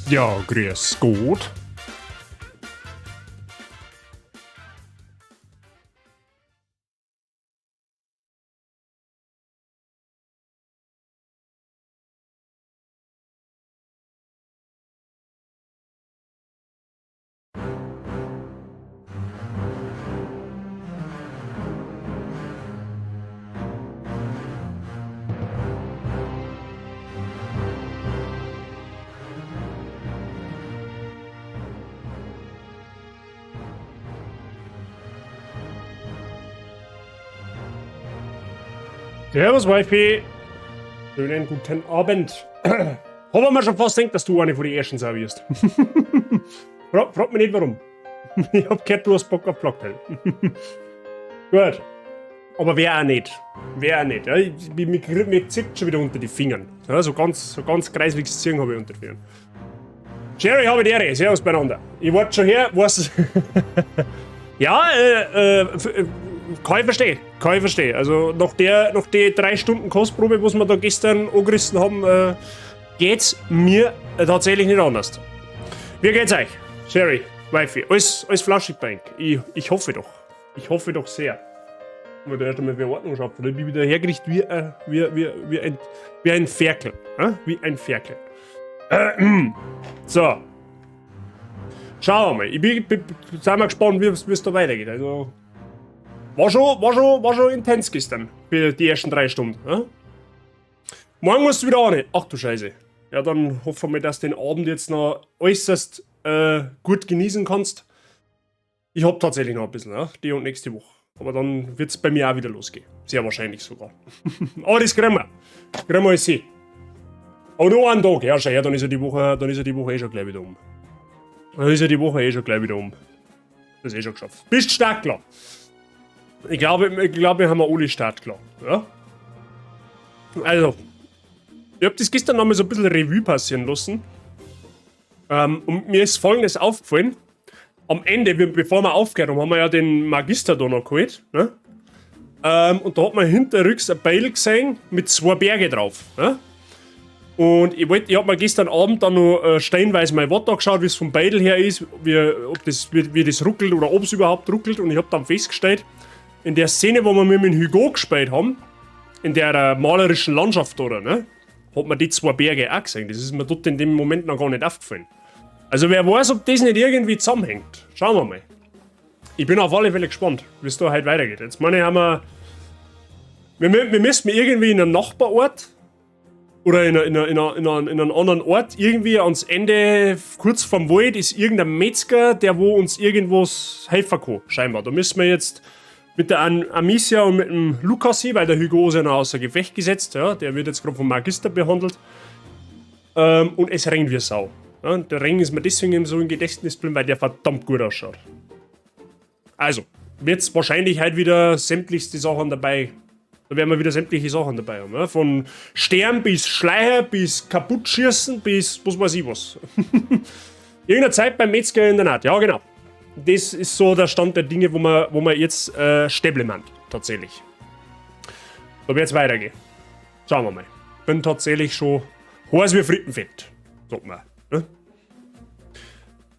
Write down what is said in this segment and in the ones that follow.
Ja, grüß Gott. Servus, Wifi. Schönen guten Abend. Haben wir schon fast gedacht, dass du eine von den ersten sein wirst. Frag mich nicht warum. Ich hab gehört, du hast Bock auf Blockteil. Gut. Aber wer auch nicht. Wer auch nicht. Ja, mir zieht schon wieder unter die Fingern. Ja, so ganz kreisliches Ziehen habe ich unter die Fingern. Jerry, habe ich die Ehre. Servus beieinander. Ich warte schon her, was. Ja, kann ich verstehen. Kann ich verstehen. Also nach der 3 Stunden Kostprobe, was wir da gestern angerissen haben, geht's mir tatsächlich nicht anders. Wie geht's euch? Jerry, Wifi, alles flauschig bei euch. Ich hoffe doch. Ich hoffe doch sehr. Aber da erst einmal wieder Ordnung schaffen. Ich bin wieder hergerichtet wie ein Ferkel. Wie ein Ferkel. So. Schauen wir mal. Ich bin mal gespannt, wie es da weitergeht. Also, war schon intens gestern. Für die ersten 3 Stunden. Morgen musst du wieder an. Ach du Scheiße. Ja, dann hoffen wir, dass du den Abend jetzt noch äußerst gut genießen kannst. Ich hab tatsächlich noch ein bisschen, ja? Die und nächste Woche. Aber dann wird's bei mir auch wieder losgehen. Sehr wahrscheinlich sogar. Aber das kriegen wir. Kriegen wir alles hin. Aber nur einen Tag, ja, schau her, dann ist ja die Woche, dann ist ja die Woche eh schon gleich wieder um. Dann ist ja die Woche eh schon gleich wieder um. Das ist eh schon geschafft. Bist startklar. Ich glaube, wir haben alle startklar. Ja? Also, ich hab das gestern nochmal so ein bisschen Revue passieren lassen. Und mir ist Folgendes aufgefallen. Am Ende, bevor wir aufgehört haben, haben wir ja den Magister da noch geholt. Ne? Und da hat man hinterrücks ein Beil gesehen mit 2 Berge drauf. Ne? Und ich hab mir gestern Abend dann noch steinweise mein Watt angeschaut, wie es vom Beidel her ist, wie das ruckelt oder ob's überhaupt ruckelt. Und ich hab dann festgestellt, in der Szene, wo wir mit dem Hugo gespielt haben, in der malerischen Landschaft, oder, ne, hat man die 2 Berge auch gesehen. Das ist mir dort in dem Moment noch gar nicht aufgefallen. Also wer weiß, ob das nicht irgendwie zusammenhängt. Schauen wir mal. Ich bin auf alle Fälle gespannt, wie es da heute weitergeht. Jetzt meine ich, haben wir, wir müssen irgendwie in einen Nachbarort oder in einen anderen Ort irgendwie ans Ende, kurz vorm Wald, ist irgendein Metzger, der wo uns irgendwas helfen kann, scheinbar. Da müssen wir jetzt mit der Amicia und mit dem Lukas hin, weil der Hugo ist ja noch außer Gefecht gesetzt, ja, der wird jetzt gerade vom Magister behandelt. Und es regnet wie Sau. Ja, und der Ring ist mir deswegen so im Gedächtnis geblieben, weil der verdammt gut ausschaut. Also, wird's wahrscheinlich halt wieder sämtlichste Sachen dabei. Da werden wir wieder sämtliche Sachen dabei haben. Ja? Von Stern bis Schleier, bis Kaputtschießen, bis was weiß ich was. Irgendeine Zeit beim Metzger in der Naht. Ja, genau. Das ist so der Stand der Dinge, wo man jetzt Stäble meint, tatsächlich. Da wird's weitergehen. Schauen wir mal. Bin tatsächlich schon heiß wie Frittenfett, sagt man. Ne?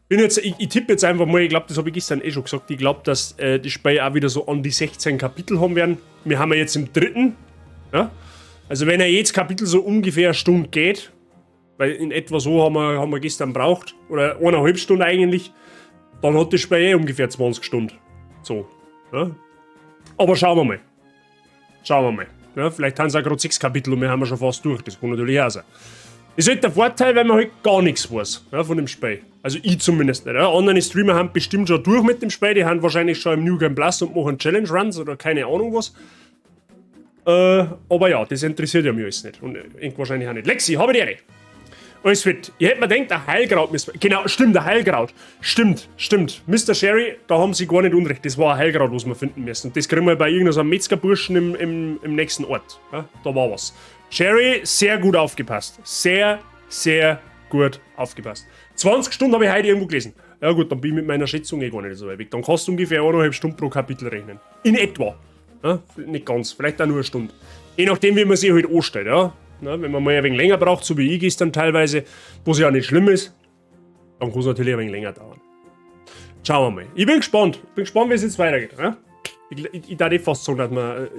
Bin jetzt, ich tippe jetzt einfach mal, ich glaub, das hab ich gestern eh schon gesagt, ich glaub, dass die Spiele auch wieder so an die 16 Kapitel haben werden. Wir haben ja jetzt im 3. Ja? Also wenn er jedes Kapitel so ungefähr eine Stunde geht, weil in etwa so haben wir gestern braucht, oder eineinhalb Stunden eigentlich, dann hat das Spiel eh ungefähr 20 Stunden. So. Ja? Aber schauen wir mal. Schauen wir mal. Ja, vielleicht haben sie auch grad 6 Kapitel und wir haben ja schon fast durch. Das kann natürlich auch sein. Ist halt der Vorteil, weil man halt gar nichts weiß, ja, von dem Spiel. Also ich zumindest nicht. Ja. Andere Streamer haben bestimmt schon durch mit dem Spiel, die haben wahrscheinlich schon im New Game Plus und machen Challenge Runs oder keine Ahnung was. Aber ja, das interessiert ja mich alles nicht. Und wahrscheinlich auch nicht. Lexi, habe die Ehre. Alles fit. Ich hätte mir gedacht, der Heilkraut müsste. Genau, stimmt, der Heilkraut. Stimmt, stimmt. Mister Sherry, da haben sie gar nicht unrecht. Das war ein Heilkraut, was wir finden müssen. Und das kriegen wir bei irgendeinem so einem Metzgerburschen im nächsten Ort. Ja, da war was. Sherry, sehr gut aufgepasst. Sehr, sehr gut aufgepasst. 20 Stunden habe ich heute irgendwo gelesen. Ja gut, dann bin ich mit meiner Schätzung eh gar nicht so weit weg. Dann kannst du ungefähr eineinhalb Stunden pro Kapitel rechnen. In etwa. Ja, nicht ganz, vielleicht auch nur eine Stunde. Je nachdem, wie man sich halt anstellt. Ja. Ja, wenn man mal ein wenig länger braucht, so wie ich gestern teilweise, was ja auch nicht schlimm ist. Dann kann es natürlich ein wenig länger dauern. Schauen wir mal. Ich bin gespannt. Ich bin gespannt, wie es jetzt weitergeht. Ja? Ich darf eh fast sagen, dass wir,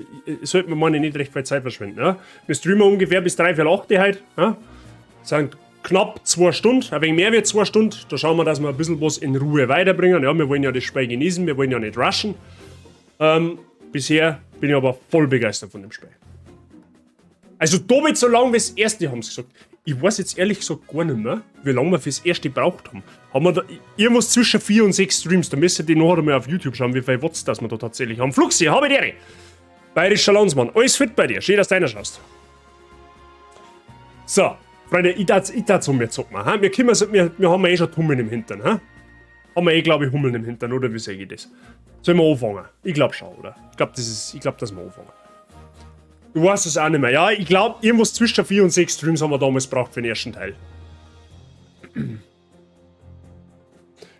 sollte man meine nicht recht viel Zeit verschwenden. Ja? Wir streamen ungefähr bis 7:45 heute. Ja? Das sind knapp 2 Stunden, ein wenig mehr wie 2 Stunden. Da schauen wir, dass wir ein bisschen was in Ruhe weiterbringen. Ja, wir wollen ja das Spiel genießen, wir wollen ja nicht rushen. Bisher bin ich aber voll begeistert von dem Spiel. Also doppelt so lang wie das erste, haben sie gesagt. Ich weiß jetzt ehrlich gesagt gar nicht mehr, wie lange wir fürs erste gebraucht haben. Haben wir da irgendwas zwischen 4 und 6 Streams, da müsst ihr die nachher mal auf YouTube schauen, wie viel Watts das wir da tatsächlich haben. Fluxi, habe die Ehre! Bayerischer Landsmann, alles fit bei dir, schön, dass du reinschaust. So, Freunde, ich darf so mehr zocken. Ha? Wir, können, wir haben ja eh schon Hummeln im Hintern. Ha? Haben wir eh, glaube ich, Hummeln im Hintern, oder wie sehe ich das? Sollen wir anfangen? Ich glaub schon, oder? Ich glaub, dass wir anfangen. Du weißt es auch nicht mehr. Ja, ich glaub, irgendwas zwischen 4 und 6 Streams haben wir damals gebraucht für den ersten Teil.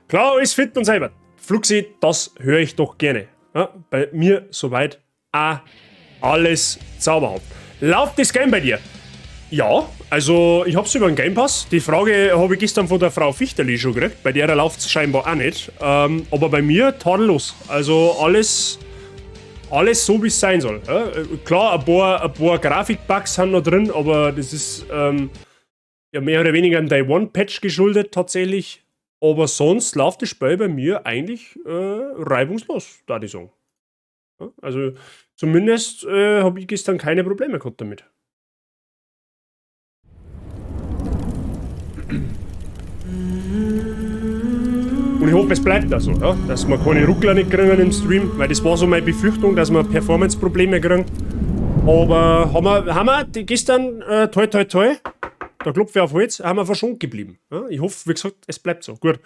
Klar, alles fit und selber. Fluxi, das höre ich doch gerne. Ja, bei mir soweit auch alles zauberhaft. Läuft das Game bei dir? Ja, also ich hab's über den Game Pass. Die Frage habe ich gestern von der Frau Fichterli schon gekriegt. Bei der läuft's scheinbar auch nicht. Aber bei mir tadellos. Also alles so, wie es sein soll. Ja, klar, ein paar Grafikbugs sind noch drin, aber das ist ja mehr oder weniger einem Day One Patch geschuldet tatsächlich. Aber sonst läuft das Spiel bei mir eigentlich reibungslos, da ich sagen. Ja, also zumindest habe ich gestern keine Probleme gehabt damit. Und ich hoffe, es bleibt auch so, ja? Dass wir keine Ruckler nicht kriegen im Stream, weil das war so meine Befürchtung, dass wir Performance-Probleme kriegen. Aber haben wir die gestern, toi toi toi, da klopfe ich auf Holz, haben wir verschont geblieben. Ja? Ich hoffe, wie gesagt, es bleibt so. Gut,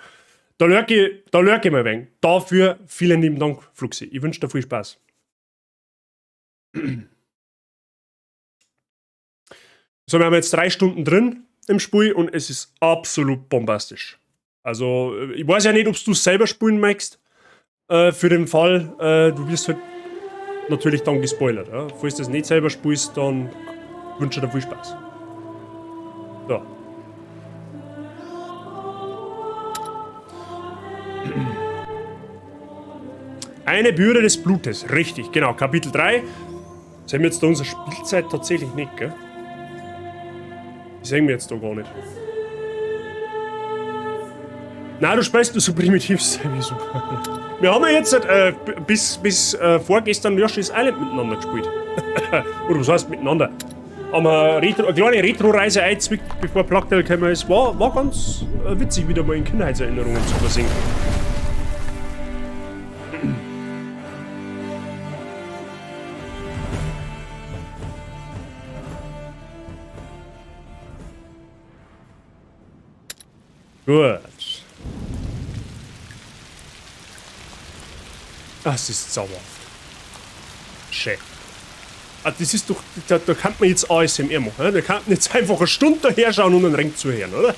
da lurke ich mal ein wenig. Dafür vielen lieben Dank, Fluxi. Ich wünsche dir viel Spaß. So, wir haben jetzt 3 Stunden drin im Spiel und es ist absolut bombastisch. Also, ich weiß ja nicht, ob du es selber spielen möchtest. Für den Fall, du wirst halt natürlich dann gespoilert. Ja? Falls du das nicht selber spielst, dann wünsche ich dir viel Spaß. So. Eine Bürde des Blutes, richtig, genau, Kapitel 3. Sehen wir jetzt da unsere Spielzeit tatsächlich nicht, gell? Die sehen wir jetzt da gar nicht. Nein, du spielst nur so primitiv, Sammy, super. Wir haben ja jetzt bis vorgestern Yoshi's Island miteinander gespielt. Oder was heißt miteinander? Haben wir eine kleine Retro-Reise eingezwickt, bevor Plague Tale gekommen ist. War ganz witzig, wieder mal in Kindheitserinnerungen zu versinken. Gut. Das ist zauberhaft. Schön. Ah, das ist doch, da kann man jetzt ASMR machen. Ne? Da kann man jetzt einfach eine Stunde daher schauen und einen Ring zuhören, oder?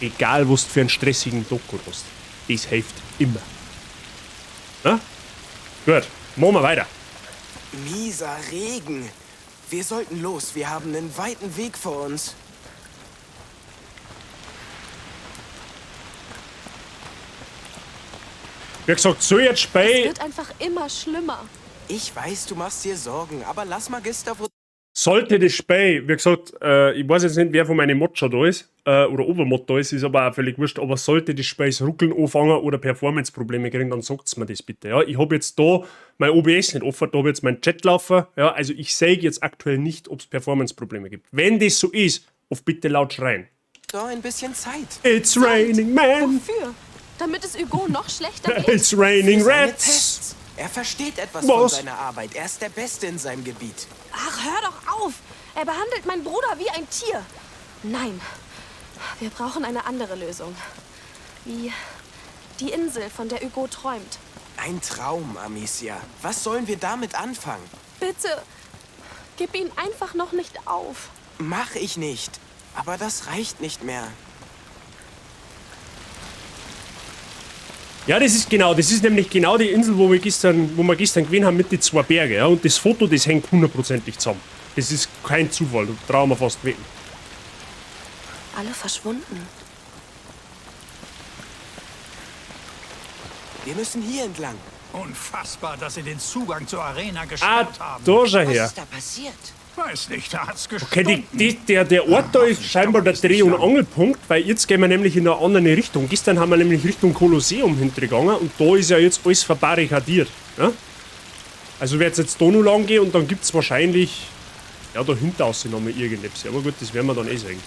Egal, was du für einen stressigen Tag hast. Das hilft immer. Na? Gut, machen wir weiter. Mieser Regen. Wir sollten los, wir haben einen weiten Weg vor uns. Wie gesagt, so jetzt Spiel. Es wird einfach immer schlimmer. Ich weiß, du machst dir Sorgen, aber lass Magister... Sollte das Spiel, wie gesagt, ich weiß jetzt nicht, wer von meinen Mods schon da ist, oder Obermod da ist, ist aber auch völlig wurscht, aber sollte das Spiel Ruckeln anfangen oder Performance-Probleme kriegen, dann sagt's mir das bitte. Ja? Ich hab jetzt da mein OBS nicht offen, da hab ich jetzt meinen Chat laufen, ja? Also ich sehe jetzt aktuell nicht, ob's Performance-Probleme gibt. Wenn das so ist, auf bitte laut schreien. Da ein bisschen Zeit. It's raining man. Wofür? Damit es Hugo noch schlechter geht? It's raining rats. Tests. Er versteht etwas von seiner Arbeit. Er ist der Beste in seinem Gebiet. Ach, hör doch auf! Er behandelt meinen Bruder wie ein Tier. Nein, wir brauchen eine andere Lösung. Wie die Insel, von der Hugo träumt. Ein Traum, Amicia. Was sollen wir damit anfangen? Bitte, gib ihn einfach noch nicht auf. Mach ich nicht. Aber das reicht nicht mehr. Ja, das ist genau, das ist nämlich genau die Insel, wo wir gestern gewesen haben mit den zwei Bergen. Ja? Und das Foto, das hängt hundertprozentig zusammen. Das ist kein Zufall, da trauen wir fast wetten. Alle verschwunden. Wir müssen hier entlang. Unfassbar, dass sie den Zugang zur Arena Ah, gesperrt haben. da schau Was her. ist da passiert? Weiß nicht, da hat's gestunken. Okay, der Ort da ist scheinbar der Dreh- und Angelpunkt, weil jetzt gehen wir nämlich in eine andere Richtung. Gestern haben wir nämlich Richtung Kolosseum hintergegangen und da ist ja jetzt alles verbarrikadiert. Ne? Also wird es jetzt da noch lang gehen und dann gibt es wahrscheinlich, ja, dahinter aussehen nochmal irgendetwas. Aber gut, das werden wir dann eh sehen.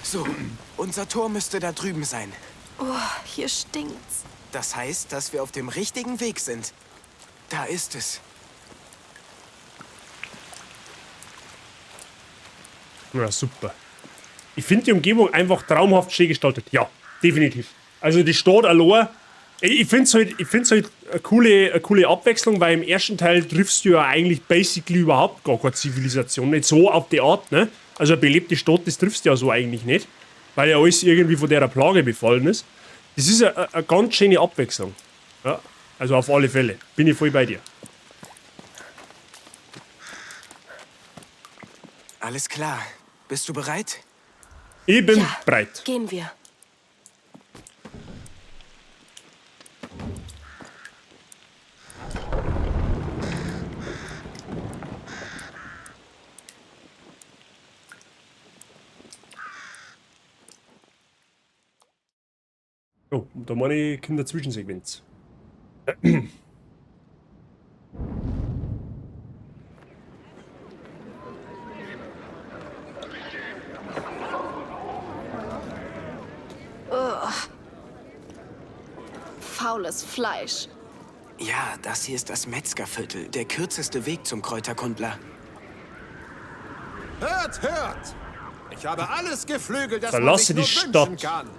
So, unser Tor müsste da drüben sein. Oh, hier stinkt's. Das heißt, dass wir auf dem richtigen Weg sind. Da ist es. Ja, super. Ich finde die Umgebung einfach traumhaft schön gestaltet. Ja, definitiv. Also die Stadt allein, ich finde es halt, eine coole Abwechslung, weil im ersten Teil triffst du ja eigentlich basically überhaupt gar keine Zivilisation. Nicht so auf die Art, ne? Also eine belebte Stadt, das triffst du ja so eigentlich nicht, weil ja alles irgendwie von der Plage befallen ist. Das ist eine ganz schöne Abwechslung. Ja, also auf alle Fälle. Bin ich voll bei dir. Alles klar. Bist du bereit? Ich bin Ja. bereit. Gehen wir. Oh, da meine ich, kommt eine Zwischensequenz. Faules Fleisch. Ja, das hier ist das Metzgerviertel, der kürzeste Weg zum Kräuterkundler. Hört, hört! Ich habe alles geflügelt, das Verlasse man die sich nur wünschen Stadt. kann.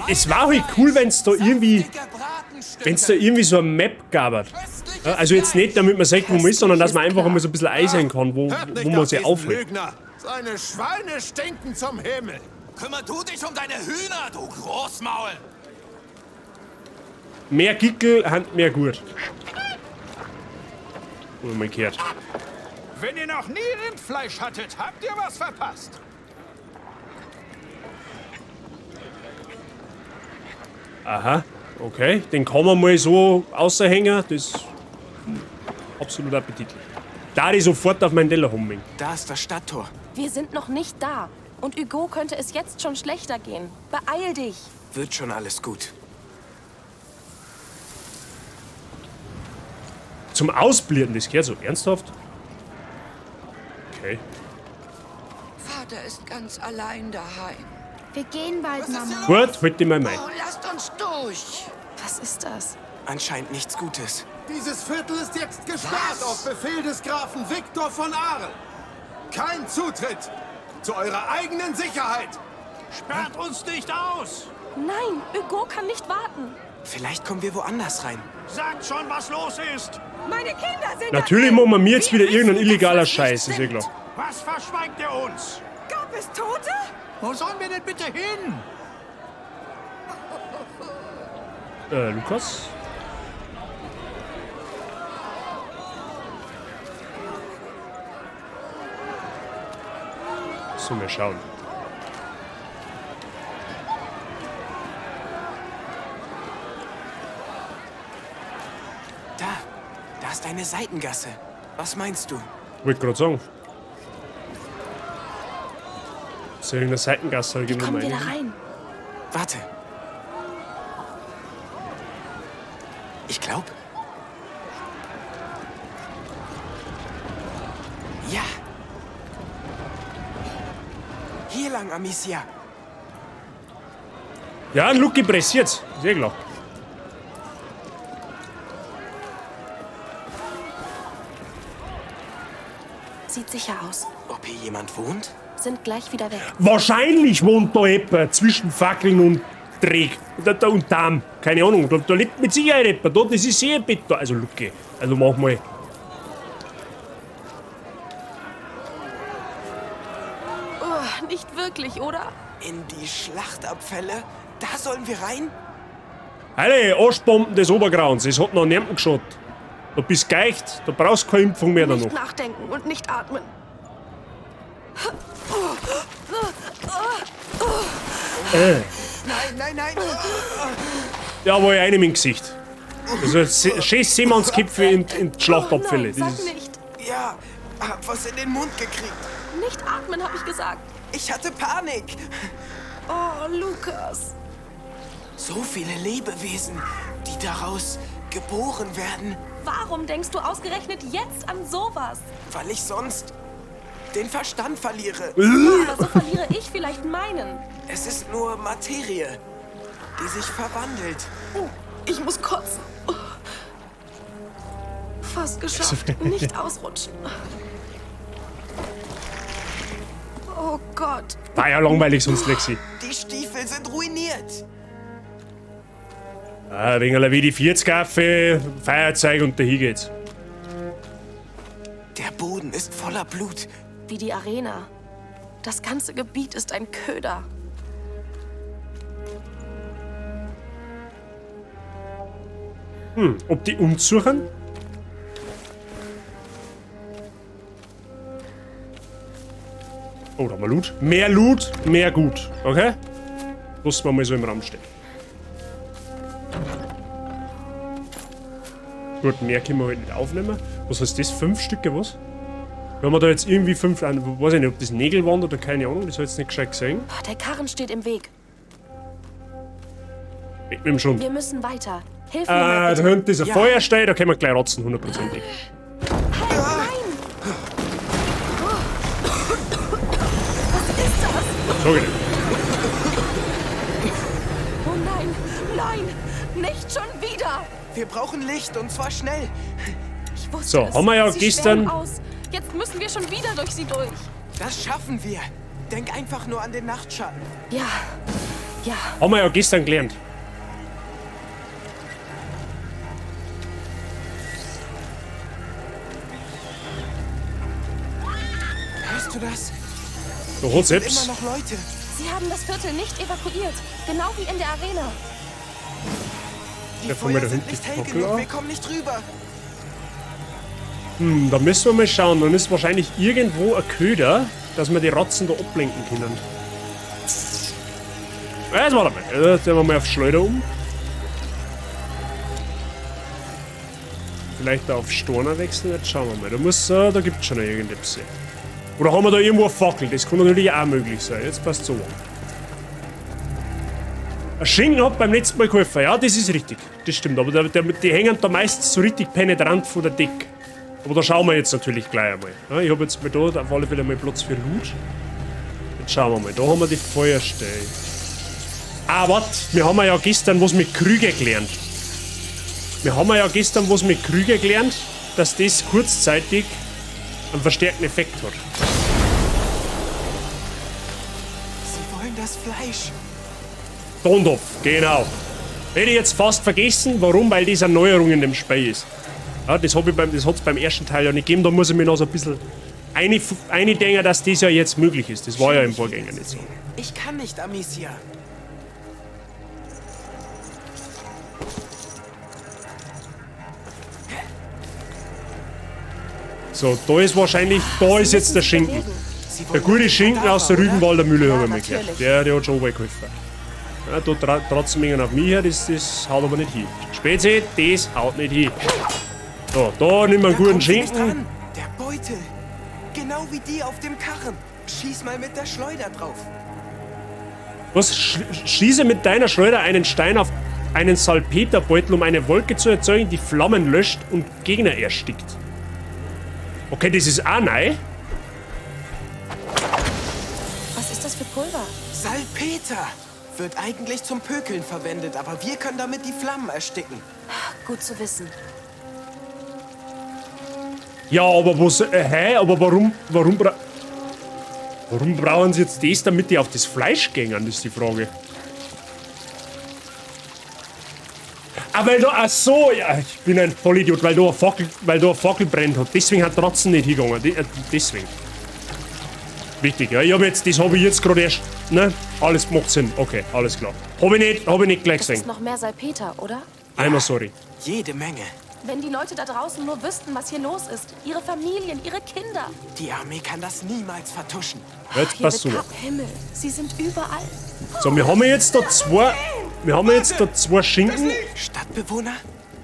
Es war halt cool, wenn es da irgendwie, so eine Map gab. Ja, also jetzt nicht, damit man sagt, wo man ist, sondern dass man einfach einmal so ein bisschen einsehen kann, wo, Hört nicht wo man auf sich diesen aufhält. Lügner. Seine Schweine stinken zum Himmel. Kümmer du dich um deine Hühner, du Großmaul! Mehr Gickel, Hand mehr gut. Oder mal gehört. Wenn ihr noch nie Rindfleisch hattet, habt ihr was verpasst. Aha, okay. Den kann man mal so außerhängen. Das ist absolut appetitlich. Da ich sofort auf meinen Teller hummeln. Da ist das Stadttor. Wir sind noch nicht da. Und Hugo könnte es jetzt schon schlechter gehen. Beeil dich. Wird schon alles gut. Zum Ausblenden, das gehört so ernsthaft? Okay. Vater ist ganz allein daheim. Wir gehen bald, Mama. Gut, halt dich mal mein. Oh, lasst uns durch. Was ist das? Anscheinend nichts Gutes. Dieses Viertel ist jetzt gesperrt Was? auf Befehl des Grafen Viktor von Arl. Kein Zutritt! Zu eurer eigenen Sicherheit! Sperrt uns nicht aus! Nein, Hugo kann nicht warten. Vielleicht kommen wir woanders rein. Sagt schon, was los ist! Meine Kinder sind Natürlich machen wir mir jetzt wieder irgendein illegaler Scheiß, ist ja klar. Was verschweigt ihr uns? Gab es Tote? Wo sollen wir denn bitte hin? Lukas? So, mal schauen. Da ist eine Seitengasse. Was meinst du? Wollte gerade sagen. Ist ja irgendeine Seitengasse, Wie gehen wir kommen mal wir da rein. rein? Warte. Ich glaube. Ja. Hier lang, Amicia. Ja, ein Lucky pressiert. Sehr klar. Sieht sicher aus. Ob hier jemand wohnt? Sind gleich wieder weg. Wahrscheinlich wohnt da jemand zwischen Fackeln und Dreck. Und Darm. Keine Ahnung. Da lebt mit Sicherheit jemand. Da, das ist sehr Bett da. Also, Lucky. Also, mach mal. Oh, nicht wirklich, oder? In die Schlachtabfälle? Da sollen wir rein? Alle Aschbomben des Obergrauens, es hat noch niemanden geschaut. Du bist geicht, du brauchst keine Impfung mehr Nicht danach. nachdenken und nicht atmen. Nein, nein, nein. Jawohl, einem im Gesicht. Also schön Seemannsköpfe in die Schlachtabfälle. Oh nein, Das sag ist- nicht. Ja, hab was in den Mund gekriegt. Nicht atmen, habe ich gesagt. Ich hatte Panik. Oh, Lukas. So viele Lebewesen, die daraus geboren werden, Warum denkst du ausgerechnet jetzt an sowas? weil ich sonst den Verstand verliere. Aber so verliere ich vielleicht meinen. Es ist nur Materie, die sich verwandelt. Oh, ich muss kotzen. Oh. Fast geschafft. Nicht ausrutschen. Oh Gott. War ja langweilig sonst, Lexi. Die Stiefel sind ruiniert. Ah, wegen einer WD-40 Affe, Feuerzeug und dahin geht's. Der Boden ist voller Blut. Wie die Arena. Das ganze Gebiet ist ein Köder. Ob die uns suchen? Oh, da haben wir Loot. Mehr Loot, mehr gut. Okay? Lassen wir mal so im Raum stehen. Gut, mehr können wir halt nicht aufnehmen. Was heißt das? 5 Stücke, was? Wenn wir da jetzt irgendwie 5... Weiß ich nicht, ob das Nägel waren oder keine Ahnung. Das habe ich jetzt nicht gescheit gesehen. Der Karren steht im Weg. Weg mit dem Schund. Wir müssen weiter. Hilf mir Ah, mal da bitte. hinten ist ein Ja. Feuerstein, da können wir gleich rotzen, hundertprozentig. Halt, nein! Was ist das? Sag ich nicht. Oh nein, nein, nicht schon wieder! Wir brauchen Licht und zwar schnell. Ich wusste So, es. haben wir ja Sie gestern- sperren aus. Jetzt müssen wir schon wieder durch sie durch. Das schaffen wir. Denk einfach nur an den Nachtschatten. Ja, ja. Haben wir ja gestern gelernt. Hörst du das? Da hat's Sind etwas. immer noch Leute. Sie haben das Viertel nicht evakuiert. Genau wie in der Arena. Die Da kommen wir Feuer da sind hinten nicht die hell Fackel genug. an. Wir kommen nicht rüber. Da müssen wir mal schauen. Dann ist wahrscheinlich irgendwo ein Köder, dass wir die Ratzen da ablenken können. Ja, jetzt warte mal. Jetzt sehen wir mal auf Schleuder um. Vielleicht da auf Storner wechseln. Jetzt schauen wir mal. Da muss, da gibt's schon noch irgendetwas. Oder haben wir da irgendwo eine Fackel? Das kann natürlich auch möglich sein. Jetzt passt so an. Ein Schinken hat beim letzten Mal geholfen. Ja, das ist richtig. Das stimmt. Aber die hängen da meistens so richtig penetrant vor der Decke. Aber da schauen wir jetzt natürlich gleich einmal. Ja, ich habe jetzt mal da auf alle Fälle mal Platz für Loot. Jetzt schauen wir mal. Da haben wir die Feuerstelle. Ah, warte. Wir haben ja gestern was mit Krüge gelernt. Wir haben ja gestern was mit Krüge gelernt, dass das kurzzeitig einen verstärkten Effekt hat. Sie wollen das Fleisch. Tondorf, genau. Hätte ich jetzt fast vergessen, warum? Weil das eine Neuerung in dem Spiel ist. Ja, das hab ich beim, das hat's beim ersten Teil ja nicht gegeben, da muss ich mir noch so ein bisschen eindenken, dass das ja jetzt möglich ist. Das war ja im Vorgänger nicht so. Ich kann nicht, Amicia. So, da ist wahrscheinlich, da ist jetzt der Schinken. Der gute Schinken aus der Rügenwalder Mühle, habe ich mal gehört. Der hat schon geholfen. Ja, da trotzdem irgendwann auf mich her, das haut aber nicht hin. Spezi, das haut nicht hin. So, da nimm wir einen Da guten kommt sie nicht Schinken. dran. Der Beutel. Genau wie die auf dem Karren. Schieß mal mit der Schleuder drauf. Was? Schieße mit deiner Schleuder einen Stein auf einen Salpeterbeutel, um eine Wolke zu erzeugen, die Flammen löscht und Gegner erstickt. Okay, das ist auch neu. Was ist das für Pulver? Salpeter! Wird eigentlich zum Pökeln verwendet, aber wir können damit die Flammen ersticken. Gut zu wissen. Ja, aber was, hä? Aber warum brauchen sie jetzt das, damit die auf das Fleisch gehen? Das ist die Frage. Ah, weil da, ach so, ja, ich bin ein Vollidiot, weil da eine Fackel, weil da eine Fackel brennt hat. Deswegen hat Ratzen nicht hingegangen. Deswegen. Wichtig, ja. Ich hab jetzt, das habe ich jetzt gerade erst Ne? Alles macht Sinn. Okay, alles klar. Hab ich nicht gleich Das gesehen. ist noch mehr Salpeter, oder? Einmal sorry. Jede Menge. Wenn die Leute da draußen nur wüssten, was hier los ist. Ihre Familien, ihre Kinder. Die Armee kann das niemals vertuschen. Jetzt Hier pass wird auf. Himmel. Sie sind überall. So, wir haben jetzt da zwei. Wir haben jetzt da zwei Schinken. Stadtbewohner?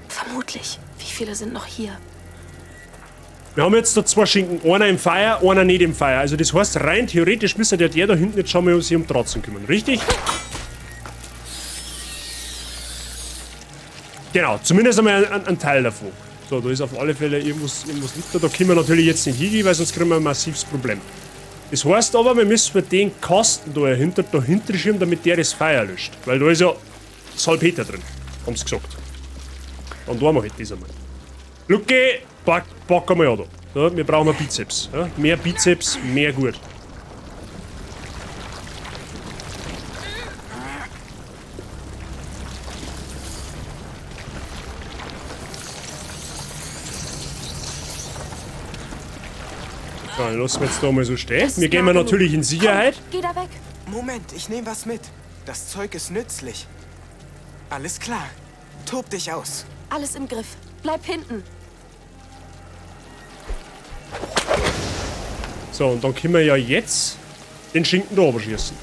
Vermutlich. Wie viele sind noch hier? Wir haben jetzt da zwei Schinken. Einer im Feuer, einer nicht im Feuer. Also das heißt, rein theoretisch müsste der da hinten jetzt schon mal sich um Dratzen kümmern, richtig? Genau, zumindest einmal ein Teil davon. So, da ist auf alle Fälle irgendwas liegt da. Da können wir natürlich jetzt nicht hingehen, weil sonst kriegen wir ein massives Problem. Das heißt aber, wir müssen den Kasten da dahinter schieben, damit der das Feuer löscht. Weil da ist ja Salpeter drin, haben sie gesagt. Dann tun wir halt das einmal. Lucky, pack einmal an da. So, wir brauchen Bizeps. Ja? Mehr Bizeps, mehr gut. So, dann lassen wir jetzt da mal so stehen. Wir gehen mal natürlich in Sicherheit. Komm, geh da weg. Moment, ich nehme was mit. Das Zeug ist nützlich. Alles klar. Tob dich aus. Alles im Griff. Bleib hinten. So, und dann können wir ja jetzt den Schinken da oben schießen.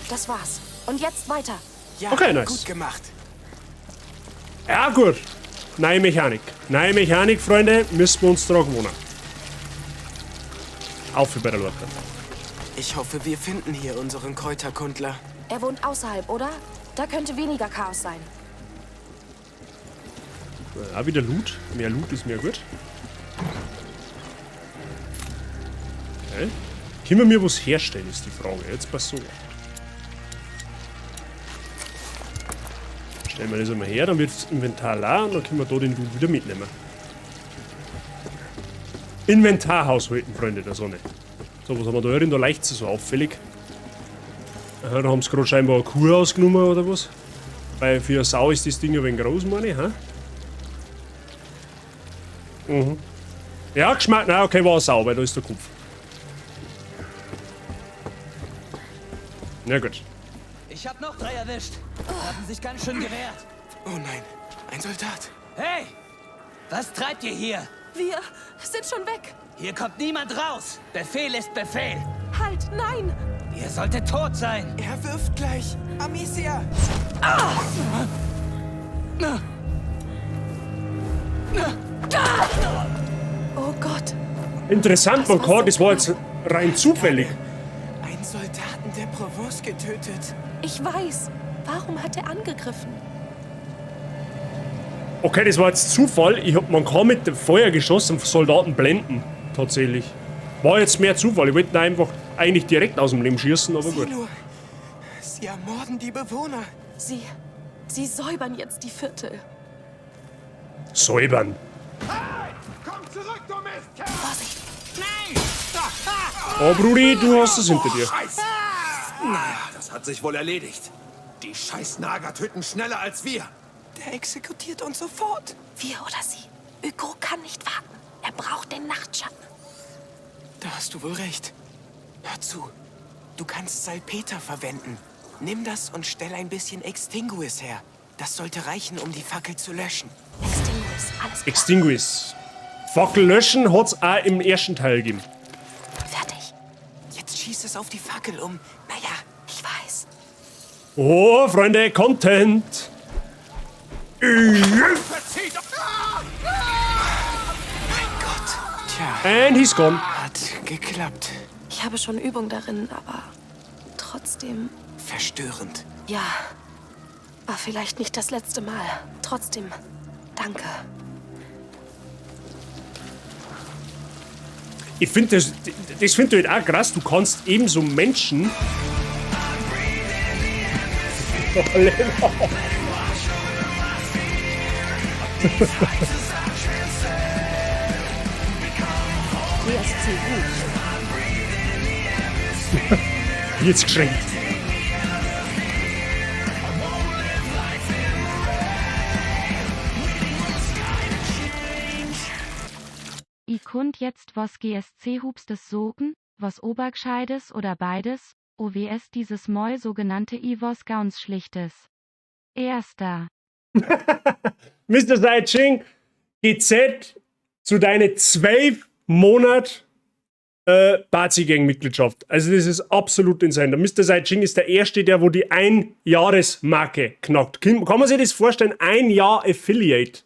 Das war's. Und jetzt weiter. Ja, okay, nice. Gut gemacht. Ja, gut. Neue Mechanik. Neue Mechanik, Freunde, müssen wir uns dran gewöhnen. Auf bei der Leute. Ich hoffe, wir finden hier unseren Kräuterkundler. Er wohnt außerhalb, oder? Da könnte weniger Chaos sein. Ja, wieder Loot. Mehr Loot ist mehr gut. Okay. Können wir mir was herstellen, ist die Frage. Jetzt pass so. Stellen wir das einmal her, dann wird das Inventar leer und dann können wir da den Loot wieder mitnehmen. Inventar haushalten, Freunde der Sonne. So, was haben wir da drin? Da leicht so auffällig. Aha, da haben sie gerade scheinbar eine Kuh ausgenommen oder was? Weil für eine Sau ist das Ding ein wenig groß, meine ich, hä? Mhm. Ja, Geschmack. Nein, okay, war eine Sau, weil da ist der Kopf. Na gut. Ich hab noch 3 erwischt. Haben sich ganz schön gewehrt. Oh nein, ein Soldat. Hey! Was treibt ihr hier? Wir sind schon weg. Hier kommt niemand raus. Befehl ist Befehl. Halt, nein! Ihr solltet tot sein. Er wirft gleich. Amicia! Ah! Oh Gott. Interessant, man kann, das war jetzt rein zufällig. Einen Soldaten der Provence getötet. Ich weiß. Warum hat er angegriffen? Okay, das war jetzt Zufall. Man kann mit dem Feuergeschoss einen Soldaten blenden. Tatsächlich. War jetzt mehr Zufall. Ich wollte ihn einfach eigentlich direkt aus dem Leben schießen, aber gut. Sieh nur. Sie ermorden die Bewohner. Sie säubern jetzt die Viertel. Säubern. Hey, komm zurück, du Mistkerl! Vorsicht! Nein! Oh, Brudi, du hast es hinter dir. Scheiße! Naja, das hat sich wohl erledigt. Die scheiß Nager töten schneller als wir. Der exekutiert uns sofort. Wir oder sie. Hugo kann nicht warten. Er braucht den Nachtschatten. Da hast du wohl recht. Hör zu. Du kannst Salpeter verwenden. Nimm das und stell ein bisschen Extinguis her. Das sollte reichen, um die Fackel zu löschen. Extinguis, alles klar. Extinguis. Fackel löschen hat's auch im ersten Teil gegeben. Fertig. Jetzt schieß es auf die Fackel um. Naja, ich weiß. Oh, Freunde, Content. Mein Gott. Tja. And he's gone. Hat geklappt. Ich habe schon Übung darin, aber trotzdem. Verstörend. Ja. War vielleicht nicht das letzte Mal. Trotzdem, danke. Ich finde das, das finde ich halt auch krass. Du kannst eben so Menschen. Jetzt geschenkt. I kund jetzt was GSC hubstes sogen, Was Obergscheides oder beides, OWS dieses Moi sogenannte Ivos Gauns Schlichtes. Erster. Mr. Saiching, GZ zu deine 12 Monat Bazi-Gang-Mitgliedschaft. Also das ist absolut insane. Der Mr. Saiching ist der Erste, der wo die Einjahresmarke knackt. Kann man sich das vorstellen? Ein Jahr Affiliate.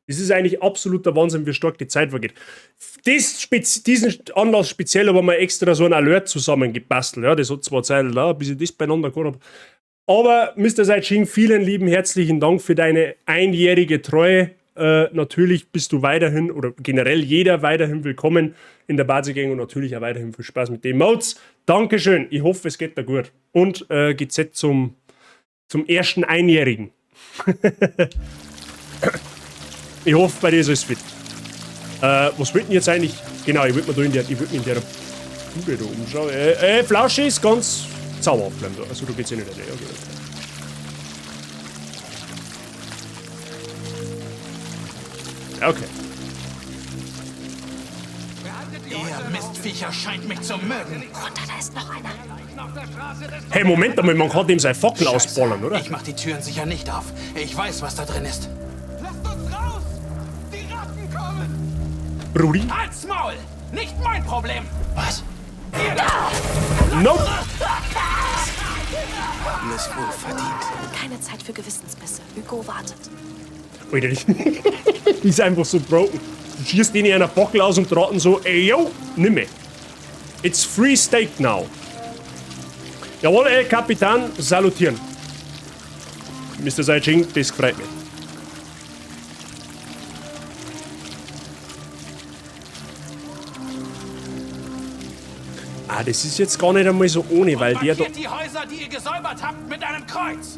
Das ist eigentlich absoluter Wahnsinn, wie stark die Zeit vergeht. Diesen Anlass speziell haben wir extra so einen Alert zusammengebastelt. Ja, das hat zwar Zeit da, bis ich das beieinander gehabt habe. Aber Mr. Saiching, vielen lieben herzlichen Dank für deine einjährige Treue. Natürlich bist du weiterhin oder generell jeder weiterhin willkommen in der Bazi Gang und natürlich auch weiterhin viel Spaß mit den Modes. Dankeschön, ich hoffe, es geht da gut. Und GZ zum ersten Einjährigen. Ich hoffe, bei dir ist alles fit. Was wird denn jetzt eigentlich? Genau, ich würde mir da in der, ich würd mir in der Bude da umschauen. Flauschi ist ganz zauberhaft bleiben da. Also, du geht's eh nicht rein. Okay, okay. Ihr Mistviecher scheint mich zu mögen. Runter, da ist noch einer. Hey, Moment einmal, man kann dem seine Fackel ausballern, oder? Ich mach die Türen sicher nicht auf. Ich weiß, was da drin ist. Lasst uns raus! Die Ratten kommen! Brudi? Halt's Maul! Nicht mein Problem! Was? Ihr da! Nope! Haben es wohl verdient. Keine Zeit für Gewissensbisse. Hugo wartet. Alter, die ist einfach so broken. Du schießt denen einer Fackel aus und raten so, ey yo, nimm me. It's free steak now. Jawohl, ey, Kapitän, salutieren. Mr. Saiching, das freut mich. Ah, das ist jetzt gar nicht einmal so ohne, weil der da... Die Häuser, die ihr gesäubert habt, mit einem Kreuz.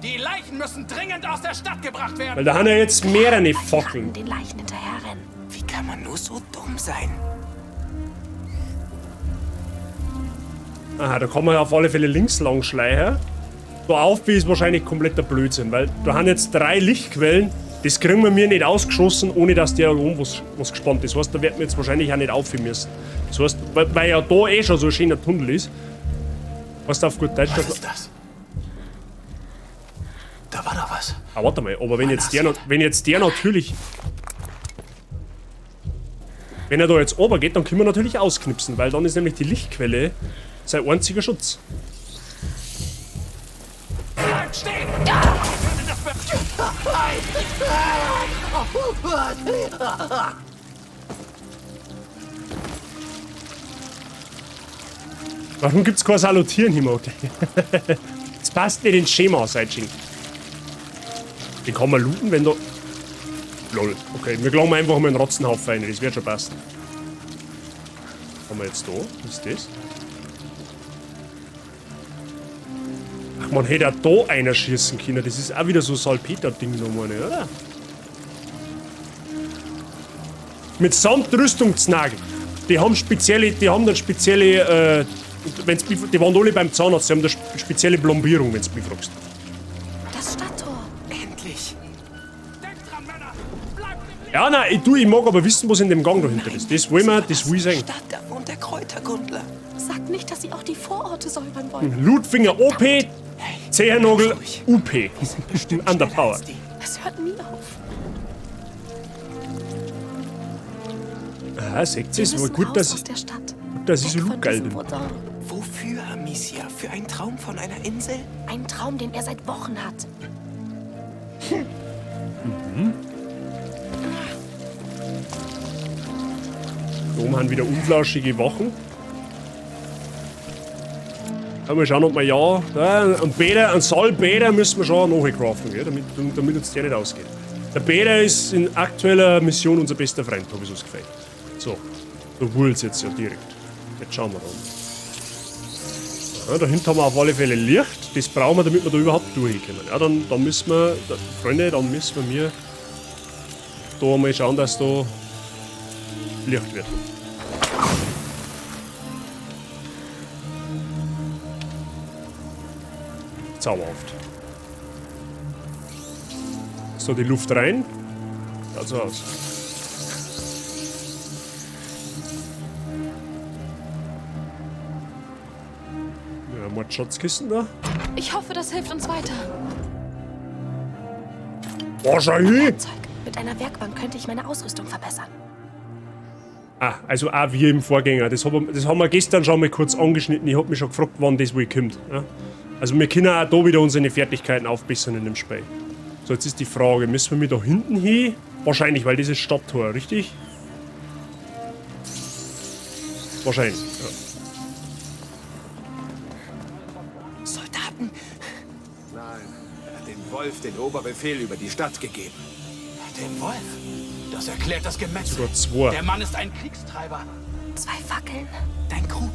Die Leichen müssen dringend aus der Stadt gebracht werden. Weil da haben ja jetzt mehrere Fackeln. Den Leichen hinterherrennen. Wie kann man nur so dumm sein? Aha, da kann man ja auf alle Fälle links lang schleichen. Da auf ist wahrscheinlich kompletter Blödsinn, weil da haben jetzt 3 Lichtquellen. Das kriegen wir mir nicht ausgeschossen, ohne dass der oben was gespannt ist. Das heißt, da werden wir jetzt wahrscheinlich auch nicht aufhören müssen. Das heißt, weil ja da eh schon so ein schöner Tunnel ist. Was auf gut Deutsch Was ist das? Da war doch was. Ah, warte mal, aber wenn jetzt der, natürlich. Wenn er da jetzt oben geht, dann können wir natürlich ausknipsen, weil dann ist nämlich die Lichtquelle sein einziger Schutz. Bleibt stehen! Warum gibt's kein Salutieren hier, okay? Das passt nicht ins Schema, Saiching. Den kann man looten, wenn da... Lol. Okay, wir gelangen einfach mal einen Rotzenhaufen rein, das wird schon passen. Was haben wir jetzt da? Was ist das? Ach, man hätte auch da einer schießen können. Das ist auch wieder so Salpeter-Ding nochmal, oder? Mit Samtrüstung zu nageln. Die haben spezielle, die haben dann spezielle, wenn's, die waren alle beim Zahnarzt, die haben da spezielle Plombierung, wenn's mich fragst. Das Stadttor. Endlich. Denkt dran, Männer. Bleibt im Leben. Ja, nein, ich mag aber wissen, was in dem Gang dahinter ist. Das wollen wir, das will ich sehen. Stadt, da wohnt der Kräuterkundler. Sag nicht, dass sie auch die Vororte säubern wollen. Ludfinger OP, Zehennagel UP. Underpowered. Es hört nie auf. Ah, seht ihr, es war gut, dass ich, der Stadt. gut, dass ich so lootgeil bin. Wofür, Amicia? Für einen Traum von einer Insel? Ein Traum, den er seit Wochen hat. Mhm. Da oben haben wieder unflauschige Wachen. Ja, mal schauen, ob wir ja einen Bäder, einen Salbäder müssen wir schon nachcraften, gell, damit uns der nicht ausgeht. Der Bäder ist in aktueller Mission unser bester Freund, hab ich so das Gefühl. So, da wurlt's jetzt ja direkt. Jetzt schauen wir da. Ja, dahinter haben wir auf alle Fälle Licht. Das brauchen wir, damit wir da überhaupt durchkommen. Ja, dann müssen wir, da, Freunde, dann müssen wir da mal schauen, dass da Licht wird. Zauberhaft. So, die Luft rein. Schaut so aus. mal die Schatzkisten da. Ich hoffe, das hilft uns weiter. Oh, schau hin! Werkzeug. Mit einer Werkbank könnte ich meine Ausrüstung verbessern. Ah, also auch wie im Vorgänger. Das haben wir gestern schon mal kurz angeschnitten. Ich hab mich schon gefragt, wann das wohl kommt. Ja? Also wir können auch da wieder unsere Fertigkeiten aufbessern in dem Spiel. So, jetzt ist die Frage, müssen wir mit da hinten hin? Wahrscheinlich, weil das ist Stadttor, richtig? Wahrscheinlich, ja. Soldaten! Nein, er hat dem Wolf den Oberbefehl über die Stadt gegeben. Dem Wolf? Das erklärt das Gemetzel. Sogar zwei. Der Mann ist ein Kriegstreiber. 2 Fackeln. Dein Krug.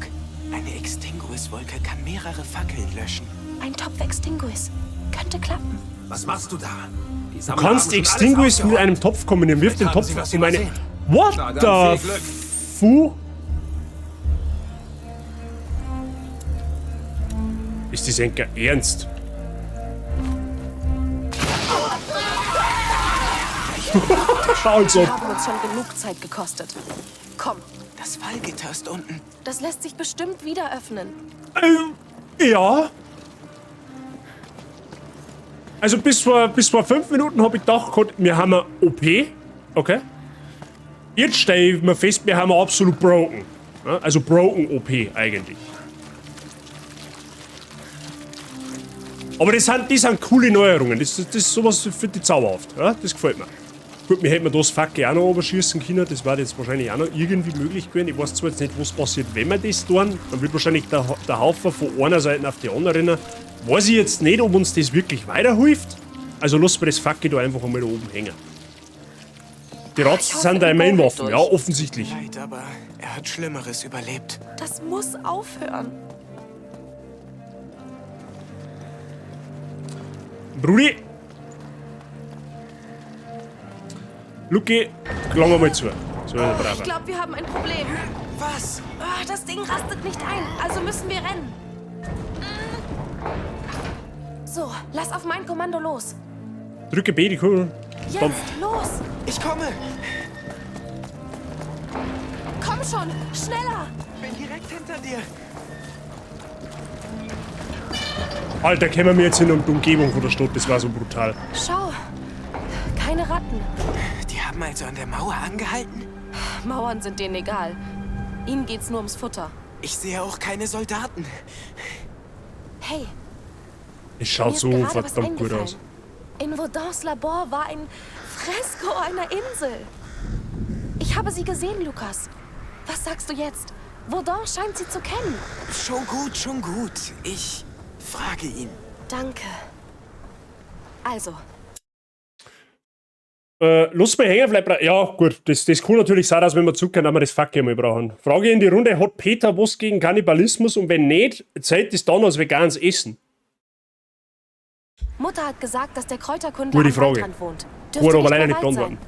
Eine Extinguis-Wolke kann mehrere Fackeln löschen. Ein Topf Extinguis. Könnte klappen. Was machst du da? Die Du kannst Extinguis mit einem Topf kombinieren. Wirf den Topf in meine... What the fu? Ist das ein Ernst? Schau uns Die ab. haben uns schon genug Zeit gekostet. Komm. Das Fallgitter ist unten. Das lässt sich bestimmt wieder öffnen. Ja. Also bis vor 5 Minuten habe ich gedacht, wir haben eine OP. Okay. Jetzt stelle ich mir fest, wir haben absolut broken. Ja, also broken OP eigentlich. Aber das sind coole Neuerungen. Das ist sowas für die zauberhaft. Ja, das gefällt mir. Gut, wir hätten das Fackel auch noch überschießen können. Das war jetzt wahrscheinlich auch noch irgendwie möglich gewesen. Ich weiß zwar jetzt nicht, was passiert, wenn wir das tun. Dann wird wahrscheinlich der Haufen von einer Seite auf die andere rennen. Weiß ich jetzt nicht, ob uns das wirklich weiterhilft. Also lassen wir das Fackel da einfach einmal da oben hängen. Die Ratzen sind da immerhin Waffen, ja, offensichtlich. Leid, aber er hat Schlimmeres überlebt. Das muss aufhören. Brudi! Luki, klang mal zu. So, Oh, braver. ich glaube, wir haben ein Problem. Was? Oh, das Ding rastet nicht ein, also müssen wir rennen. So, lass auf mein Kommando los. Drücke B, die Kugel. Jetzt, los! Ich komme! Komm schon, schneller! Bin direkt hinter dir. Alter, kämen wir jetzt hin um die Umgebung von der Stadt, das war so brutal. Schau, keine Ratten. Die haben also an der Mauer angehalten? Mauern sind denen egal. Ihnen geht's nur ums Futter. Ich sehe auch keine Soldaten. Hey. Es schaut mir so ist gerade was verdammt gut eingefallen. aus. In Vaudins Labor war ein Fresko einer Insel. Ich habe sie gesehen, Lukas. Was sagst du jetzt? Vaudin scheint sie zu kennen. Schon gut, schon gut. Ich frage ihn. Danke. Also. Lass mal hängen, vielleicht ja, gut, das kann natürlich sein, dass wenn wir zurückkehren, dass wir das Fackel mal brauchen. Frage in die Runde: Hat Peter was gegen Kannibalismus und wenn nicht, zählt das dann als veganes Essen? Mutter hat gesagt, dass der Kräuterkundler Gute am Frage. Waldrand wohnt. Kann Dürfte aber nicht leider mehr nicht weit beantworten. sein.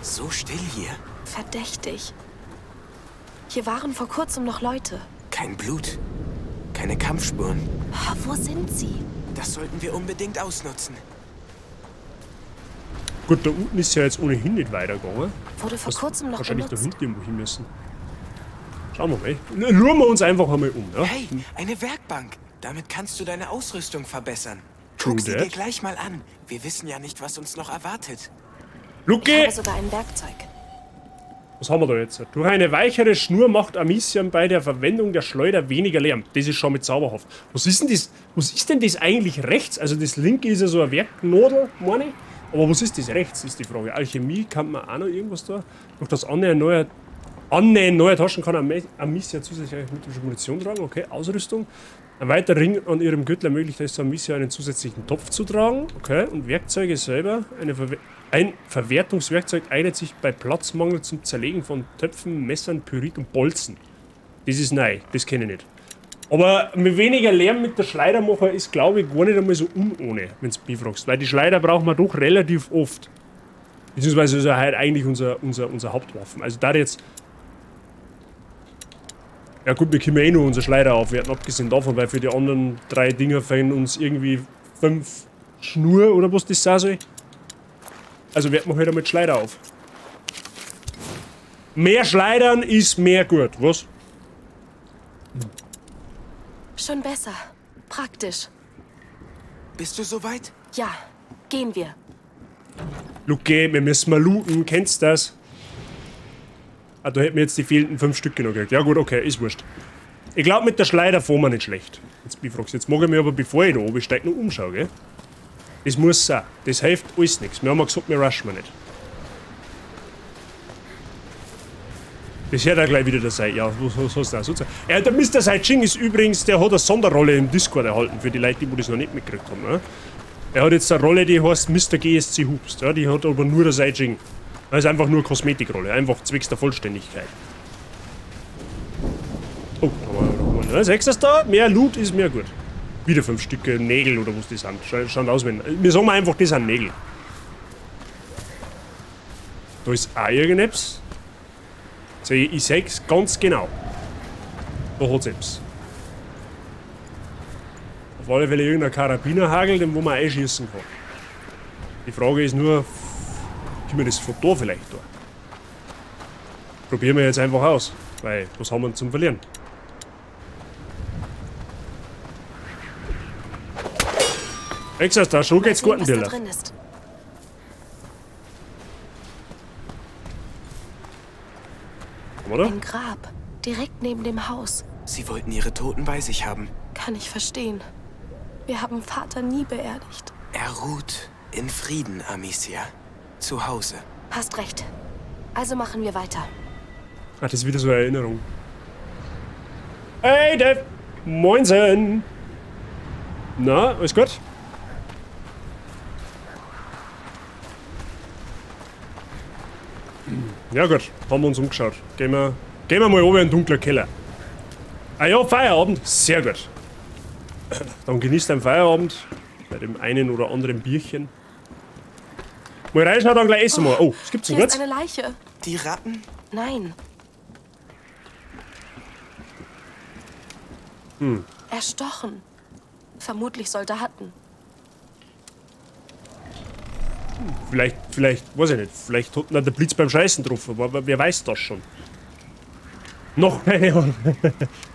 So still hier. Verdächtig. Hier waren vor kurzem noch Leute. Kein Blut. Keine Kampfspuren. Oh, wo sind sie? Das sollten wir unbedingt ausnutzen. Gut, da unten ist ja jetzt ohnehin nicht weitergegangen. Wurde vor Was kurzem noch wahrscheinlich benutzt. da hinten irgendwo hin müssen. Schauen wir mal. Schauen wir uns einfach einmal um. Ja? Hey, eine Werkbank. Damit kannst du deine Ausrüstung verbessern. True Guck sie dir that. gleich mal an. Wir wissen ja nicht, was uns noch erwartet. Luki! Ich habe sogar ein Werkzeug. Was haben wir da jetzt? Durch eine weichere Schnur macht Amicia bei der Verwendung der Schleuder weniger Lärm. Das ist schon mit zauberhaft. Was ist denn das? Was ist denn das eigentlich rechts? Also das linke ist ja so eine Werknadel, meine ich. Aber was ist das rechts, ist die Frage. Alchemie kann man auch noch irgendwas da. Durch das Annähern neuer Taschen kann Amicia zusätzlich mit Munition tragen. Okay, Ausrüstung. Ein weiterer Ring an ihrem Gürtel ermöglicht es Amicia, einen zusätzlichen Topf zu tragen. Okay, und Werkzeuge selber. Ein Verwertungswerkzeug eignet sich bei Platzmangel zum Zerlegen von Töpfen, Messern, Pyrit und Bolzen. Das ist neu, das kenne ich nicht. Aber mit weniger Lärm mit der Schleudermacher ist, glaube ich, gar nicht einmal so unohne, wenn du mich fragst. Weil die Schleuder brauchen wir doch relativ oft. Beziehungsweise ist ja halt eigentlich unser Hauptwaffen. Also da jetzt... Ja gut, wir können ja eh nur unser Schleuder aufwerten, abgesehen davon, weil für die anderen 3 Dinger fehlen uns irgendwie 5 Schnur oder was das sein soll. Also werten wir halt einmal die Schleuder auf. Mehr Schleudern ist mehr gut, was? Schon besser. Praktisch. Bist du soweit? Ja, gehen wir. Luke, wir müssen mal looten, kennst du das? Ah, da hätten wir jetzt die fehlenden 5 Stücke noch gekriegt. Ja gut, okay, ist wurscht. Ich glaube, mit der Schleider fahren wir nicht schlecht. Jetzt bin ich fragst. Jetzt mag ich mich aber, bevor ich da oben steige, noch umschauen, gell? Das muss sein. Das hilft alles nichts. Wir haben ja gesagt, wir rushen nicht. Das hört auch gleich wieder der Sei. Ja, was hast du da? Ja, der Mr. Saijing ist übrigens, der hat eine Sonderrolle im Discord erhalten, für die Leute, die das noch nicht mitgekriegt haben. Ne? Er hat jetzt eine Rolle, die heißt Mr. GSC Hubst. Ja? Die hat aber nur der Saijing. Das ist einfach nur Kosmetikrolle, einfach zwecks der Vollständigkeit. Oh, da haben wir, ne? Siehst du das da? Mehr Loot ist mehr gut. Wieder 5 Stücke Nägel oder was die sind. Schaut aus, wenn. Wir sagen einfach, das sind Nägel. Da ist auch irgendetwas. So, ich seh's ganz genau. Da hat's etwas. Auf alle Fälle irgendein Karabinerhagel, den wo man einschießen kann. Die Frage ist nur, können wir das von da vielleicht da? Probieren wir jetzt einfach aus, weil was haben wir zum Verlieren? Extra, da schon geht's gut, was da Diller. drin ist. Oder? Ein Grab, direkt neben dem Haus. Sie wollten ihre Toten bei sich haben. Kann ich verstehen. Wir haben Vater nie beerdigt. Er ruht in Frieden, Amicia. Zu Hause. Hast recht. Also machen wir weiter. Ach, das ist wieder so eine Erinnerung. Hey, Dev! Moinsen! Na, alles gut? Ja gut, haben wir uns umgeschaut. Gehen wir mal oben in den dunklen Keller. Ah ja, Feierabend. Sehr gut. Dann genießt deinen Feierabend bei dem einen oder anderen Bierchen. Mal reinschauen, dann gleich essen wir. Oh, was gibt's denn Hier ist jetzt? eine Leiche. Die Ratten? Nein. Hm. Erstochen. Vermutlich Soldaten. Vielleicht, weiß ich nicht, vielleicht hat ihn der Blitz beim Scheißen getroffen, aber wer weiß das schon. Noch keine Ahnung.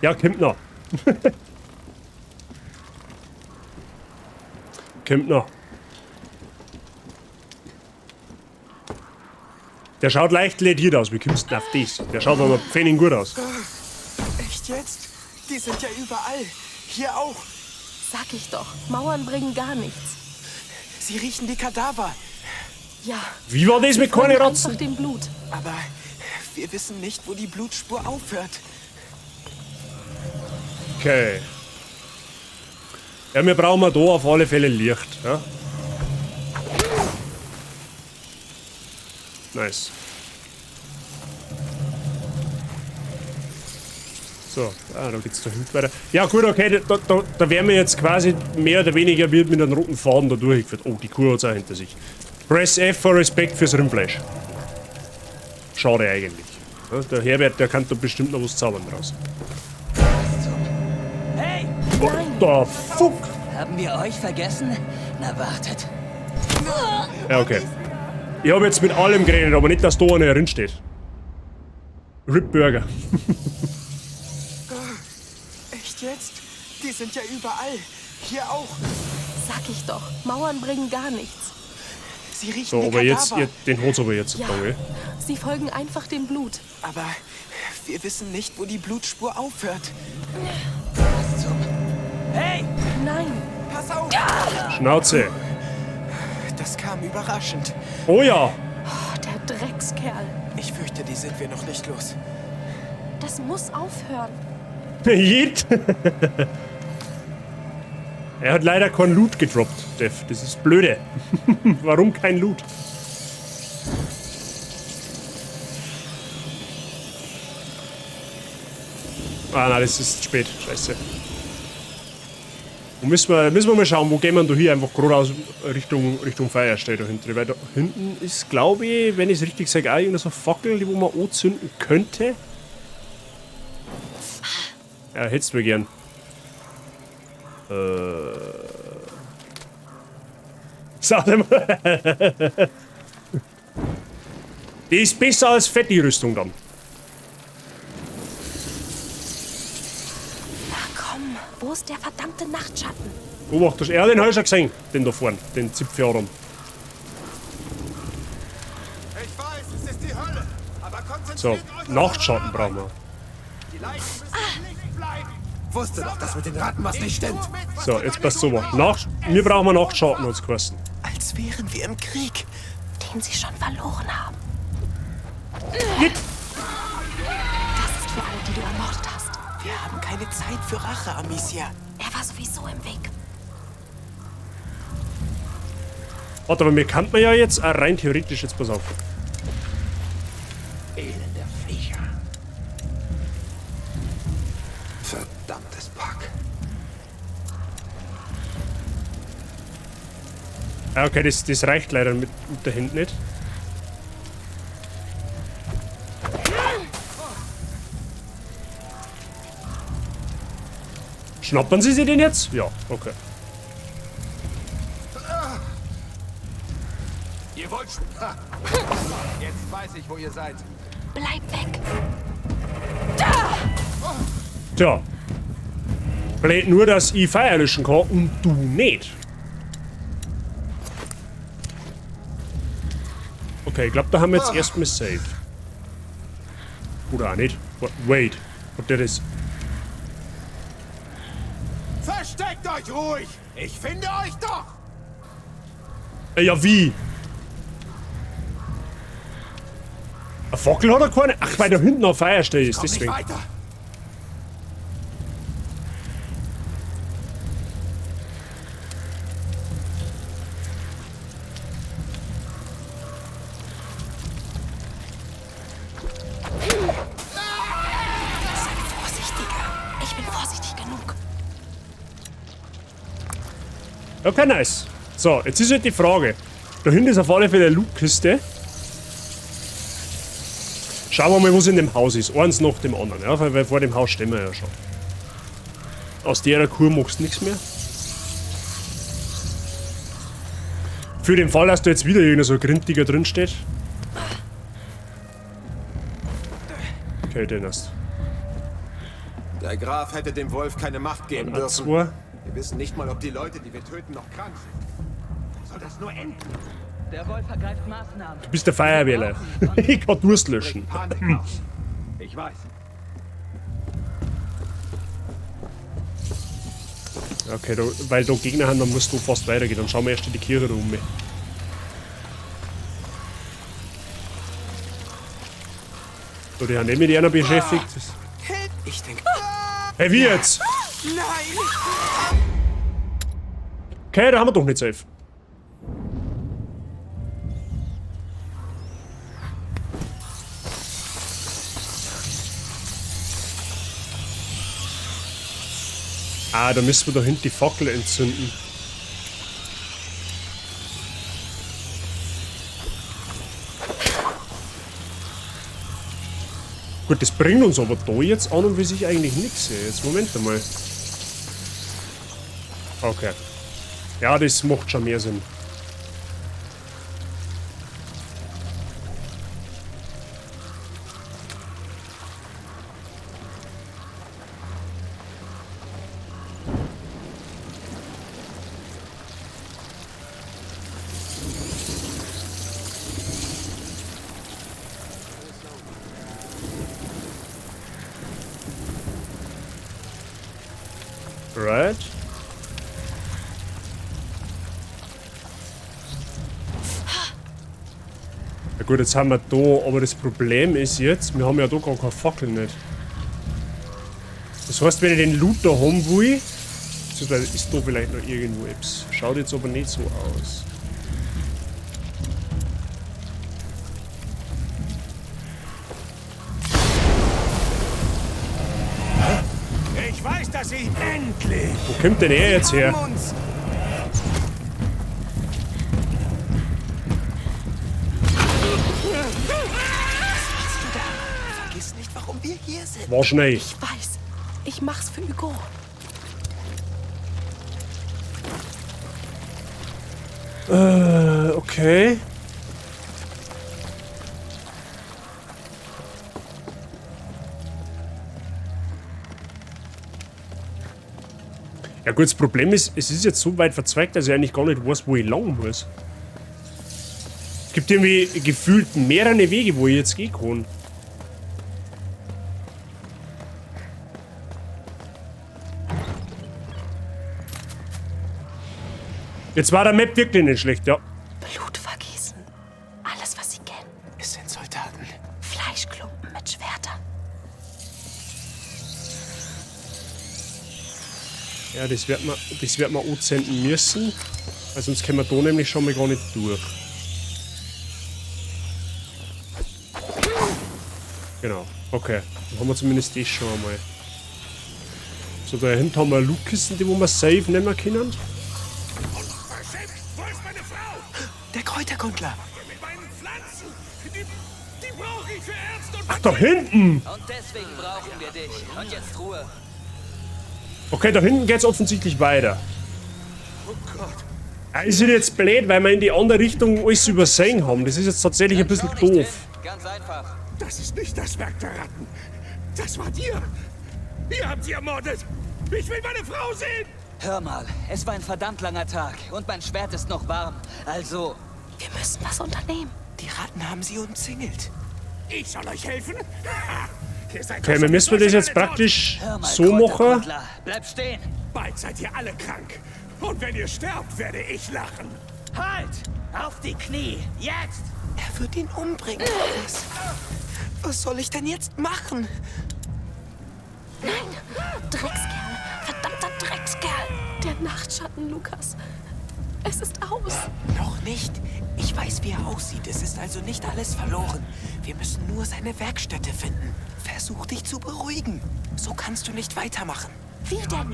Ja, kommt noch. Kommt noch. Der schaut leicht lediert aus, wie kommst du denn auf das? Der schaut aber pfennig gut aus. Echt jetzt? Die sind ja überall. Hier auch. Sag ich doch, Mauern bringen gar nichts. Sie riechen die Kadaver. Ja. Wie war das mit keine Ratzen? Einfach dem Blut. Aber wir wissen nicht, wo die Blutspur aufhört. Okay. Ja, wir brauchen da auf alle Fälle Licht. Ja? Nice. So, da geht's da hinten weiter. Ja gut, okay, da wären wir jetzt quasi mehr oder weniger wird mit einem roten Faden da durchgeführt. Oh, die Kuh hat's auch hinter sich. Press F for Respekt fürs Rindfleisch. Schade eigentlich. Ja, der Herbert, der kann da bestimmt noch was zaubern draus. Hey! What the fuck? Haben wir euch vergessen? Na wartet. Ja, okay. Ich hab jetzt mit allem geredet, aber nicht, dass da einer drin steht. Rip Burger. Echt jetzt? Die sind ja überall. Hier auch. Sag ich doch, Mauern bringen gar nichts. Sie riechen So, die aber jetzt, Kadaver. den hat's aber jetzt Ja. da, gell? Sie folgen einfach dem Blut. Aber wir wissen nicht, wo die Blutspur aufhört. Was zum... Hey! Nein! Pass auf! Schnauze! Das kam überraschend. Oh ja! Oh, der Dreckskerl. Ich fürchte, die sind wir noch nicht los. Das muss aufhören. Jeet! Er hat leider kein Loot gedroppt, Dev. Das ist blöde. Warum kein Loot? Ah nein, das ist spät. Scheiße. Wo müssen wir mal schauen, wo gehen wir da hier einfach geradeaus Richtung Feuerstelle da hinten. Weil da hinten ist, glaube ich, wenn ich es richtig sage, auch irgendeine so Fackel, die wo man anzünden könnte. Ja, hättest du gern. Sag mal. Die ist besser als Fetti-Rüstung dann. Na komm, wo ist der verdammte Nachtschatten? Beobachte, ja, den hab ich schon gesehen, den da vorne, den Zipfeladern. Ich weiß, es ist die Hölle, aber konzentriert So, euch auf Nachtschatten eure brauchen wir. Die Leichen müssen nicht bleiben. Wusste doch, dass mit den Ratten was nicht stimmt. So, jetzt passt so. Wir brauchen Nachtschatten, hat's geheißen. Als wären wir im Krieg. Den sie schon verloren haben. Jetzt. Das ist für alle, die du ermordet hast. Wir haben keine Zeit für Rache, Amicia. Er war sowieso im Weg. Warte, aber mir kann man ja jetzt auch rein theoretisch, jetzt pass auf. Elende Viecher. Verdammtes Pack. Ah, okay, das reicht leider mit der Hand nicht. Schnappern Sie sich den jetzt? Ja, okay. Ihr wollt... Ha. Jetzt weiß ich, wo ihr seid. Bleib weg. Tja. Blöd nur, dass ich Feuer löschen kann und du nicht. Okay, ich glaub, da haben wir jetzt erstmal safe. Oder auch nicht. Wait. Hat der das... Versteckt euch ruhig! Ich finde euch doch! Ja, wie? Eine Fackel hat er keine? Ach, weil da hinten noch Feuerstelle ist, deswegen. Weiter. Sei vorsichtiger. Ich bin vorsichtig genug. Okay, nice. So, jetzt ist halt die Frage. Da hinten ist auf alle Fälle eine Lootkiste. Schauen wir mal, was in dem Haus ist. Eins nach dem anderen, ja, weil vor dem Haus stehen wir ja schon. Aus der Kur machst du nichts mehr. Für den Fall, dass da jetzt wieder irgendein so Grintiger drin steht. Okay, den hast. Der Graf hätte dem Wolf keine Macht geben Dann dürfen. zwei. Wir wissen nicht mal, ob die Leute, die wir töten, noch krank sind. Soll das nur enden? Der Wolf ergreift Maßnahmen. Du bist der Feuerwehrler. Ich kann Durst löschen. Panik aus. Ich weiß. Okay, da, weil da Gegner haben, dann musst du fast weitergehen. Dann schauen wir erst in die Kirche da um. So, die haben eh mit einer beschäftigt. Ich denke. Hey, wie jetzt? Nein! Okay, da haben wir doch nicht safe. Ah, da müssen wir da hinten die Fackel entzünden. Gut, das bringt uns aber da jetzt an und für sich eigentlich nichts. Jetzt, Moment einmal. Okay. Ja, das macht schon mehr Sinn. Right. Ja gut, jetzt haben wir da, aber das Problem ist jetzt, wir haben ja da gar keine Fackel nicht. Das heißt, wenn ich den Loot da haben will, beziehungsweise ist da vielleicht noch irgendwo etwas. Schaut jetzt aber nicht so aus. Ich weiß, dass sie endlich. Wo kommt denn er jetzt her? Vergiss nicht, warum wir hier sind. War schnell. Ich weiß. Ich mach's für Hugo. Okay. Ja gut, das Problem ist, es ist jetzt so weit verzweigt, dass ich eigentlich gar nicht weiß, wo ich lang muss. Es gibt irgendwie gefühlt mehrere Wege, wo ich jetzt gehen kann. Jetzt war der Map wirklich nicht schlecht, ja. Blut vergießen. Alles, was sie kennen. Es sind Soldaten. Fleischklumpen mit Schwertern. Ja, das wird man anzünden müssen. Weil sonst kommen wir da nämlich schon mal gar nicht durch. Genau, okay. Dann haben wir zumindest das schon einmal. So, da hinten haben wir Loot-Kisten, die wo wir safe nehmen können. Wo ist meine Frau? Der Kräuterkundler. Mit meinen Pflanzen. Die brauche ich für Ärzte und... Ach, da hinten! Und deswegen brauchen wir dich. Und jetzt Ruhe. Okay, da hinten geht's offensichtlich weiter. Oh Gott. Ja, ist jetzt blöd, weil wir in die andere Richtung alles übersehen haben. Das ist jetzt tatsächlich ein bisschen doof. Ganz einfach. Das ist nicht das Werk der Ratten. Das wart ihr. Ihr habt sie ermordet. Ich will meine Frau sehen. Hör mal, es war ein verdammt langer Tag und mein Schwert ist noch warm. Also... Wir müssen was unternehmen. Die Ratten haben sie umzingelt. Ich soll euch helfen? Ihr seid Okay, wir müssen das jetzt praktisch Hör mal, so machen. Bleib stehen. Bald seid ihr alle krank. Und wenn ihr sterbt, werde ich lachen. Halt! Auf die Knie! Jetzt! Er wird ihn umbringen. Was soll ich denn jetzt machen? Nein! Dreckskerl! Verdammter Dreckskerl! Der Nachtschatten, Lukas. Es ist aus. Noch nicht. Ich weiß, wie er aussieht. Es ist also nicht alles verloren. Wir müssen nur seine Werkstätte finden. Versuch dich zu beruhigen. So kannst du nicht weitermachen. Wie denn?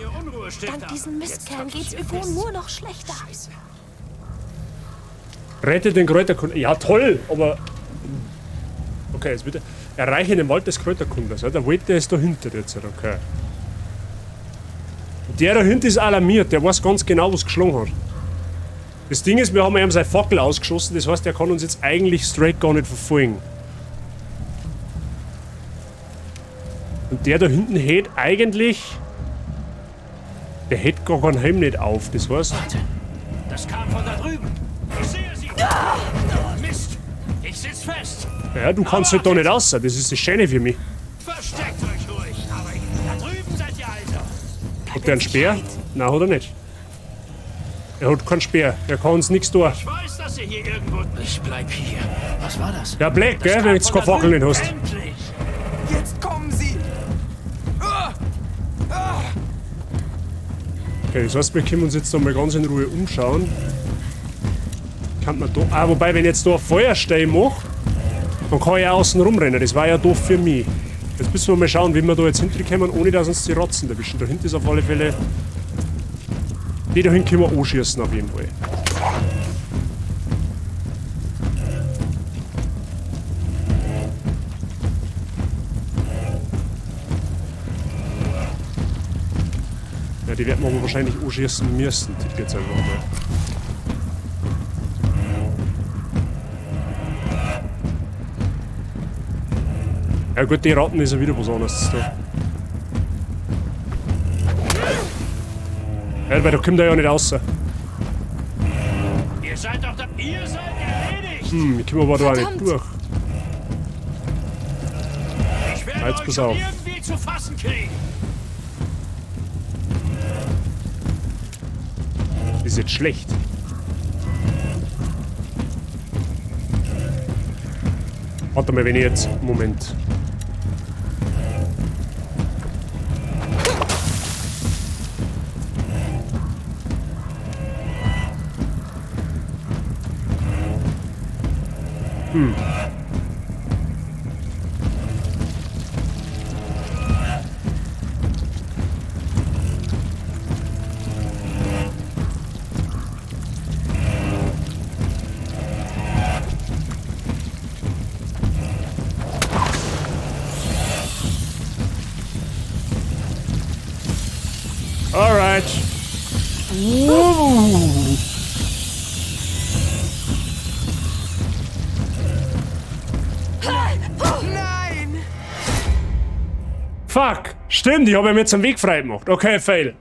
Dank diesen Mistkerlen geht's Hugo nur noch schlechter. Scheiße. Rette den Kräuterkundler. Ja, toll, aber... Okay, jetzt bitte. Erreiche den Wald des Kräuterkundlers. Ja, der Wald, der ist dahinter jetzt. Okay. Und der dahinter ist alarmiert. Der weiß ganz genau, was geschlagen hat. Das Ding ist, wir haben ihm seine Fackel ausgeschossen. Das heißt, er kann uns jetzt eigentlich straight gar nicht verfolgen. Und der da hinten hält eigentlich... Der hält gar keinen Helm nicht auf. Das heißt... Warte, das kam von da drüben. Ich sehe sie. Mist, ich sitz fest. Ja, du kannst halt da nicht raus. Das ist das Schöne für mich. Versteckt euch ruhig. Aber da drüben seid ihr also. Hat der einen Speer? Nein, hat er nicht. Er hat keinen Speer. Er kann uns nichts tun. Ich weiß, dass ihr hier irgendwo... Ich bleib hier. Was war das? Ja, Black, gell, wenn du jetzt keine Fackel nicht hast. Endlich. Jetzt kommen sie. Okay, das heißt, wir können uns jetzt noch mal ganz in Ruhe umschauen. Kann man da... Ah, wobei, wenn ich jetzt da ein Feuerstein mache, dann kann ich auch außen rumrennen. Das war ja doof für mich. Jetzt müssen wir mal schauen, wie wir da jetzt hinterkommen, ohne dass uns die Rotzen erwischen. Da hinten ist auf alle Fälle... Die da hinten können wir anschießen auf jeden Fall. Ja, die werden wir aber wahrscheinlich anschießen müssen. Tipp jetzt einfach mal. Ja gut, die Ratten ist ja wieder was anderes da. Ja, weil da kommt er ja nicht raus. Ihr seid doch da. Ihr seid erledigt. Hm, ich komme aber da auch nicht durch. Ich werde Jetzt euch pass schon auf. irgendwie zu fassen kriegen. Das ist jetzt schlecht. Warte mal, wenn ich jetzt... Moment. Alright. Nein! Fuck! Stimmt, ich habe ihm jetzt einen Weg frei gemacht. Okay, fail.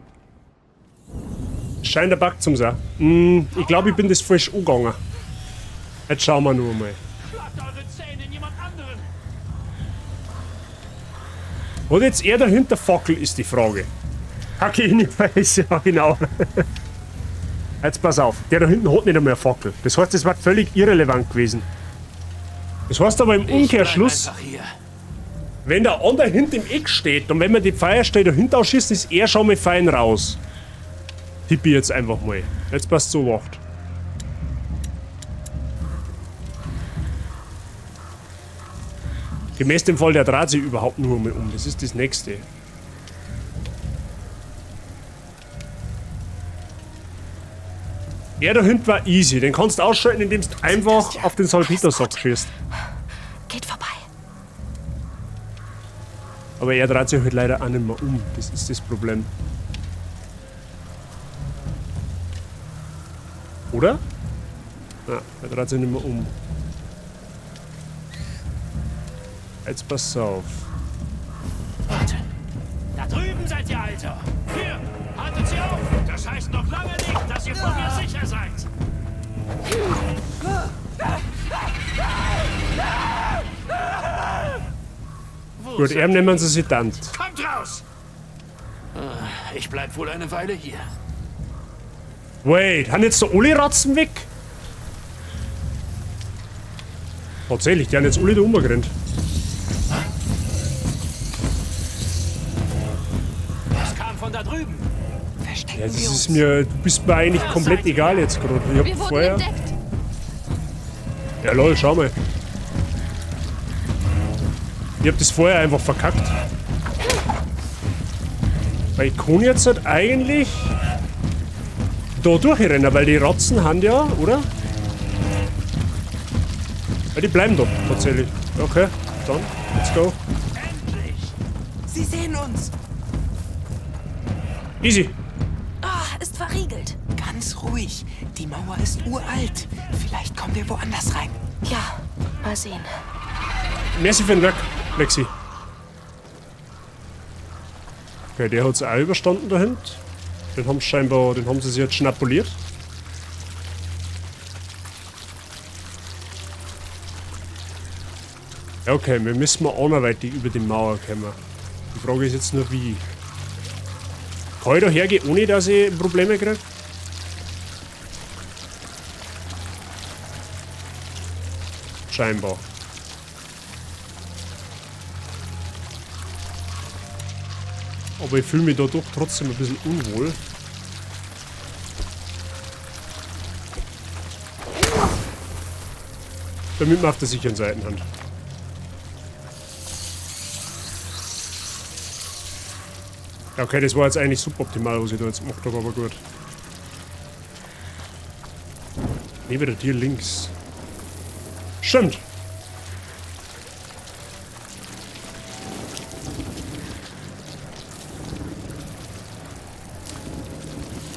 Scheint der Bug zum sein. Ich glaube, ich bin das falsch angegangen. Jetzt schauen wir nur mal. Hat jetzt er dahinter Fackel, ist die Frage. Kacke in die Weiß, ja genau. Jetzt pass auf, der da hinten hat nicht einmal eine Fackel. Das heißt, das war völlig irrelevant gewesen. Das heißt aber im Umkehrschluss, wenn der andere hinten im Eck steht und wenn man die Feuerstelle dahinter ausschießt, ist er schon mal fein raus. Tippe ich jetzt einfach mal. Jetzt passt so wacht. Gemäß dem Fall, der dreht sich überhaupt nur mal um. Das ist das Nächste. Er da hinten war easy. Den kannst du ausschalten, indem du einfach auf den Salpetersack schießt. Geht vorbei. Aber er dreht sich halt leider auch nicht mehr um. Das ist das Problem. Oder? Nein, er dreht sich nicht mehr um. Jetzt pass auf. Warte. Da drüben seid ihr also. Hier, haltet sie auf. Das heißt noch lange nicht, dass ihr vor mir sicher seid. Gut, er nehmen sie sich dann. Kommt raus! Ich bleib wohl eine Weile hier. Wait, haben jetzt da alle Ratzen weg? Tatsächlich, die haben jetzt alle da rumgerannt. Es kam von da drüben. Verstecken Ja, das wir ist uns. mir, du bist mir eigentlich komplett egal jetzt gerade. Ich hab Wir wurden vorher. entdeckt. Ja lol, schau mal. Ich hab das vorher einfach verkackt. Weil ich kann jetzt halt eigentlich da durchrennen, weil die Ratzen haben ja, oder? Weil die bleiben da tatsächlich. Okay, dann, let's go. Endlich! Sie sehen uns. Easy. Ah, ist verriegelt. Ganz ruhig. Die Mauer ist uralt. Vielleicht kommen wir woanders rein. Ja, mal sehen. Merci für den Lurk, Lexi. Okay, der hat's auch überstanden da hinten. Den haben sie scheinbar, den haben sie sich jetzt schnapuliert. Ja, okay, wir müssen mal anderweitig über die Mauer kommen. Die Frage ist jetzt nur wie. Kann ich da hergehen, ohne dass ich Probleme kriege? Scheinbar. Aber ich fühle mich da doch trotzdem ein bisschen unwohl. Damit wir auf der sicheren Seite sind. Ja, okay, das war jetzt eigentlich suboptimal, was ich da jetzt gemacht habe, aber gut. Ne, wieder hier links. Stimmt.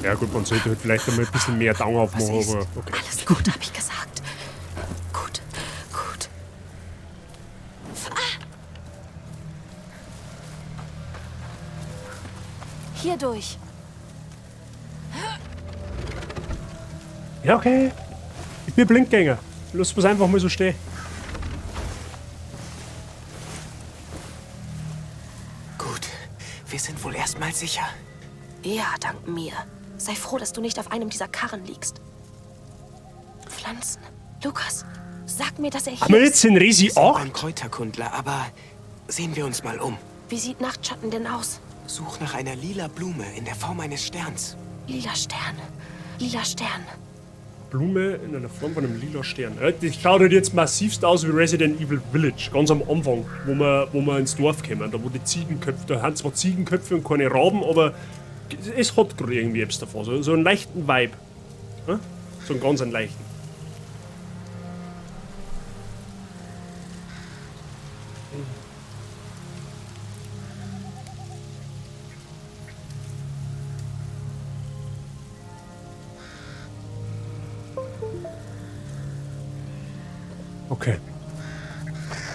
Ja gut, man sollte halt vielleicht einmal ein bisschen mehr Dauer aufmachen, Was ist? aber okay. Alles gut, habe ich gesagt. Gut, gut. Ah! Hier durch. Ja, okay. Ich bin Blindgänger. Lass es einfach mal so stehen. Gut. Wir sind wohl erstmal sicher. Ja, dank mir. Sei froh, dass du nicht auf einem dieser Karren liegst. Pflanzen. Lukas, sag mir, dass er Haben hier wir jetzt ist. den Resi Wir sind 8? beim Kräuterkundler, aber sehen wir uns mal um. Wie sieht Nachtschatten denn aus? Such nach einer lila Blume in der Form eines Sterns. Lila Stern. Lila Stern. Blume in einer Form von einem lila Stern. Ja, das schaut halt jetzt massivst aus wie Resident Evil Village, ganz am Anfang, wo wir ins Dorf kommen, da wo die Ziegenköpfe, da haben zwar Ziegenköpfe und keine Raben, aber es hat gerade irgendwie etwas davon, so einen leichten Vibe. Ja? So einen ganz einen leichten. Okay.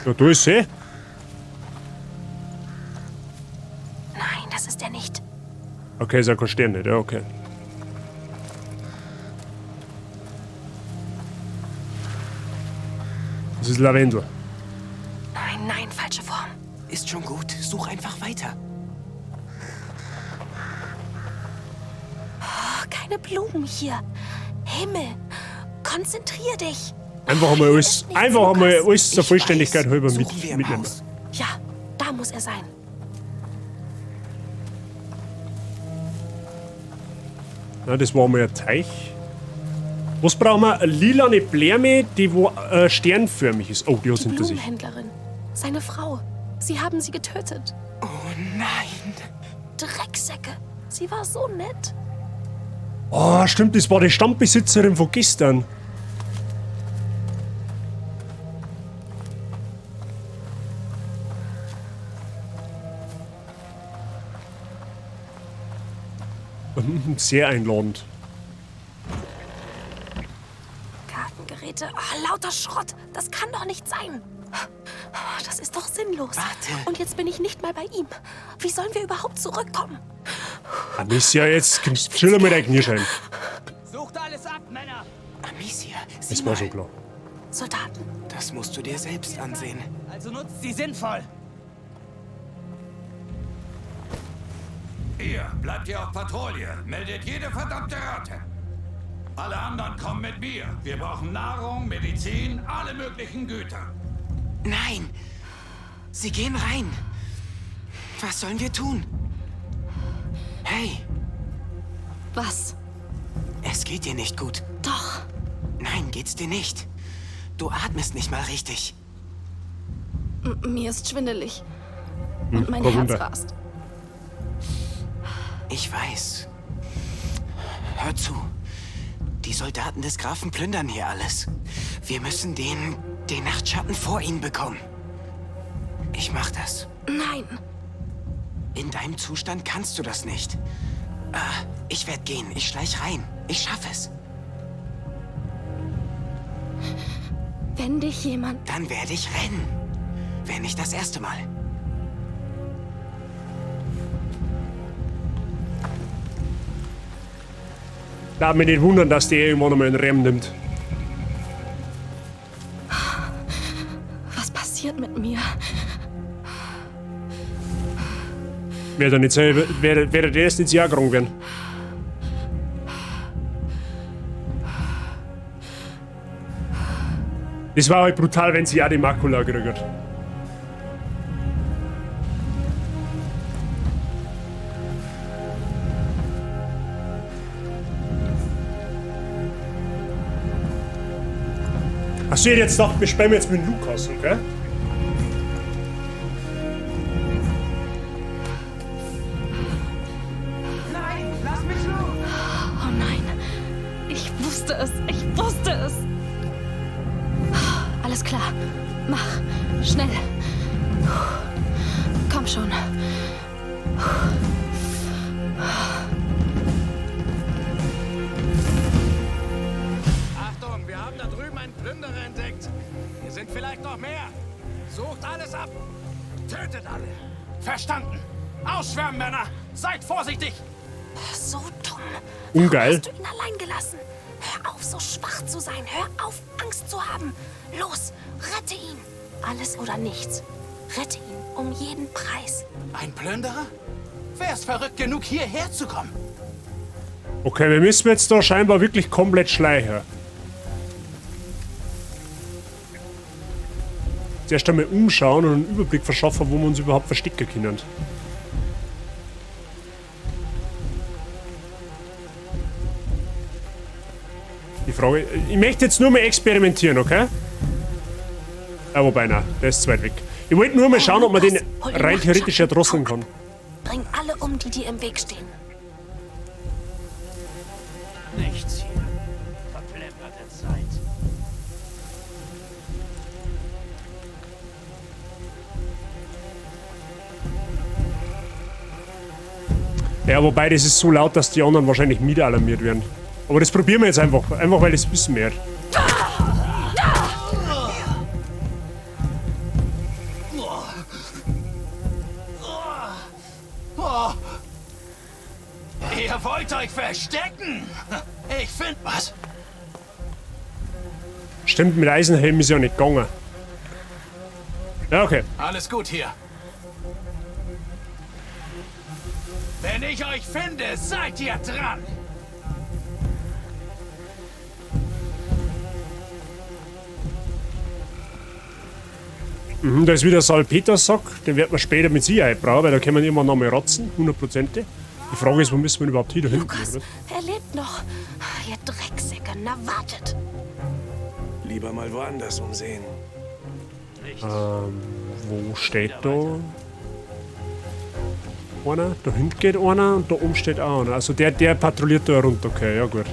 Ja, da ist sie. Nein, das ist er nicht. Okay, ist ja kein Stern nicht, ja, okay. ist Lavendel. Nein, nein, falsche Form. Ist schon gut. Such einfach weiter. Oh, keine Blumen hier. Himmel, konzentrier dich. Einfach einmal alles, einfach einmal alles zur Vollständigkeit halber mitnehmen. Ja, da muss er sein. Na, das war mal ein Teich. Was brauchen wir? Eine lilane Blume, die wo sternförmig ist. Oh, die hat Die hinter sich. Blumenhändlerin. Seine Frau. Sie haben sie getötet. Oh nein. Drecksäcke. Sie war so nett. Oh, stimmt, das war die Stammbesitzerin von gestern. Sehr einladend. Gartengeräte. Ah, lauter Schrott. Das kann doch nicht sein. Das ist doch sinnlos. Warte. Und jetzt bin ich nicht mal bei ihm. Wie sollen wir überhaupt zurückkommen? Amicia, jetzt chill mal dein Knirschein. Sucht alles ab, Männer! Amicia, sieh Das war mal. schon klar. Soldaten. Das musst du dir selbst ansehen. Also nutzt sie sinnvoll! Ihr bleibt hier auf Patrouille. Meldet jede verdammte Ratte. Alle anderen kommen mit mir. Wir brauchen Nahrung, Medizin, alle möglichen Güter. Nein! Sie gehen rein. Was sollen wir tun? Hey, Was? es geht dir nicht gut. Doch. Nein, geht's dir nicht. Du atmest nicht mal richtig. Mir ist schwindelig. Und mein kein Herz Wunder. rast. Ich weiß. Hör zu. Die Soldaten des Grafen plündern hier alles. Wir müssen den Nachtschatten vor ihnen bekommen. Ich mach das. Nein. In deinem Zustand kannst du das nicht. Ich werde gehen. Ich schleich rein. Ich schaffe es. Wenn dich jemand... Dann werde ich rennen. Wenn nicht das erste Mal. Darf mich nicht wundern, dass die irgendwann einmal einen Rem nimmt. Was passiert mit mir? Wäre nicht selber, wäre der erst ins Jahr gegangen werden. Das war halt brutal, wenn sie auch die Makula gekriegt hat. Achso, ich hätte jetzt gedacht, wir spielen jetzt mit Lukas, okay? Nein, lass mich los! Oh nein. Ich wusste es. Ich wusste es. Alles klar. Mach. Schnell. Komm schon. Achtung, wir haben da drüben einen Plünderer entdeckt. Hier sind vielleicht noch mehr. Sucht alles ab. Tötet alle. Verstanden. Ausschwärmen, Männer. Seid vorsichtig. So dumm. Ungeil. Warum hast du ihn allein gelassen? Hör auf, so schwach zu sein. Hör auf, Angst zu haben. Los, rette ihn. Alles oder nichts. Rette ihn um jeden Preis. Ein Plünderer? Wer ist verrückt genug, hierher zu kommen? Okay, wir müssen jetzt da scheinbar wirklich komplett schleichen. Zuerst einmal umschauen und einen Überblick verschaffen, wo wir uns überhaupt verstecken können. Die Frage... Ich möchte jetzt nur mal experimentieren, okay? Ah, wobei, nein, der ist zu weit weg. Ich wollte nur mal schauen, ob man den rein theoretisch erdrosseln kann. Bring alle um, die dir im Weg stehen. Nichts hier. Verplemperte Zeit. Ja, wobei, das ist so laut, dass die anderen wahrscheinlich mit alarmiert werden. Aber das probieren wir jetzt einfach. Einfach, weil das wissen wir. Oh. Ihr wollt euch verstecken? Ich find was. Stimmt, mit Eisenhelm ist ja nicht gegangen. Ja, okay. Alles gut hier. Wenn ich euch finde, seid ihr dran. Mhm, da ist wieder Salpetersack. Den wird man später mit Sicherheit brauchen, weil da kann man immer noch mal rotzen, 100%. Die Frage ist, wo müssen wir überhaupt hin? Da hinten, Lukas, oder? er lebt noch. Ihr Drecksäcke, na wartet. Lieber mal woanders umsehen. Wo steht da? Einer? Da hinten geht einer und da oben steht auch einer. Also der patrouilliert da runter, okay, ja gut.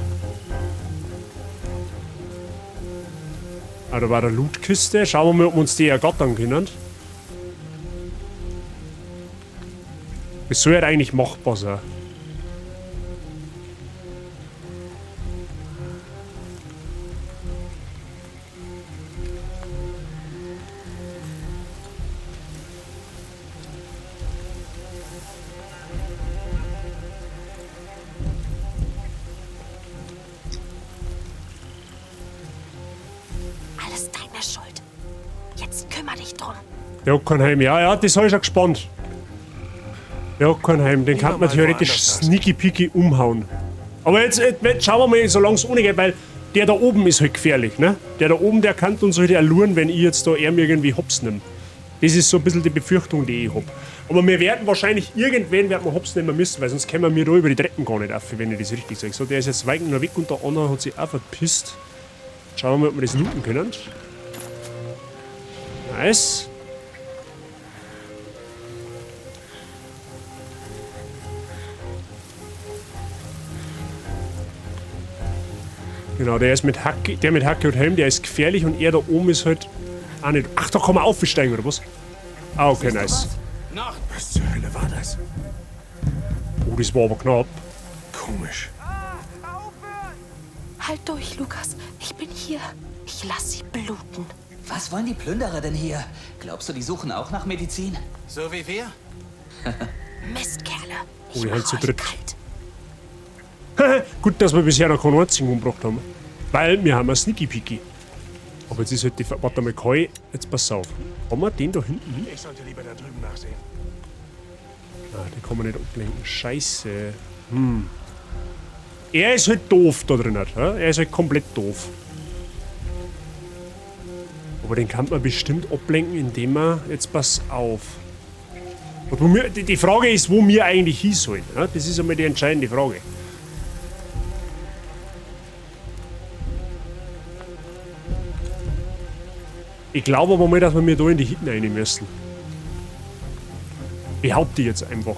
Ah, da war eine Lootkiste. Schauen wir mal, ob wir uns die ergattern können. Das soll ja eigentlich machbar sein. Alles deine Schuld. Jetzt kümmere dich drum. Der hat kein Heim. Ja, ja, das habe ich schon gespannt. Der hat kein Heim. Den kann man theoretisch sneaky peaky umhauen. Aber jetzt schauen wir mal, solange es ohne geht, weil der da oben ist halt gefährlich, ne? Der da oben, der kann uns halt erluren, wenn ich jetzt da ihm irgendwie hops nehme. Das ist so ein bisschen die Befürchtung, die ich hab. Aber wir werden wahrscheinlich irgendwen werden wir hops nehmen müssen, weil sonst kommen wir da über die Treppen gar nicht auf, wenn ich das richtig sage. So, der ist jetzt weit noch weg und der andere hat sich auch verpisst. Schauen wir mal, ob wir das looten können. Nice. Genau, der ist mit Hacke, der mit Hacke und Helm, der ist gefährlich und er da oben ist halt auch nicht. Ach, da kann man aufsteigen, oder was? Ah, okay, nice. Was zur Hölle war das? Oh, das war aber knapp. Komisch. Halt durch, Lukas. Ich bin hier. Ich lass sie bluten. Was wollen die Plünderer denn hier? Glaubst du, die suchen auch nach Medizin? So wie wir? Mistkerle. Oh, die haben zu dritt. Gut, dass wir bisher noch keinen einzigen umgebracht haben. Weil wir haben einen Sneaky Peaky. Aber jetzt ist halt die... Warte mal, Kai, jetzt pass auf. Haben wir den da hinten? Ich sollte lieber da drüben nachsehen. Ah, den kann man nicht ablenken. Scheiße. Hm. Er ist halt doof da drin. Ja? Er ist halt komplett doof. Aber den kann man bestimmt ablenken, indem man... Jetzt pass auf. Und wo wir, die Frage ist, wo wir eigentlich hin sollen. Ja? Das ist einmal die entscheidende Frage. Ich glaube aber mal, dass wir mir da in die Hitten rein müssen. Behaupte ich jetzt einfach.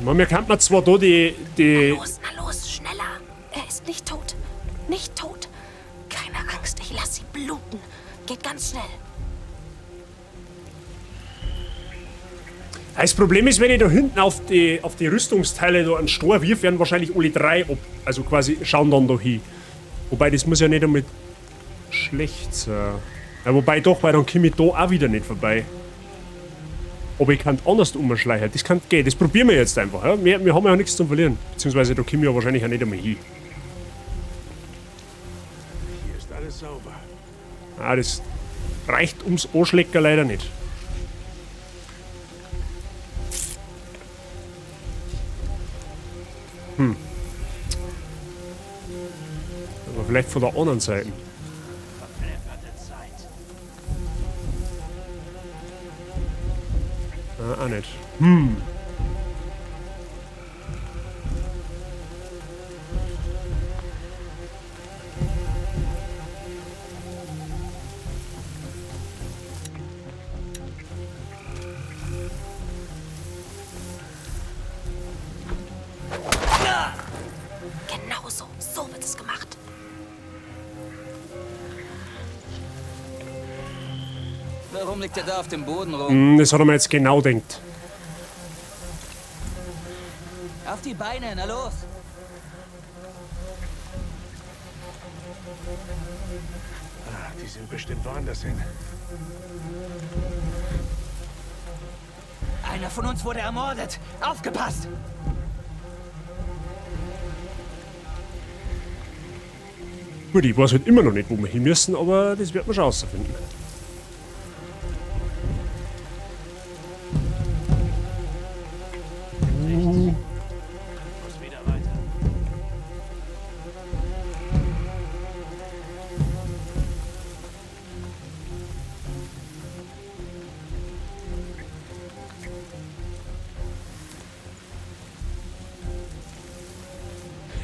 Mir kann man zwar da die... Na los, na los, schneller! Er ist nicht tot. Nicht tot. Keine Angst, ich lass sie bluten. Geht ganz schnell. Das Problem ist, wenn ich da hinten auf die Rüstungsteile da einen Stor wirf, werden wahrscheinlich alle drei ab. Also quasi schauen dann da hin. Wobei, das muss ja nicht einmal schlecht sein. Ja, wobei doch, weil dann komme ich da auch wieder nicht vorbei. Aber ich kann anders umschleichen. Das kann gehen. Das probieren wir jetzt einfach. Ja? Wir haben ja nichts zum Verlieren. Beziehungsweise da komme ich ja wahrscheinlich auch nicht einmal hin. Hier ist alles sauber. Ah, das reicht ums Anschlecken leider nicht. Hm. Aber vielleicht von der anderen Seite. Ah, auch nicht. Hm. Genau so. So wird es gemacht. Warum liegt er da auf dem Boden rum? Das hat er mir jetzt genau gedacht. Auf die Beine, na los! Ah, die sind bestimmt woanders hin. Einer von uns wurde ermordet! Aufgepasst! Gut, ich weiß halt immer noch nicht, wo wir hin müssen, aber das wird man schon rausfinden. Muss wieder weiter.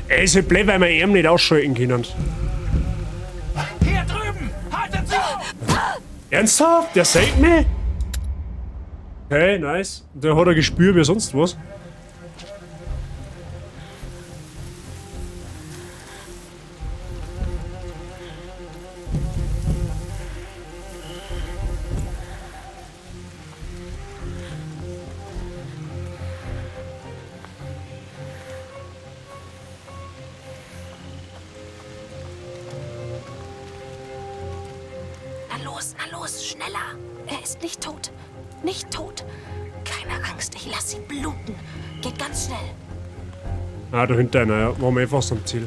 Ey, ist halt blöd, weil wir ihn nicht ausschalten können. Hier drüben! Haltet sie auf! Ernsthaft? Der sieht mich? Okay, nice. Der hat ein Gespür wie sonst was. Na los, schneller. Er ist nicht tot. Nicht tot. Keine Angst, ich lass sie bluten. Geht ganz schnell. Ah, da hinten einer, ja. Waren wir eh fast am Ziel.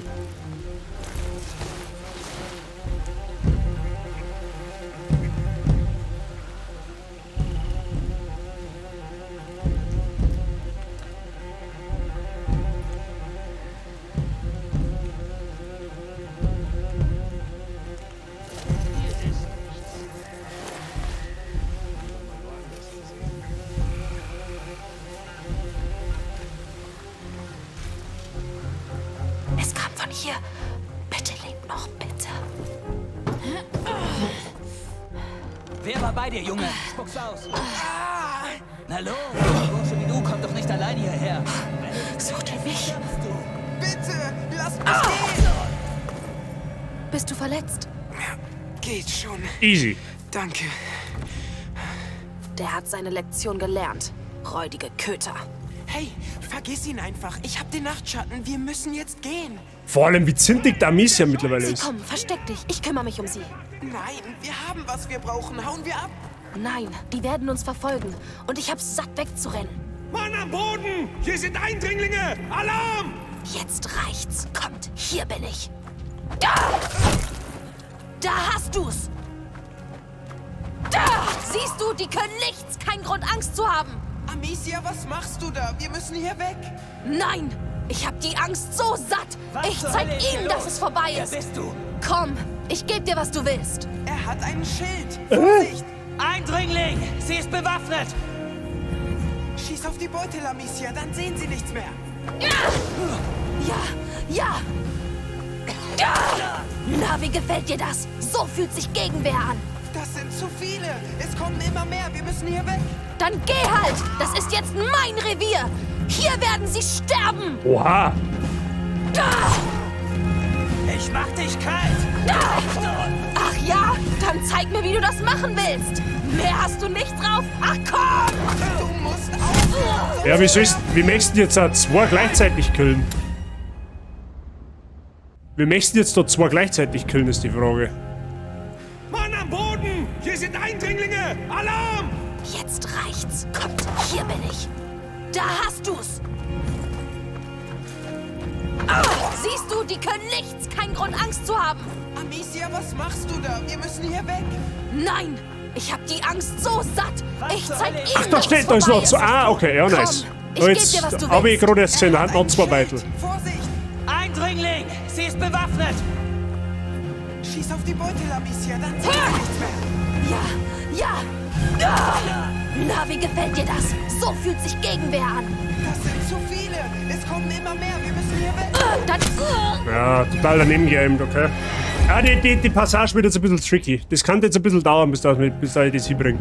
Es kam von hier. Bitte leb noch, bitte. Wer war bei dir, Junge? Spuck's aus. Na los, ein Bursche wie du kommt doch nicht allein hierher. Sucht ihr mich? Bitte, lass mich gehen! Bist du verletzt? Geht schon. Easy. Danke. Der hat seine Lektion gelernt. Räudige Köter. Hey, vergiss ihn einfach. Ich hab den Nachtschatten. Wir müssen jetzt gehen. Vor allem, wie zintig der Amicia mittlerweile Sie ist. kommen, versteck dich. Ich kümmere mich um sie. Nein, wir haben, was wir brauchen. Hauen wir ab. Nein, die werden uns verfolgen. Und ich hab's satt, wegzurennen. Mann am Boden! Hier sind Eindringlinge! Alarm! Jetzt reicht's. Kommt, hier bin ich. Da! Da hast du's! Da! Siehst du, die können nichts. Kein Grund, Angst zu haben. Amicia, was machst du da? Wir müssen hier weg. Nein! Ich hab die Angst so satt. Was Ich zur zeig Hölle ist hier ihnen, dass los? es vorbei Wer ist. bist du? Komm, ich geb dir, was du willst. Er hat einen Schild. Vorsicht! Eindringling! Sie ist bewaffnet! Schieß auf die Beute, Amicia, dann sehen sie nichts mehr. Ja, ja. Ja! Na, wie gefällt dir das? So fühlt sich Gegenwehr an. Das sind zu viele. Es kommen immer mehr. Wir müssen hier weg. Dann geh halt! Das ist jetzt mein Revier! Hier werden sie sterben! Oha! Ich mach dich kalt! Ach ja? Dann zeig mir, wie du das machen willst! Mehr hast du nicht drauf? Ach komm! Du musst aufhören. Ja, wie sollst, wie möchtest du jetzt auch zwei gleichzeitig killen? Wie möchtest du jetzt da zwei gleichzeitig killen, ist die Frage. Mann am Boden! Hier sind Eindringlinge! Alarm! Jetzt reicht's. Kommt, hier bin ich. Da hast du's! Ah, siehst du, die können nichts. Kein Grund, Angst zu haben. Amicia, was machst du da? Wir müssen hier weg. Nein! Ich hab die Angst so satt. Was Ich zur zeig Hölle ihnen, ist Ach, da dass es steht, da ist vorbei noch zwei. Ah, okay, ja, Komm, nice. ich Da geb jetzt dir, was du hab ich willst. gerade erst gesehen, da Er hat hat noch einen zwei Schild. Beitel. Vorsicht! Eindringling! Sie ist bewaffnet! Schieß auf die Beute, Amicia, dann sehen sie nichts mehr. Ja, ja. Ah! Na, wie gefällt dir das? So fühlt sich Gegenwehr an. Das sind zu viele. Es kommen immer mehr. Wir müssen hier weg. Dann, Ja, total daneben geaimt, okay. Ja, die Passage wird jetzt ein bisschen tricky. Das kann jetzt ein bisschen dauern, bis da ich das hinbringe.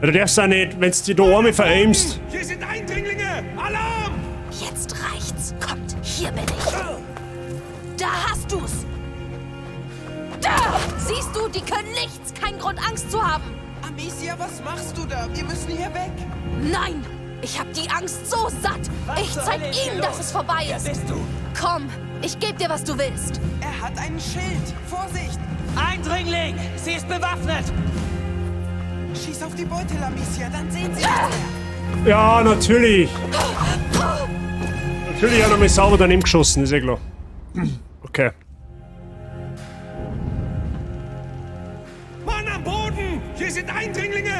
Du darfst auch nicht, wenn du dich da einmal veraimst. Hier sind Eindringlinge! Alarm! Jetzt reicht's. Kommt, hier bin ich. Da hast du's. Da! Siehst du, die können nichts. Kein Grund, Angst zu haben. Amicia, was machst du da? Wir müssen hier weg. Nein! Ich hab die Angst so satt. Was Ich zur zeig Hölle ist hier ihnen, dass los? es vorbei Wer ist. bist du? Komm, ich geb dir, was du willst. Er hat einen Schild. Vorsicht! Eindringling! Sie ist bewaffnet! Schieß auf die Beute, Amicia, dann sehen sie nichts mehr. Ja, natürlich. Natürlich hat er mich sauber daneben geschossen, ist eh klar. Okay.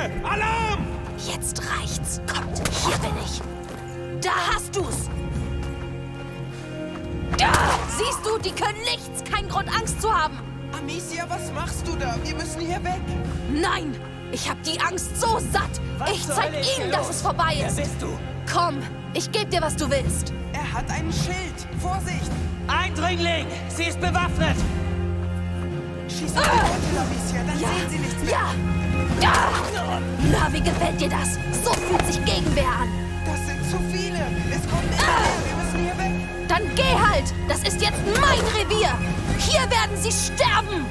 Eindringlinge! Alarm! Jetzt reicht's. Kommt, hier bin ich. Da hast du's. Da! Siehst du, die können nichts. Kein Grund, Angst zu haben. Amicia, was machst du da? Wir müssen hier weg. Nein! Ich hab die Angst so satt. Was Ich zur zeig Hölle ist ihnen, hier dass los? es vorbei Wer ist. bist du? Komm, ich geb dir, was du willst. Er hat ein Schild. Vorsicht! Eindringling! Sie ist bewaffnet! Schieß auf die Beute, Amicia, dann sehen sie nichts mehr. Ja! Ja! Na, wie gefällt dir das? So fühlt sich Gegenwehr an. Das sind zu viele. Es kommen immer mehr. Wir müssen hier weg. Dann geh halt! Das ist jetzt mein Revier! Hier werden sie sterben!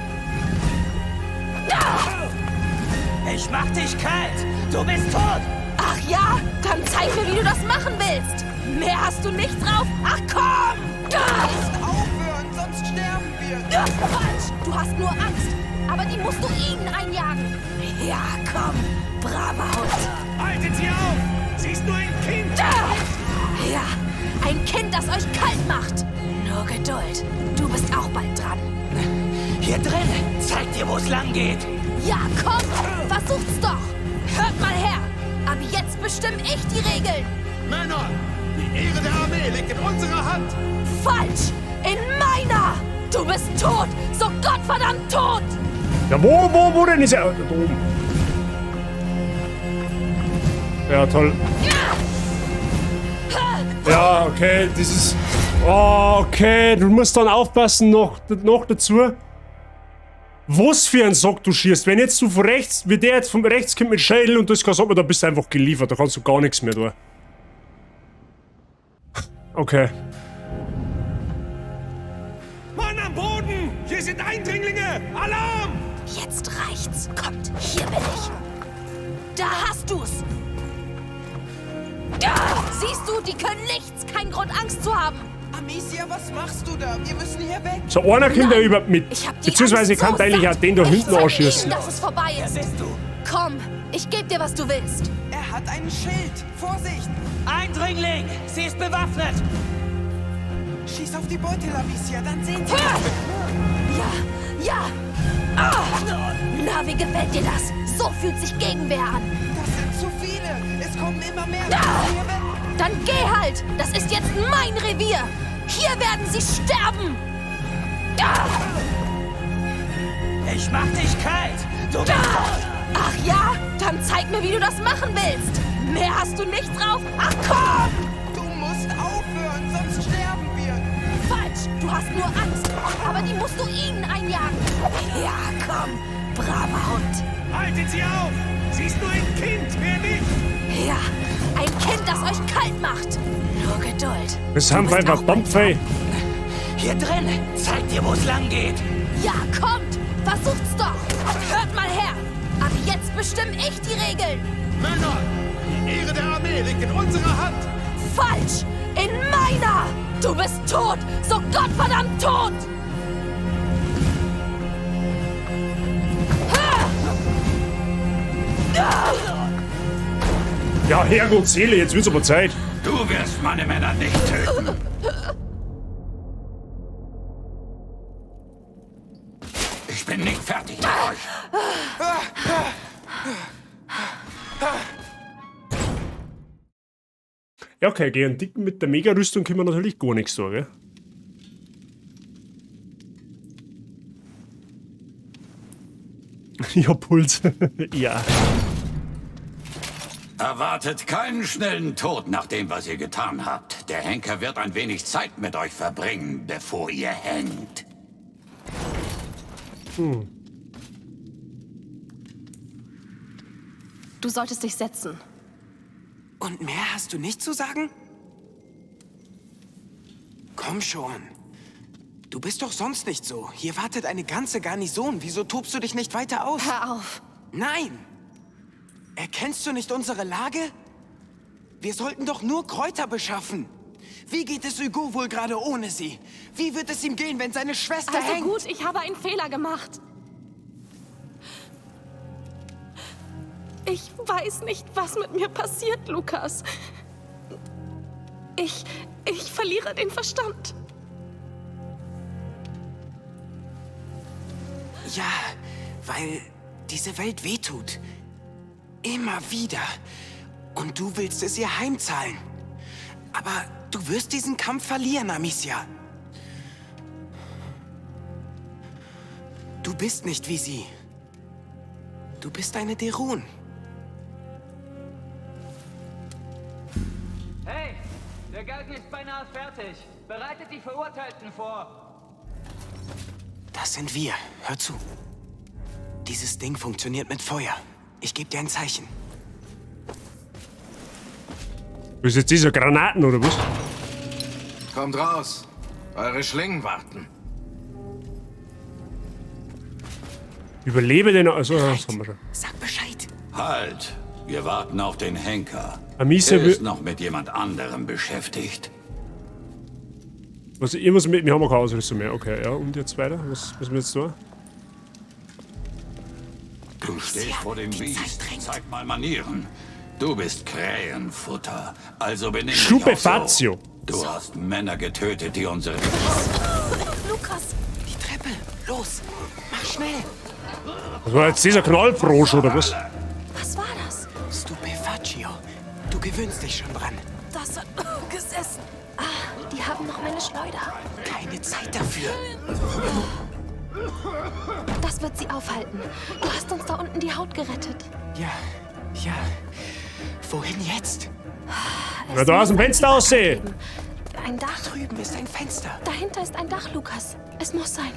Da! Ich mach dich kalt! Du bist tot! Ach ja? Dann zeig mir, wie du das machen willst! Mehr hast du nicht drauf? Ach komm! Da! Wir müssen aufhören, sonst sterben wir. Ja, falsch! Du hast nur Angst! Aber die musst du ihnen einjagen! Ja, komm! Braver Hund! Haltet sie auf! Sie ist nur ein Kind! Da! Ja, ein Kind, das euch kalt macht! Nur Geduld. Du bist auch bald dran. Hier drin! Zeig dir, wo es lang geht! Ja, komm! Versucht's doch! Hört mal her! Ab jetzt bestimme ich die Regeln! Männer, die Ehre der Armee liegt in unserer Hand. Falsch! In meiner! Du bist tot! So gottverdammt tot! Ja, wo denn ist er? Da oben. Ja, toll. Ja, okay, dieses... Oh, okay, du musst dann aufpassen noch dazu. Was für ein Sack du schießt. Wenn jetzt du von rechts, wie der jetzt von rechts kommt mit Schädel und das kein Sack mehr, da bist du einfach geliefert. Da kannst du gar nichts mehr tun. Okay. Mann am Boden! Hier sind Eindringlinge! Alarm! Jetzt reicht's. Kommt, hier bin ich. Da hast du's. Da! Siehst du, die können nichts. Kein Grund, Angst zu haben. Amicia, was machst du da? Wir müssen hier weg. So, einer kommt ja überhaupt mit. Ich hab die Beziehungsweise Angst kann so eigentlich auch satt. den da Ich hinten zeig anschießen. Ihnen, dass es vorbei Wer ist. bist du? Komm, ich geb dir, was du willst. Er hat ein Schild. Vorsicht! Eindringling! Sie ist bewaffnet! Schieß auf die Beute, Amicia, dann sehen sie nichts mehr. Ja, ja. Ah! Na, wie gefällt dir das? So fühlt sich Gegenwehr an. Das sind zu viele. Es kommen immer mehr. Wir Da! müssen hier weg. Dann geh halt! Das ist jetzt mein Revier! Hier werden sie sterben! Da! Ich mach dich kalt! Du bist Da! tot! Ach ja? Dann zeig mir, wie du das machen willst! Mehr hast du nicht drauf? Ach komm! Du musst aufhören, sonst sterben wir. Falsch! Du hast nur Angst! Aber die musst du ihnen einjagen! Ja, komm! Braver Hund! Haltet sie auf! Sie ist nur ein Kind, mehr nicht! Ja, ein Kind, das euch kalt macht! Nur Geduld. Das haben Du wir bist einfach auch bald Dampf, ey. Hier drin! Zeig dir, wo es lang geht! Ja, kommt! Versucht's doch! Hört mal her! Ab jetzt bestimme ich die Regeln! Männer, die Ehre der Armee liegt in unserer Hand. Falsch! In meiner! Du bist tot! So gottverdammt tot! Ja, Herrgott Seele, jetzt wird's aber Zeit. Du wirst meine Männer nicht töten. Ich bin nicht fertig mit euch. Ja, okay, gegen einen Dicken mit der Mega-Rüstung können wir natürlich gar nichts sagen, gell? Ich hab Puls. Ja. Erwartet keinen schnellen Tod nach dem, was ihr getan habt. Der Henker wird ein wenig Zeit mit euch verbringen, bevor ihr hängt. Hm. Du solltest dich setzen. Und mehr hast du nicht zu sagen? Komm schon. Du bist doch sonst nicht so. Hier wartet eine ganze Garnison. Wieso tobst du dich nicht weiter aus? Hör auf. Nein! Erkennst du nicht unsere Lage? Wir sollten doch nur Kräuter beschaffen. Wie geht es Hugo wohl gerade ohne sie? Wie wird es ihm gehen, wenn seine Schwester Also hängt? gut, ich habe einen Fehler gemacht. Ich weiß nicht, was mit mir passiert, Lukas. Ich verliere den Verstand. Ja, weil diese Welt wehtut. Immer wieder. Und du willst es ihr heimzahlen. Aber du wirst diesen Kampf verlieren, Amicia. Du bist nicht wie sie. Du bist eine Derun. Hey, der Galgen ist beinahe fertig. Bereitet die Verurteilten vor. Das sind wir. Hör zu. Dieses Ding funktioniert mit Feuer. Ich gebe dir ein Zeichen. Was ist jetzt dieser Granaten oder was? Kommt raus. Eure Schlingen warten. Überlebe den. Also, das haben wir schon. Sag Bescheid. Halt! Wir warten auf den Henker. Amicia Er ist noch mit jemand anderem beschäftigt. Was, irgendwas mit mir haben wir keine Ausrüstung mehr. Okay, ja. Und jetzt weiter? Was müssen wir jetzt tun? Du stehst vor dem Biest. Zeig mal Manieren. Du bist Krähenfutter. Also benimm dich auch so. Stupefazio. Du hast Männer getötet, die unsere... Lukas! Die Treppe! Los! Mach schnell! Was war jetzt dieser Knallfrosch oder was? Was war das? Stupefaccio. Du gewöhnst dich schon dran. Das hat gesessen. Ah, die haben noch meine Schleuder. Keine Zeit dafür. Das wird sie aufhalten. Du hast uns da unten die Haut gerettet. Ja, ja. Wohin jetzt? Na, da aus dem Fenster aussehen. Ein Dach. Drüben ist ein Fenster. Dahinter ist ein Dach, Lukas. Es muss sein.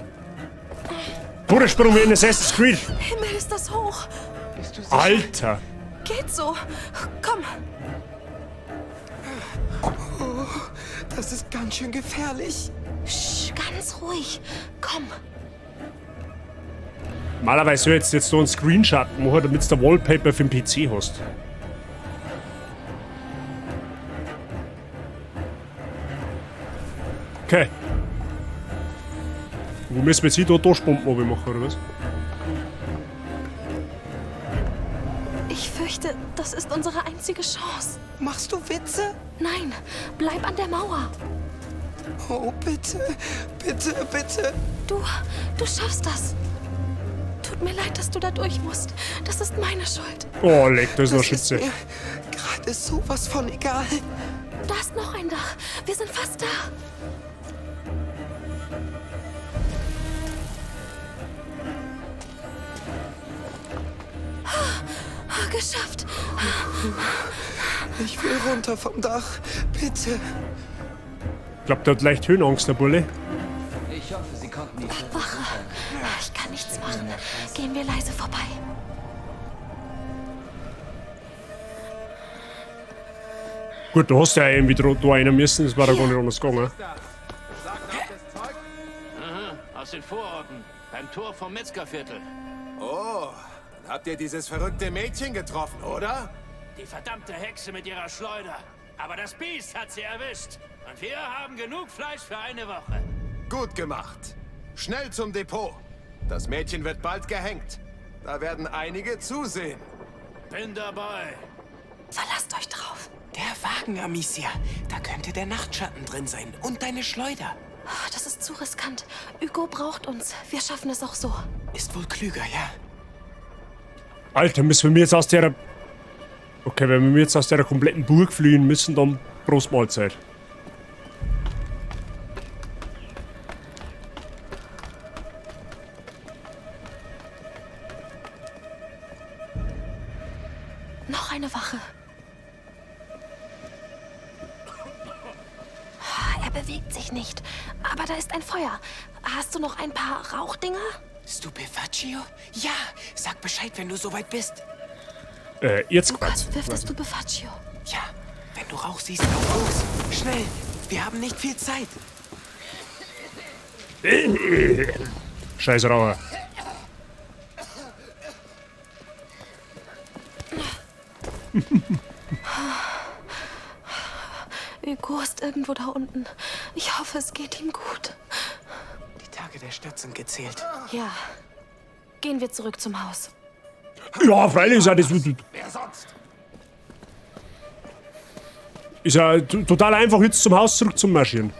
Brudersprung wie in Assassin's Creed. Himmel, ist das hoch. Bist du sicher? Alter. Geht so. Komm. Oh, das ist ganz schön gefährlich. Sch, ganz ruhig. Komm. Normalerweise soll jetzt so einen Screenshot machen, damit du Wallpaper für den PC hast. Okay. Wo müssen wir jetzt hier da durchpumpen, ob ich mache, oder was? Ich fürchte, das ist unsere einzige Chance. Machst du Witze? Nein, bleib an der Mauer. Oh, bitte, bitte, bitte. Du schaffst das. Tut mir leid, dass du da durch musst. Das ist meine Schuld. Oh, leck, das ist noch Das ist Schütze. mir gerade sowas von egal. Da ist noch ein Dach. Wir sind fast da. Ah, geschafft. Ich will runter vom Dach. Bitte. Ich glaub, der hat leicht Höhenangst, der Bulle. Ich hoffe, sie konnten die Treppe Wache. Ich kann nichts machen. Gehen wir leise vorbei. Gut, du hast ja irgendwie da rein müssen, das war da gar nicht anders gegangen. Aha, aus den Vororten. Beim Tor vom Metzgerviertel. Oh, dann habt ihr dieses verrückte Mädchen getroffen, oder? Die verdammte Hexe mit ihrer Schleuder. Aber das Biest hat sie erwischt. Und wir haben genug Fleisch für eine Woche. Gut gemacht. Schnell zum Depot. Das Mädchen wird bald gehängt. Da werden einige zusehen. Bin dabei. Verlasst euch drauf. Der Wagen, Amicia. Da könnte der Nachtschatten drin sein. Und deine Schleuder. Das ist zu riskant. Hugo braucht uns. Wir schaffen es auch so. Ist wohl klüger, ja? Alter, müssen wir jetzt aus der... Okay, wenn wir jetzt aus der kompletten Burg fliehen müssen, dann Prost Mahlzeit. Noch eine Wache. Er bewegt sich nicht. Aber da ist ein Feuer. Hast du noch ein paar Rauchdinger? Stupefaccio? Ja, sag Bescheid, wenn du soweit bist. Jetzt Lukas, Quatsch. wirf das Stupefaccio. Ja, wenn du Rauch siehst, lauf los. Schnell, wir haben nicht viel Zeit. Scheiß Raucher. Hugo ist irgendwo da unten. Ich hoffe, es geht ihm gut. Die Tage der Stadt sind gezählt. Ja. Gehen wir zurück zum Haus. Ja, freilich ist ja das. Wer sonst? Ist ja total einfach, jetzt zum Haus zurück zu marschieren.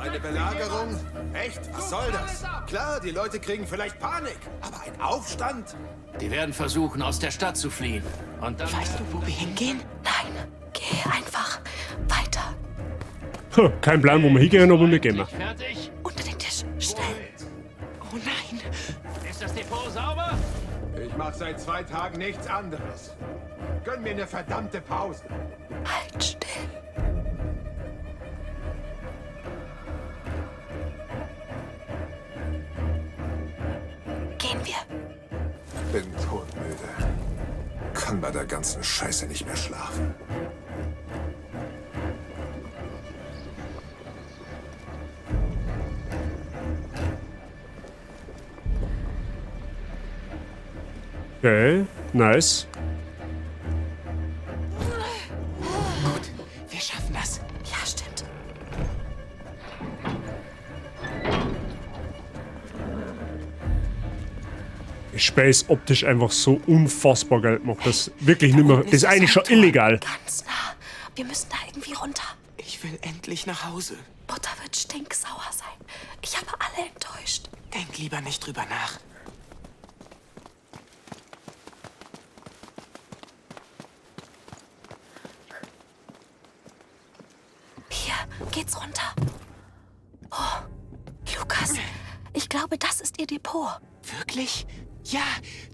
Eine Belagerung? Echt? Was soll das? Klar, die Leute kriegen vielleicht Panik. Aber ein Aufstand? Die werden versuchen, aus der Stadt zu fliehen. Und dann... Weißt du, wo wir hingehen? Nein, geh einfach weiter. Kein Plan, wo wir hingehen, aber wir gehen. Fertig? Unter den Tisch, schnell. Oh nein. Ist das Depot sauber? Ich mache seit 2 Tagen nichts anderes. Gönn mir eine verdammte Pause. Halt still. Gehen wir. Bin todmüde. Kann bei der ganzen Scheiße nicht mehr schlafen. Okay, nice. Gut, wir schaffen das. Ja, stimmt. Das Spiel ist optisch einfach so unfassbar geil gemacht. Das ist wirklich nicht mehr. Das ist eigentlich schon illegal. Ganz nah. Wir müssen da irgendwie runter. Ich will endlich nach Hause. Mutter wird stinksauer sein. Ich habe alle enttäuscht. Denk lieber nicht drüber nach. Hier geht's runter. Oh, Lukas, ich glaube, das ist ihr Depot. Wirklich? Ja,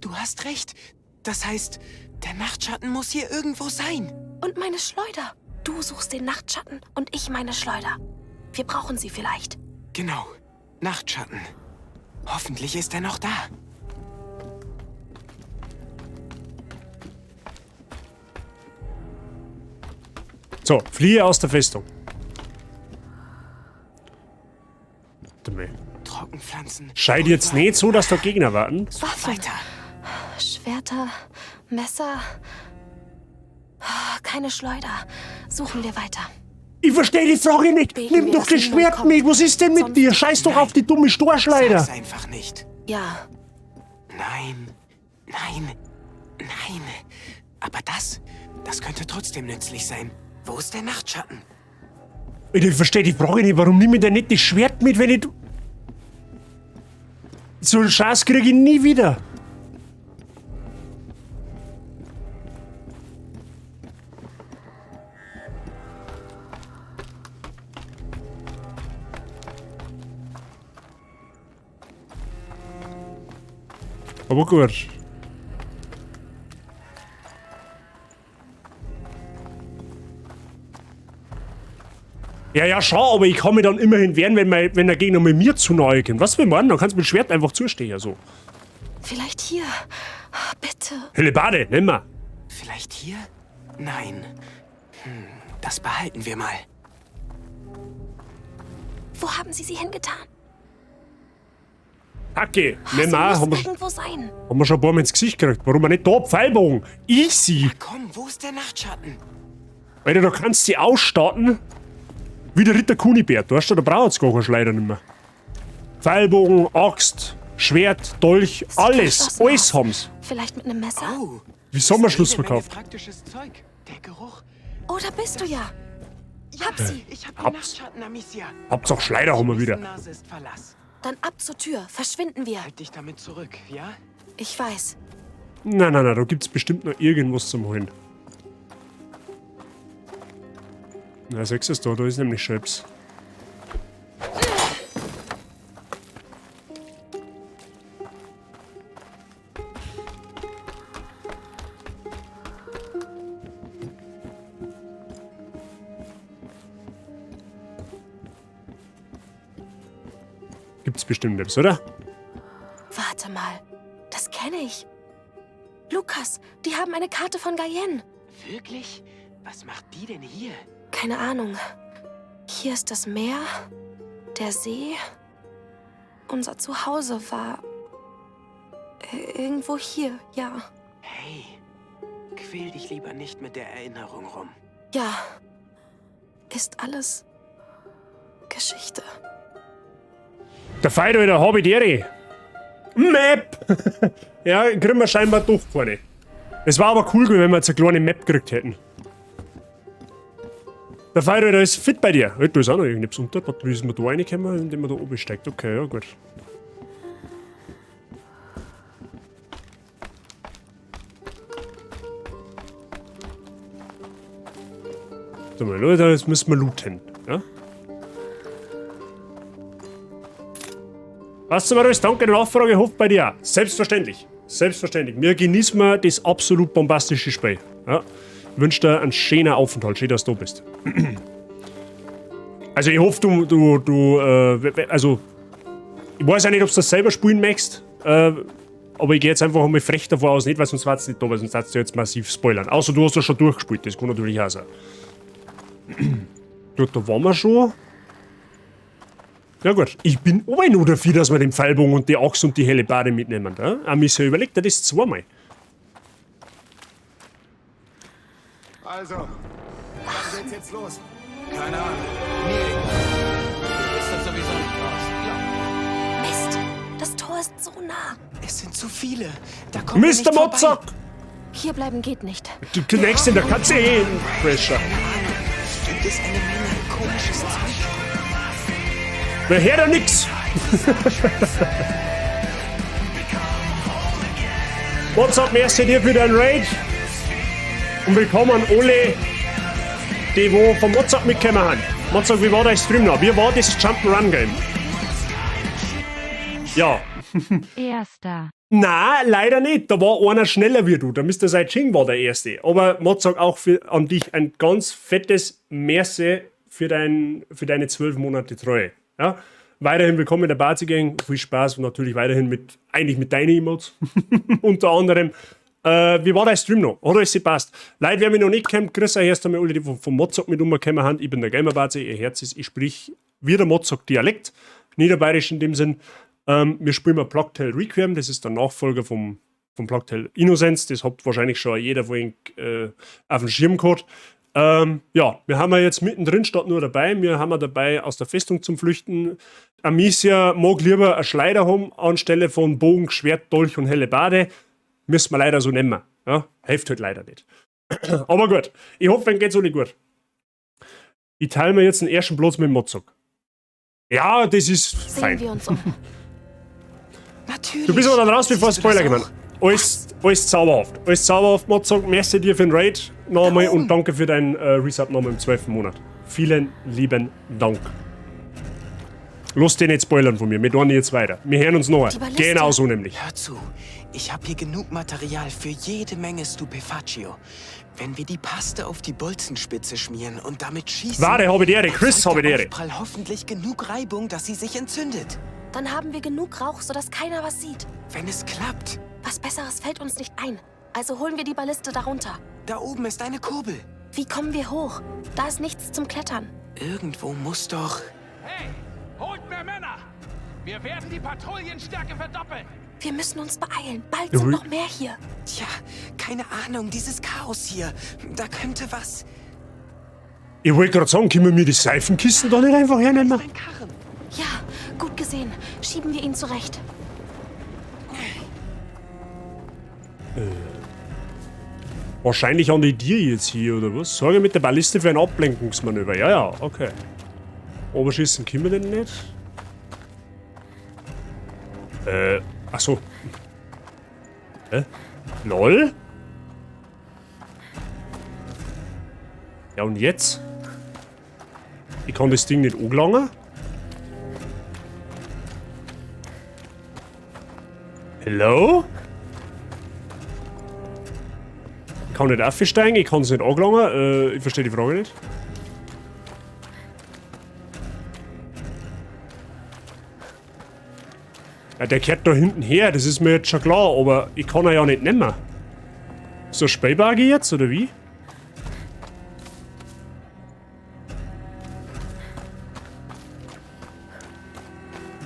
du hast recht. Das heißt, der Nachtschatten muss hier irgendwo sein. Und meine Schleuder. Du suchst den Nachtschatten und ich meine Schleuder. Wir brauchen sie vielleicht. Genau, Nachtschatten. Hoffentlich ist er noch da. So, fliehe aus der Festung. Warte mal. Trockenpflanzen. Scheint jetzt nicht so, dass da Gegner warten. Waffen. Weiter. Schwerter, Messer. Keine Schleuder. Suchen wir weiter. Ich verstehe die Frage nicht. Beten Nimm wir, doch dass das niemand Schwert kommt. mit. Was ist denn mit Sonst- dir? Scheiß doch auf die dumme Storschleuder. Sag's einfach nicht. Ja. Nein, nein, nein. Aber das könnte trotzdem nützlich sein. Wo ist der Nachtschatten? Ich verstehe die Frage nicht. Warum nimm ich denn nicht das Schwert mit, wenn ich... So einen Scheiß krieg ich nie wieder. Aber gut. Ja, ja, schau, aber ich kann mich dann immerhin wehren, wenn der Gegner mit mir zu nahe kommt. Was will man? Dann kannst du mit dem Schwert einfach zustehen, so. Vielleicht hier. Bitte. Hellebarde, nimm mal. Vielleicht hier? Nein. Das behalten wir mal. Wo haben sie sie hingetan? Hacke, Sie nimm mal. muss Haben wir, irgendwo sein. haben wir schon ein paar Mal ins Gesicht gekriegt. Warum wir nicht da? Pfeilbogen. Easy. Ja, komm, wo ist der Nachtschatten? Alter, da kannst du sie ausstatten. Wie der Ritter Kunibert, weißt du, da braucht's gar keinen Schleuder nicht mehr. Pfeilbogen, Axt, Schwert, Dolch, Sieht alles, verschlossen alles aus. haben's. Vielleicht mit einem Messer? Oh, Wie Sommerschluss jede Menge verkauft. Praktisches Zeug. Der Geruch. Oh, da bist du ja. Hab sie. Ich hab den Hab's. Nachtschatten, Amicia. Hauptsache Schleuder haben wir wieder. Nase ist Verlass. Dann ab zur Tür. Verschwinden wir. Halt dich damit zurück, ja? Ich weiß. Nein, nein, nein, da gibt's bestimmt noch irgendwas zum Holen. Na, sechs ist da, da ist nämlich Schöps. Gibt's bestimmt etwas, oder? Warte mal. Das kenne ich. Lukas, die haben eine Karte von Guyenne. Wirklich? Was macht die denn hier? Keine Ahnung. Hier ist das Meer, der See. Unser Zuhause war irgendwo hier, ja. Hey, quäl dich lieber nicht mit der Erinnerung rum. Ja. Ist alles Geschichte. Der Feind, Alter, hab ich die. Map! Ja, kriegen wir scheinbar doch keine. Es war aber cool gewesen, wenn wir jetzt eine kleine Map gekriegt hätten. Der Feind, Alter, ist fit bei dir. Hey, da ist auch noch irgendetwas unter. Warte, wie ist man da reingekommen, indem man da oben steigt? Okay, ja gut. So, mal, Leute, jetzt müssen wir looten. Ja? Was zum Rest? Danke der Nachfrage, hoffe bei dir. Selbstverständlich. Selbstverständlich. Wir genießen wir das absolut bombastische Spiel. Ja? Wünsche dir einen schönen Aufenthalt. Schön, dass du da bist. Also ich hoffe, du, also ich weiß ja nicht, ob du das selber spielen möchtest, aber ich gehe jetzt einfach einmal frech davor aus, nicht, weil sonst war's nicht da, weil sonst darfst du jetzt massiv spoilern. Außer du hast das schon durchgespielt, das kann natürlich auch sein. Gut, da waren wir schon. Ja gut, ich bin aber nur dafür, dass wir den Pfeilbogen und die Axt und die Hellebarde mitnehmen. Ja? Amicia überlegt dir das zweimal. Also, wann geht's jetzt los? Keine Ahnung. Mir egal. Du bist da sowieso nicht raus. Ja. Mist, das Tor ist so nah. Es sind zu viele. Da kommen wir Mr. nicht vorbei. Mozart! Hier bleiben geht nicht. Du knackst in der Katze hin, Pressure. Gibt es eine Menge komisches Zeug. Wer hört da nix? What's up, merci dir für dein Raid. Und willkommen an alle, die wo vom WhatsApp mitgekommen haben. Mozart, wie war dein Stream noch? Wie war das Jump'n'Run Game? Ja. Erster. Na, leider nicht. Da war einer schneller wie du. Der Mr. Saijing war der Erste. Aber Mozart, auch an dich ein ganz fettes Merci für deine 12 Monate Treue. Ja? Weiterhin willkommen in der Bazi Gang. Viel Spaß und natürlich weiterhin eigentlich mit deinen Emotes. Unter anderem. Wie war dein Stream noch? Hat alles gepasst? Leute, wer mich noch nicht kennt, grüß euch erst einmal alle, die vom Mozart mit umgekommen haben. Ich bin der Gamer Bazi, ihr Herz ist, ich sprich wie der Mozart Dialekt. Niederbayerisch in dem Sinn. Wir spielen mal Plague Tale Requiem, das ist der Nachfolger vom Plague Tale Innocence. Das hat wahrscheinlich schon jeder von Ihnen auf dem Schirm gehabt. Ja, wir haben ja jetzt mittendrin statt nur dabei. Wir haben ja dabei, aus der Festung zum Flüchten. Amicia mag lieber eine Schleider haben anstelle von Bogen, Schwert, Dolch und Hellebarde. Müssen wir leider so nehmen. Ja, hilft halt leider nicht. Aber gut, ich hoffe, dann geht's alle gut. Ich teile mir jetzt den ersten Platz mit dem Mozart. Ja, das ist Sehen fein. wir uns um. Natürlich. Du bist aber dann raus, bevor Siehst du Spoiler das gemacht. Alles zauberhaft. Alles zauberhaft, Mozart. Merci dir für den Raid nochmal und danke für deinen Resub nochmal im 12. Monat. Vielen lieben Dank. Lass dich nicht spoilern von mir. Wir tun jetzt weiter. Wir hören uns noch. Die Balliste. Genau so nämlich. Hör zu, ich habe hier genug Material für jede Menge Stupefaccio. Wenn wir die Paste auf die Bolzenspitze schmieren und damit schießen... Warte, habe die Ehre. Chris, erzeugt habe die der Ehre. Aufprall hoffentlich genug Reibung, dass sie sich entzündet. Dann haben wir genug Rauch, sodass keiner was sieht. Wenn es klappt. Was Besseres fällt uns nicht ein. Also holen wir die Balliste darunter. Da oben ist eine Kurbel. Wie kommen wir hoch? Da ist nichts zum Klettern. Irgendwo muss doch... Hey, holt mehr Männer! Wir werden die Patrouillenstärke verdoppeln! Wir müssen uns beeilen. Bald sind noch mehr hier. Tja, keine Ahnung, dieses Chaos hier. Da könnte was... Ich wollte gerade sagen, können wir mir die Seifenkisten da nicht einfach hernehmen? Ja, gut gesehen. Schieben wir ihn zurecht. Wahrscheinlich an die Tier jetzt hier, oder was? Sorge mit der Balliste für ein Ablenkungsmanöver. Ja, ja, okay. Oberschießen können wir denn nicht? Ach so. Hä? LOL? Ja, und jetzt? Ich kann das Ding nicht angelangen. Hello? Ich kann nicht aufsteigen, ich kann es nicht angelangen. Ich verstehe die Frage nicht. Ja, der kehrt da hinten her, das ist mir jetzt schon klar, aber ich kann ihn ja nicht nehmen. Ist das Spielbuggy jetzt, oder wie?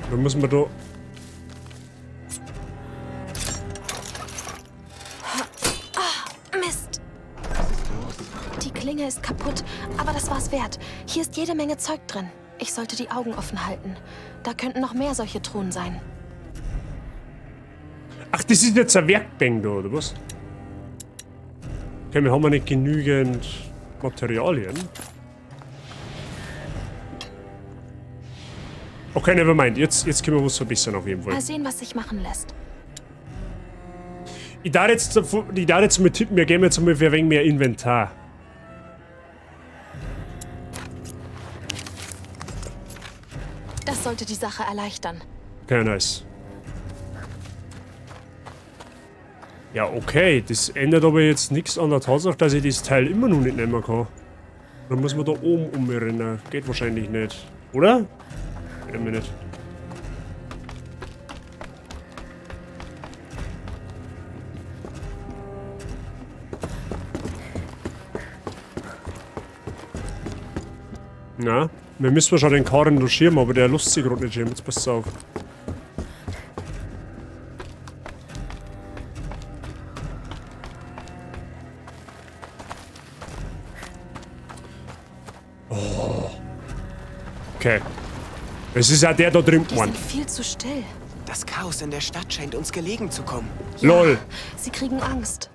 Oder müssen wir da... Ah, Mist! Die Klinge ist kaputt, aber das war's wert. Hier ist jede Menge Zeug drin. Ich sollte die Augen offen halten. Da könnten noch mehr solche Truhen sein. Ach, das ist jetzt ein Werkbank da, oder was? Okay, wir haben ja nicht genügend Materialien. Okay, nevermind. Jetzt können wir was verbessern auf jeden Fall. Mal sehen, was sich machen lässt. Ich darf jetzt mal tippen, wir geben jetzt mal für ein wenig mehr Inventar. Das sollte die Sache erleichtern. Okay, nice. Ja, okay. Das ändert aber jetzt nichts an der Tatsache, dass ich das Teil immer noch nicht nehmen kann. Dann muss man da oben umrennen. Geht wahrscheinlich nicht. Oder? Wait a minute. Na, wir müssen schon den Karren noch schirmen, aber der lässt sich gerade nicht schirmen. Jetzt passt auf. Oh. Okay. Es ist ja der da drin, Die Mann. sind viel zu still. Das Chaos in der Stadt scheint uns gelegen zu kommen. LOL. Sie kriegen Angst.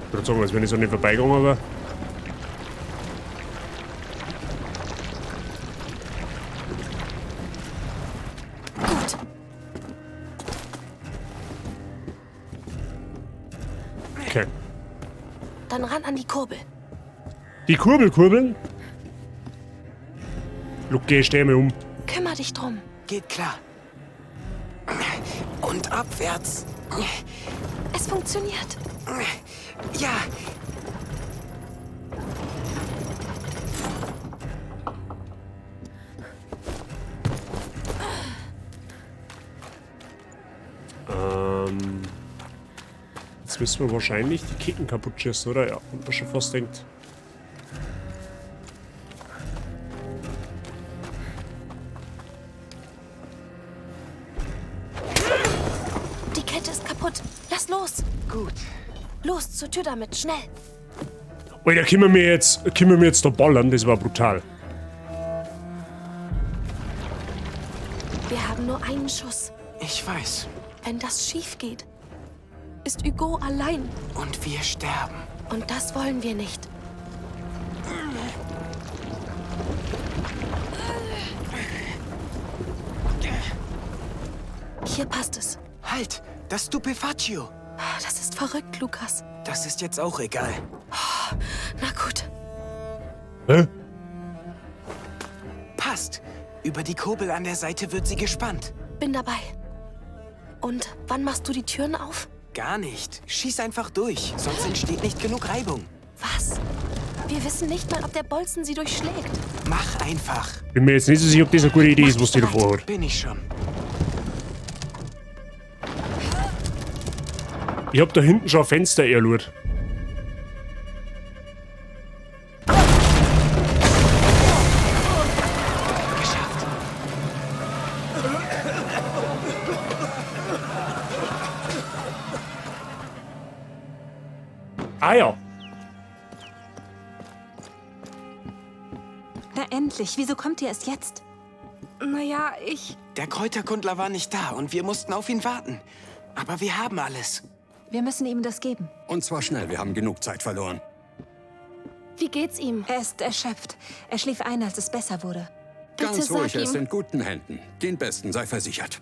Ich würde sagen, als wenn ich so nicht vorbeigegangen wäre. Gut. Okay. Dann ran an die Kurbel. Die Kurbel kurbeln? Luke, steh mir um. Kümmer dich drum. Geht klar. Und abwärts. Es funktioniert. Ja. Jetzt müssen wir wahrscheinlich die Ketten kaputt schießen, oder? Ja, und man schon fast denkt. Die Kette ist kaputt. Lass los. Gut. Los, zur Tür damit, schnell. Alter, können wir jetzt da ballern? Das war brutal. Wir haben nur einen Schuss. Ich weiß. Wenn das schief geht, ist Hugo allein. Und wir sterben. Und das wollen wir nicht. Hier passt es. Halt! Das Stupefaccio! Das ist verrückt, Lukas. Das ist jetzt auch egal. Oh, na gut. Hä? Passt. Über die Kurbel an der Seite wird sie gespannt. Bin dabei. Und wann machst du die Türen auf? Gar nicht. Schieß einfach durch, sonst entsteht nicht genug Reibung. Was? Wir wissen nicht mal, ob der Bolzen sie durchschlägt. Mach einfach. Bin mir jetzt nicht so sicher, ob das eine gute Idee ist, was die da vorhat. Bin ich schon. Ich hab da hinten schon ein Fenster erlurt. Geschafft. Ah ja. Na endlich, wieso kommt ihr erst jetzt? Naja, ich... Der Kräuterkundler war nicht da und wir mussten auf ihn warten. Aber wir haben alles. Wir müssen ihm das geben. Und zwar schnell, wir haben genug Zeit verloren. Wie geht's ihm? Er ist erschöpft. Er schlief ein, als es besser wurde. Bitte Ganz ruhig, sag er ist ihm. in guten Händen. Den Besten sei versichert.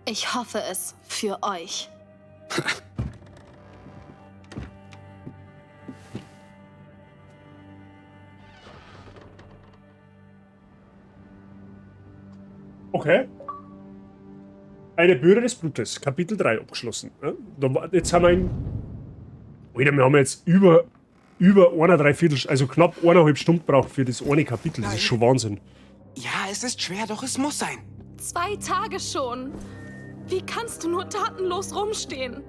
Ich hoffe es für euch. Okay. Eine Bürde des Blutes, Kapitel 3 abgeschlossen. Jetzt haben wir ihn. Alter, wir haben jetzt über 1,75, also knapp 1,5 Stunden braucht für das eine Kapitel. Das ist schon Wahnsinn. Ja, es ist schwer, doch es muss sein. 2 Tage schon. Wie kannst du nur tatenlos rumstehen?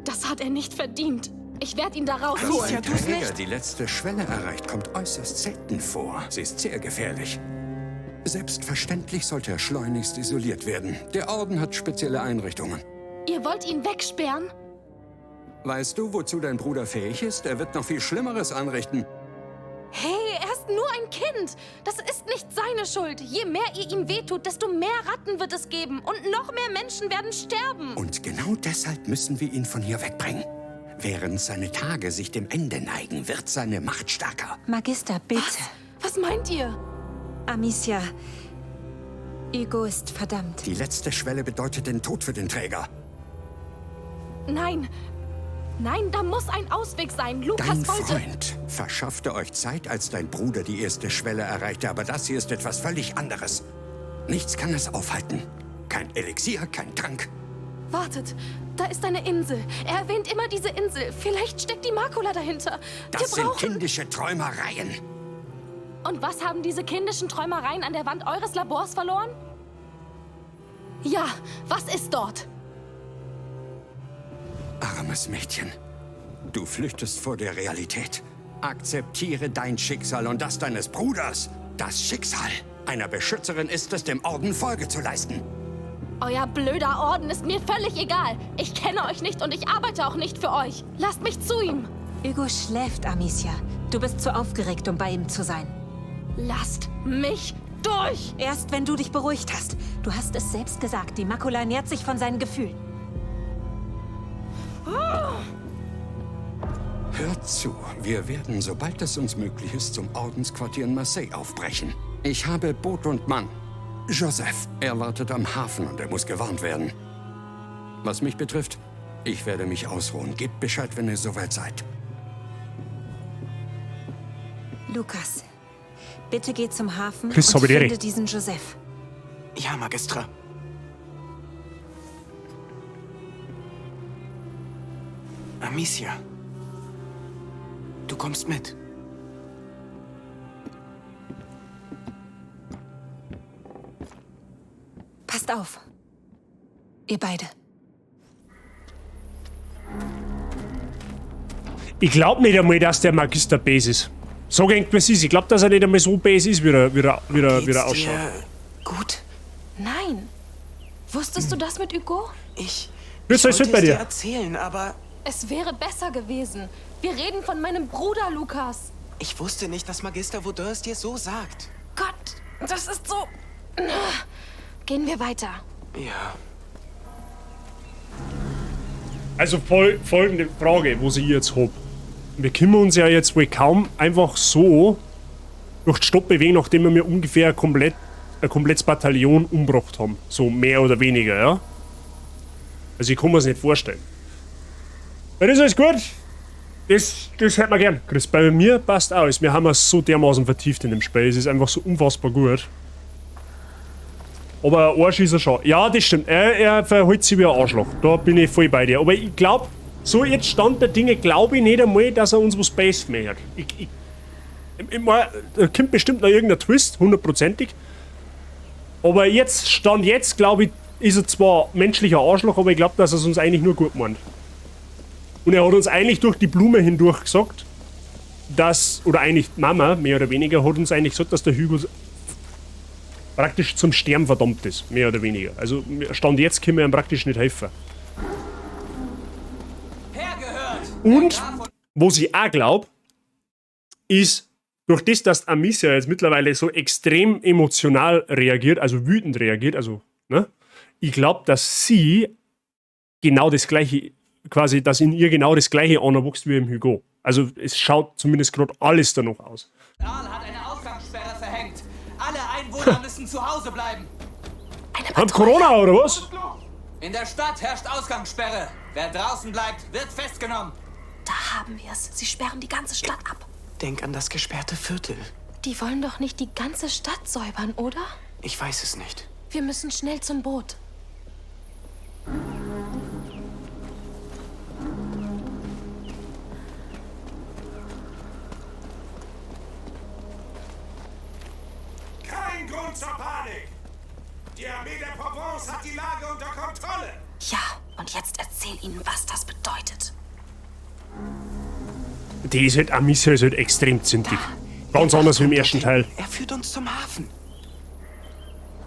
Das hat er nicht verdient. Ich werde ihn da rausholen. Dass ein Träger die letzte Schwelle erreicht, kommt äußerst selten vor. Sie ist sehr gefährlich. Selbstverständlich sollte er schleunigst isoliert werden. Der Orden hat spezielle Einrichtungen. Ihr wollt ihn wegsperren? Weißt du, wozu dein Bruder fähig ist? Er wird noch viel Schlimmeres anrichten. Hey, er ist nur ein Kind. Das ist nicht seine Schuld. Je mehr ihr ihm wehtut, desto mehr Ratten wird es geben. Und noch mehr Menschen werden sterben. Und genau deshalb müssen wir ihn von hier wegbringen. Während seine Tage sich dem Ende neigen, wird seine Macht stärker. Magister, bitte. Was meint ihr? Amicia, Hugo ist verdammt. Die letzte Schwelle bedeutet den Tod für den Träger. Nein, Nein, da muss ein Ausweg sein. Lukas Dein wollte... Freund verschaffte euch Zeit, als dein Bruder die erste Schwelle erreichte, aber das hier ist etwas völlig anderes. Nichts kann es aufhalten. Kein Elixier, kein Trank. Wartet, da ist eine Insel. Er erwähnt immer diese Insel. Vielleicht steckt die Makula dahinter. Das Wir sind brauchen... kindische Träumereien. Und was haben diese kindischen Träumereien an der Wand eures Labors verloren? Ja, was ist dort? Armes Mädchen. Du flüchtest vor der Realität. Akzeptiere dein Schicksal und das deines Bruders. Das Schicksal einer Beschützerin ist es, dem Orden Folge zu leisten. Euer blöder Orden ist mir völlig egal. Ich kenne euch nicht und ich arbeite auch nicht für euch. Lasst mich zu ihm. Hugo schläft, Amicia. Du bist zu aufgeregt, um bei ihm zu sein. Lasst mich durch! Erst wenn du dich beruhigt hast. Du hast es selbst gesagt, die Makula nährt sich von seinen Gefühlen. Hört zu, wir werden, sobald es uns möglich ist, zum Ordensquartier in Marseille aufbrechen. Ich habe Boot und Mann. Joseph, er wartet am Hafen und er muss gewarnt werden. Was mich betrifft, ich werde mich ausruhen. Gebt Bescheid, wenn ihr soweit seid. Lukas, bitte geh zum Hafen Chris, und habe die Ehre. finde diesen Joseph. Ja, Magistra. Amicia. Du kommst mit. Passt auf. Ihr beide. Ich glaube nicht einmal, dass der Magister base ist. Sag ich, was ist. Ich glaube, dass er nicht einmal so base ist, wie er Geht's ausschaut. dir gut? Nein. Wusstest du das mit Hugo? Ich. Grüß Ich euch, wollte sind bei es dir dir. erzählen, aber Es wäre besser gewesen. Wir reden von meinem Bruder, Lukas. ich wusste nicht, dass Magister Vaudin es dir so sagt. Gott, das ist so... Gehen wir weiter. Ja. Also folgende Frage, wo sie jetzt hab. Wir können uns ja jetzt wohl kaum einfach so durch die Stadt bewegen, nachdem wir ungefähr ein komplettes Bataillon umgebracht haben. So mehr oder weniger, ja? Also ich kann mir's nicht vorstellen. Ja, das ist alles gut. Das hört man gern, Chris. Bei mir passt alles. Wir haben uns so dermaßen vertieft in dem Spiel. Es ist einfach so unfassbar gut. Aber Arsch ist er schon. Ja, das stimmt. Er verhält sich wie ein Arschloch. Da bin ich voll bei dir. Aber ich glaube, so jetzt Stand der Dinge, glaube ich nicht einmal, dass er uns was Base möchte. Ich mein, da kommt bestimmt noch irgendein Twist, hundertprozentig. Aber jetzt, Stand jetzt, glaube ich, ist er zwar menschlicher Arschloch, aber ich glaube, dass er es uns eigentlich nur gut meint. Und er hat uns eigentlich durch die Blume hindurch gesagt, dass, oder eigentlich Mama, mehr oder weniger, hat uns eigentlich gesagt, dass der Hugo praktisch zum Sterben verdammt ist, mehr oder weniger. Also Stand jetzt können wir ihm praktisch nicht helfen. Und, was ich auch glaube, ist, durch das, dass Amicia jetzt mittlerweile so extrem emotional reagiert, also wütend reagiert, also, ne? Ich glaube, dass sie genau das Gleiche, quasi, dass in ihr genau das Gleiche anwächst wie im Hugo. Also es schaut zumindest gerade alles danach aus. Arl hat eine Ausgangssperre verhängt. Alle Einwohner müssen zu Hause bleiben. Hat Corona oder was? In der Stadt herrscht Ausgangssperre. Wer draußen bleibt, wird festgenommen. Da haben wir's. Sie sperren die ganze Stadt ab. Denk an das gesperrte Viertel. Die wollen doch nicht die ganze Stadt säubern, oder? Ich weiß es nicht. Wir müssen schnell zum Boot. Kein Grund zur Panik! Die Armee der Provence hat die Lage unter Kontrolle! Ja, und jetzt erzähl ihnen, was das bedeutet. Die ist halt, Amicia ist halt extrem zintig. Ganz anders wie im ersten Teil. Er führt uns zum Hafen.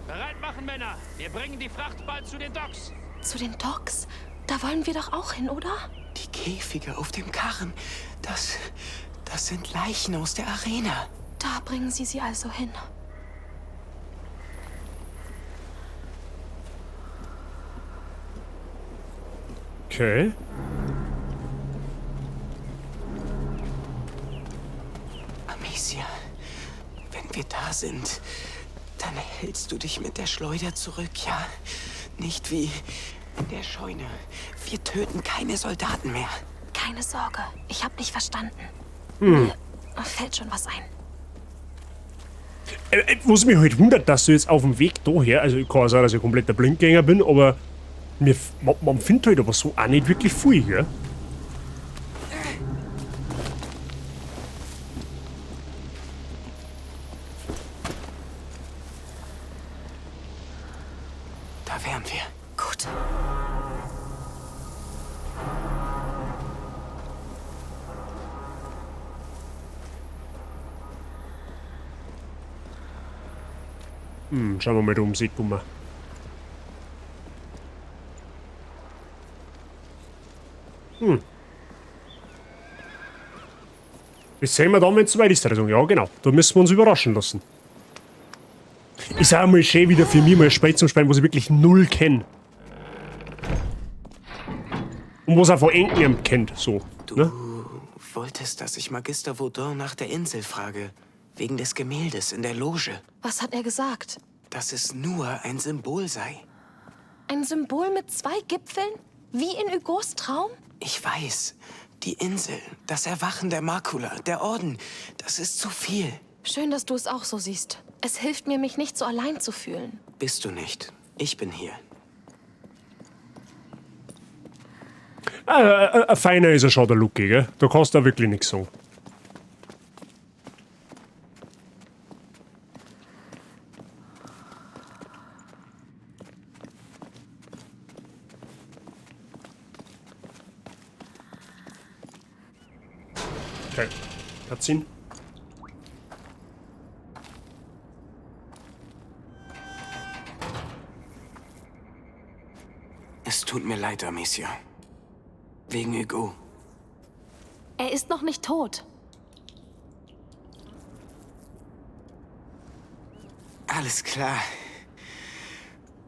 Bereit machen, Männer. Wir bringen die Fracht bald zu den Docks. Zu den Docks? Da wollen wir doch auch hin, oder? Die Käfige auf dem Karren. Das sind Leichen aus der Arena. Da bringen sie sie also hin. Okay. Amicia, wenn wir da sind, dann hältst du dich mit der Schleuder zurück, ja? Nicht wie in der Scheune. Wir töten keine Soldaten mehr. Keine Sorge, ich habe dich verstanden. Hm. Mir fällt schon was ein. Was mich halt wundert, dass du jetzt auf dem Weg daher, also ich kann auch sagen, dass ich kompletter Blindgänger bin, aber man findet halt aber so auch nicht wirklich viel, gell? Da wären wir. Gut. Schauen wir mal da ums Eck rum. Das sehen wir dann, wenn es soweit ist. Also, ja, genau. Da müssen wir uns überraschen lassen. Ist auch mal schön wieder für mich mal ein Spiel zum Spielen, was ich wirklich null kenne. Und was auch von Enken kennt, so. Du ne? wolltest, dass ich Magister Vaudin nach der Insel frage. Wegen des Gemäldes in der Loge. Was hat er gesagt? Dass es nur ein Symbol sei. Ein Symbol mit 2 Gipfeln? Wie in Hugos Traum? Ich weiß. Die Insel, das Erwachen der Makula, der Orden, das ist zu viel. Schön, dass du es auch so siehst. Es hilft mir, mich nicht so allein zu fühlen. Bist du nicht. Ich bin hier. Ein feiner ist er schon, der Lucky, gell? Da kannst du auch wirklich nichts sagen. Okay. Cutscene. Es tut mir leid, Amicia. Wegen Hugo. Er ist noch nicht tot. Alles klar.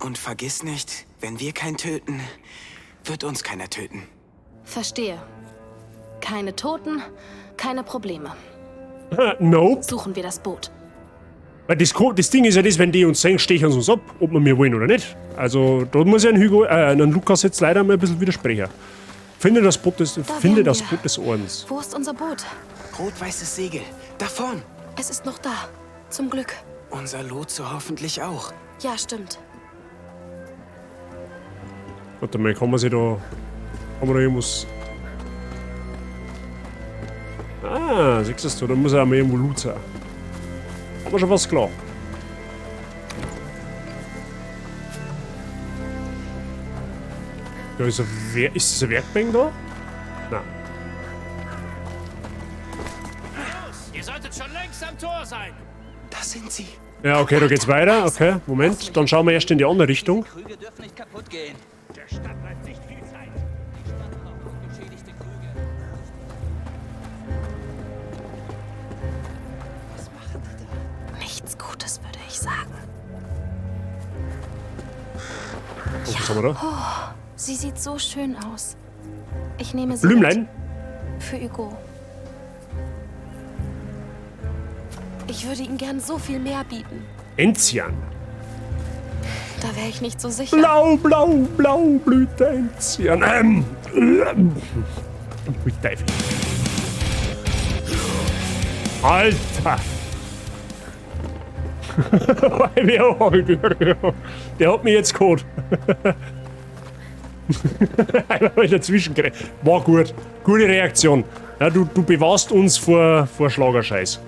Und vergiss nicht, wenn wir keinen töten, wird uns keiner töten. Verstehe. Keine Toten, keine Probleme. Nope. Suchen wir das Boot. Weil das Ding ist ja das, wenn die uns sehen, stechen sie uns ab, ob wir wollen oder nicht. Also da muss ich einen Lukas jetzt leider mal ein bisschen widersprechen. Finde das Boot des, Da finde wären das wir. Boot des Ordens. Wo ist unser Boot? Rot-weißes Segel. Da vorn. Es ist noch da. Zum Glück. Unser Lotse hoffentlich auch. Ja, stimmt. Warte mal, kann man sich da... Kann man da irgendwas... Ah, siehst du, da muss er auch mal irgendwo Loot sein. Aber schon was klar. Da ist ein ist das ein Werkbank da? Nein. Los, ihr solltet schon längst am Tor sein. Da sind sie. Ja, okay, da geht's weiter. Okay, Moment. Dann schauen wir erst in die andere Richtung. Die Krüge dürfen nicht kaputt gehen. Der Stadt bleibt nicht viel Zeit. Die Stadt braucht unbeschädigte Krüge. Was machen die da? Nichts Gutes, würde ich sagen. Oh, was haben wir da? Oh, sie sieht so schön aus. Ich nehme sie Blümlein? mit. Für Hugo. Ich würde ihm gern so viel mehr bieten. Enzian. Da wäre ich nicht so sicher. Blau, blau, blau blüht der Enzian. Teufel. Alter! Der hat mich jetzt geholt. Einmal mal dazwischen geredet. War gut. Gute Reaktion. Ja, du bewahrst uns vor Schlagerscheiß.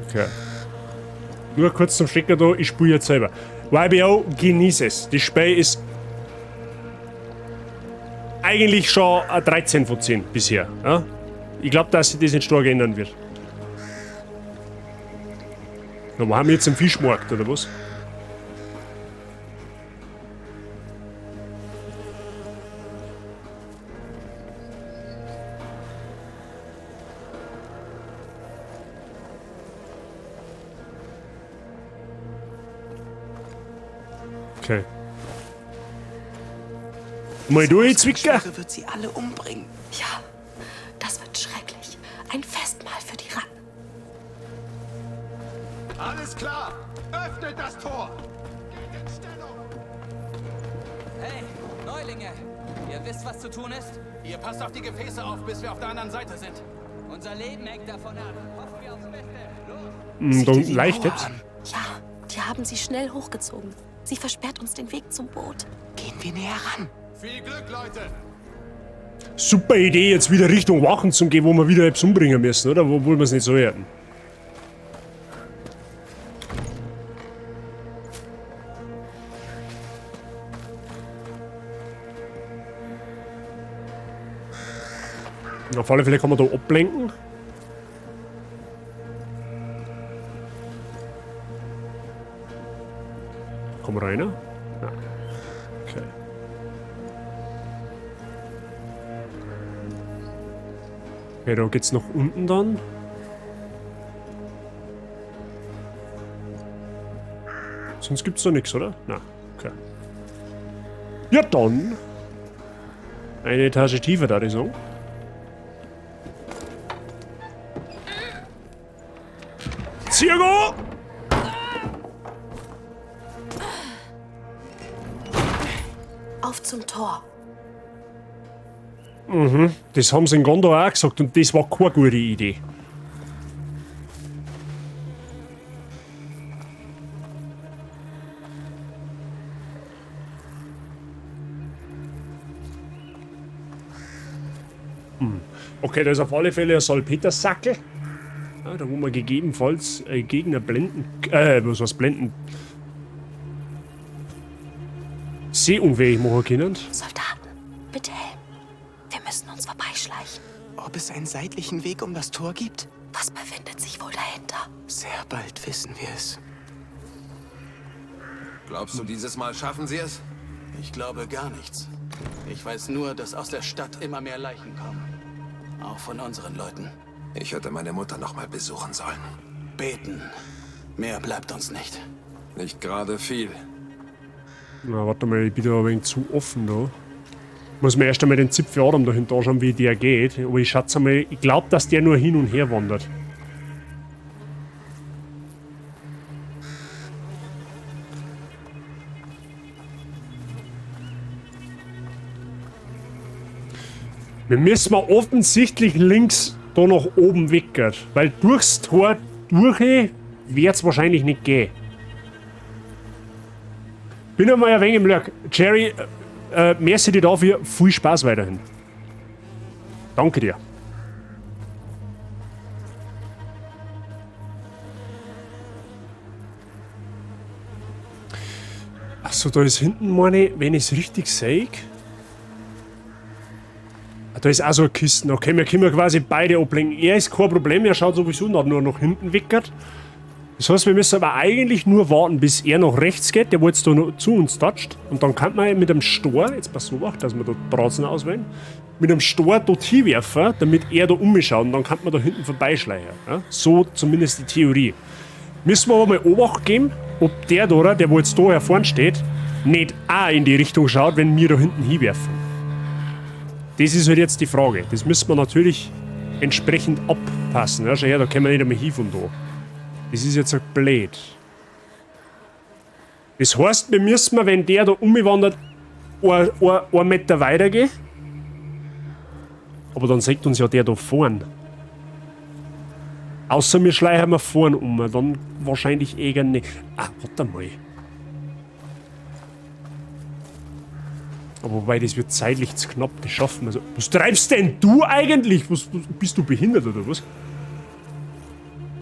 Okay. Nur kurz zum Stecker da, ich spiele jetzt selber. YBO, genieß es. Das Spiel ist eigentlich schon ein 13 von 10 bisher. Ja? Ich glaub, dass sich das nicht stark ändern wird. Na, wo haben wir jetzt im Fischmarkt, oder was? Okay. Mal durch, Zwicker. Wird sie alle umbringen. Ja, das wird schrecklich. Ein Festmahl für die Ratten. Alles klar! Öffnet das Tor! Geht in Stellung! Hey, Neulinge! Ihr wisst, was zu tun ist? Ihr passt auf die Gefäße auf, bis wir auf der anderen Seite sind. Unser Leben hängt davon ab. Hoffen wir aufs Beste. Los! Da unten leuchtet. Ja, die haben sie schnell hochgezogen. Sie versperrt uns den Weg zum Boot. Gehen wir näher ran. Viel Glück, Leute! Super Idee, jetzt wieder Richtung Wachen zu gehen, wo wir wieder etwas umbringen müssen, oder? Obwohl wir es nicht so werden. Auf alle Fälle kann man da ablenken. Komm rein. Ja. Okay. Okay, da geht's nach unten dann. Sonst gibt's da nichts, oder? Na, okay. Ja, dann. Eine Etage tiefer, da ich sagen. Zirgo! Auf zum Tor. Mhm, das haben sie in Gondor auch gesagt und das war keine gute Idee. Hm. Okay, da ist auf alle Fälle ein Salpetersackel. Ja, da wo man gegebenenfalls Gegner blenden... was heißt blenden? Seeunfähig machen können. Soldaten, bitte Helm. Wir müssen uns vorbeischleichen. Ob es einen seitlichen Weg um das Tor gibt? Was befindet sich wohl dahinter? Sehr bald wissen wir es. Glaubst du, dieses Mal schaffen sie es? Ich glaube gar nichts. Ich weiß nur, dass aus der Stadt immer mehr Leichen kommen. Auch von unseren Leuten. Ich hätte meine Mutter noch mal besuchen sollen. Beten. Mehr bleibt uns nicht. Nicht gerade viel. Na, warte mal, ich bin da ein wenig zu offen da. Muss mir erst einmal den Zipfel Adam dahinter anschauen, wie der geht. Aber ich schätze mal, ich glaub, dass der nur hin und her wandert. Wir müssen mal offensichtlich links da nach oben weg, weil durchs Tor durch wird's wahrscheinlich nicht gehen. Bin einmal ein wenig im Lurk. Jerry, merci dir dafür. Viel Spaß weiterhin. Danke dir. Achso, da ist hinten meine, wenn ich's richtig sehe. Ah, da ist auch so eine Kiste. Okay, wir können quasi beide ablenken. Er ist kein Problem, er schaut sowieso nur nach hinten wickert. Das heißt, wir müssen aber eigentlich nur warten, bis er nach rechts geht, der wo jetzt da noch zu uns toucht. Und dann kann man mit dem Stor, jetzt pass auf, dass wir da Bratzen auswählen, mit dem Stor dort hinwerfen, damit er da umschaut und dann kann man da hinten vorbeischleichen. Ja? So zumindest die Theorie. Müssen wir aber mal Obacht geben, ob der da, der wo jetzt da hervorn steht, nicht auch in die Richtung schaut, wenn wir da hinten hinwerfen. Das ist halt jetzt die Frage. Das müssen wir natürlich entsprechend abpassen. Ja, schau her, da können wir nicht einmal hin von da. Das ist jetzt halt blöd. Das heißt, wir müssen, wenn der da umwandert, ein Meter weitergehen. Aber dann sieht uns ja der da vorn. Außer wir schleichen wir vorn um, dann wahrscheinlich eh nicht. Ah, warte mal. Aber wobei, das wird zeitlich zu knapp, das schaffen wir so. Was treibst denn du eigentlich? Was, bist du behindert oder was?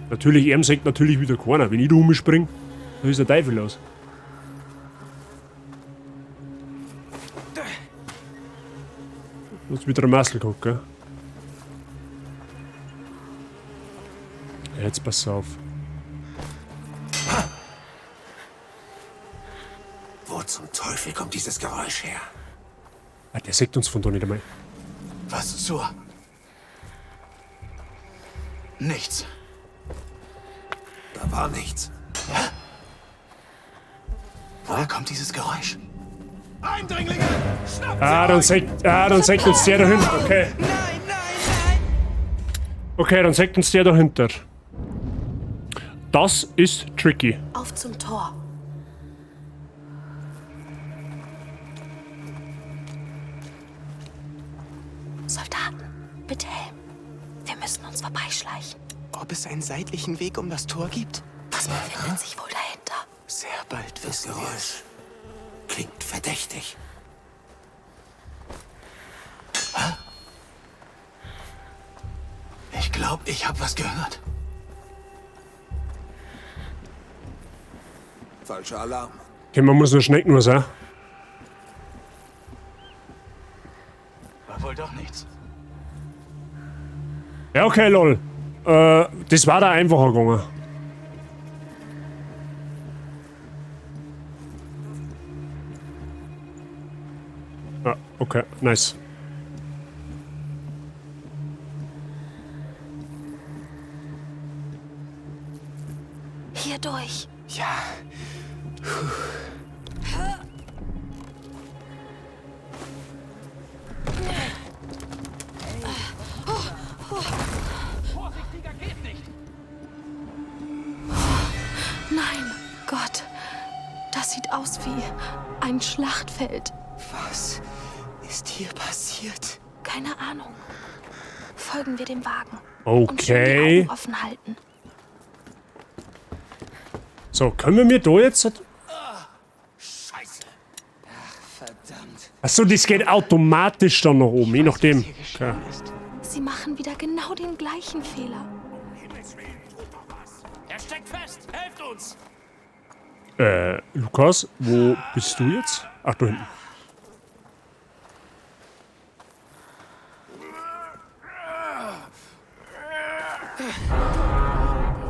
Natürlich, er sagt natürlich wieder keiner. Wenn ich da umspringe, dann ist der Teufel los. Du hast wieder ein Messel gehabt, gell? Jetzt pass auf. Wo zum Teufel kommt dieses Geräusch her? Ah, der sagt uns von da nicht einmal. Was zur? Nichts. Da war nichts. Ja? Woher kommt dieses Geräusch? Eindringlinge! Schnappt Ah, dann sagt uns der dahinter. Okay. Nein, nein, nein! Okay, dann sagt uns der dahinter. Das ist tricky. Auf zum Tor. Soldaten, mit Helm. Wir müssen uns vorbeischleichen. Ob es einen seitlichen Weg um das Tor gibt? Was befindet sich wohl dahinter? Sehr bald wissen Das Geräusch klingt verdächtig. Hä? Ich glaube, ich habe was gehört. Falscher Alarm. Okay, man muss nur schnell nur sein. War wohl doch nichts. Ja, okay, lol. Das war da einfacher gegangen. Ja, okay, nice. Hier durch. Ja. Vorsichtiger geht nicht! Nein, Gott. Das sieht aus wie ein Schlachtfeld. Was ist hier passiert? Keine Ahnung. Folgen wir dem Wagen. Und schön die Okay. Augen offen halten. So, können wir mir da jetzt... Scheiße! Verdammt. Achso, das geht automatisch dann nach oben, je nachdem. Okay. Sie machen wieder genau den gleichen Fehler. Himmels Willen, tut doch was! Er steckt fest! Helft uns! Lukas, wo bist du jetzt? Ach, da hinten.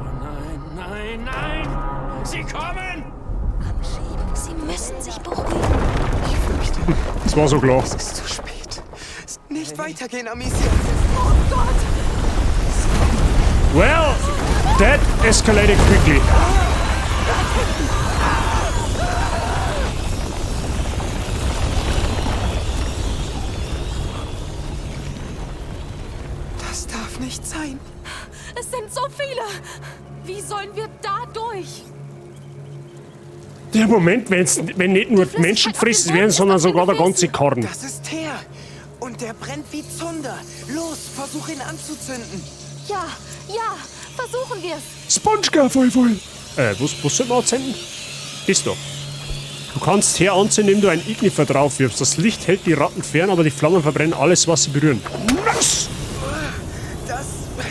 Nein, nein, nein! Sie kommen! Sie müssen sich beruhigen. Ich fürchte, Das war so klar. es ist zu spät. Nicht weitergehen, Amicia. Oh Gott! Well, that escalated quickly. Das darf nicht sein. Es sind so viele! Wie sollen wir da durch? Der Moment, wenn nicht nur die Menschen gefressen werden, sondern sogar der ganze Karren. Das ist Teer. Und der brennt wie Zunder. Los, versuch ihn anzuzünden. Ja, ja, versuchen wir's. Spongeka, voll, voll. Was soll man anzünden? Das da. Du kannst Teer anzünden, indem du ein Ignifer drauf wirfst. Das Licht hält die Ratten fern, aber die Flammen verbrennen alles, was sie berühren. Nice! Das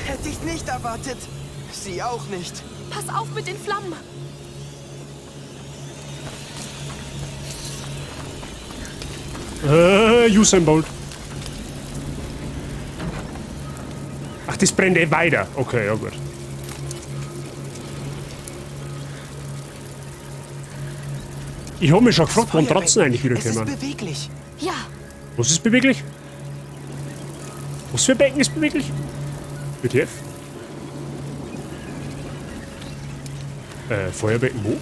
hätte ich nicht erwartet. Sie auch nicht. Pass auf mit den Flammen. Usain Bolt. Ach, das brennt eh weiter. Okay, ja gut. Ich hab mich schon gefragt, wann Tratzen eigentlich Es ist wiederkommen. beweglich. Ja, Was ist beweglich? Was für ein Becken ist beweglich? WTF? Feuerbecken wo?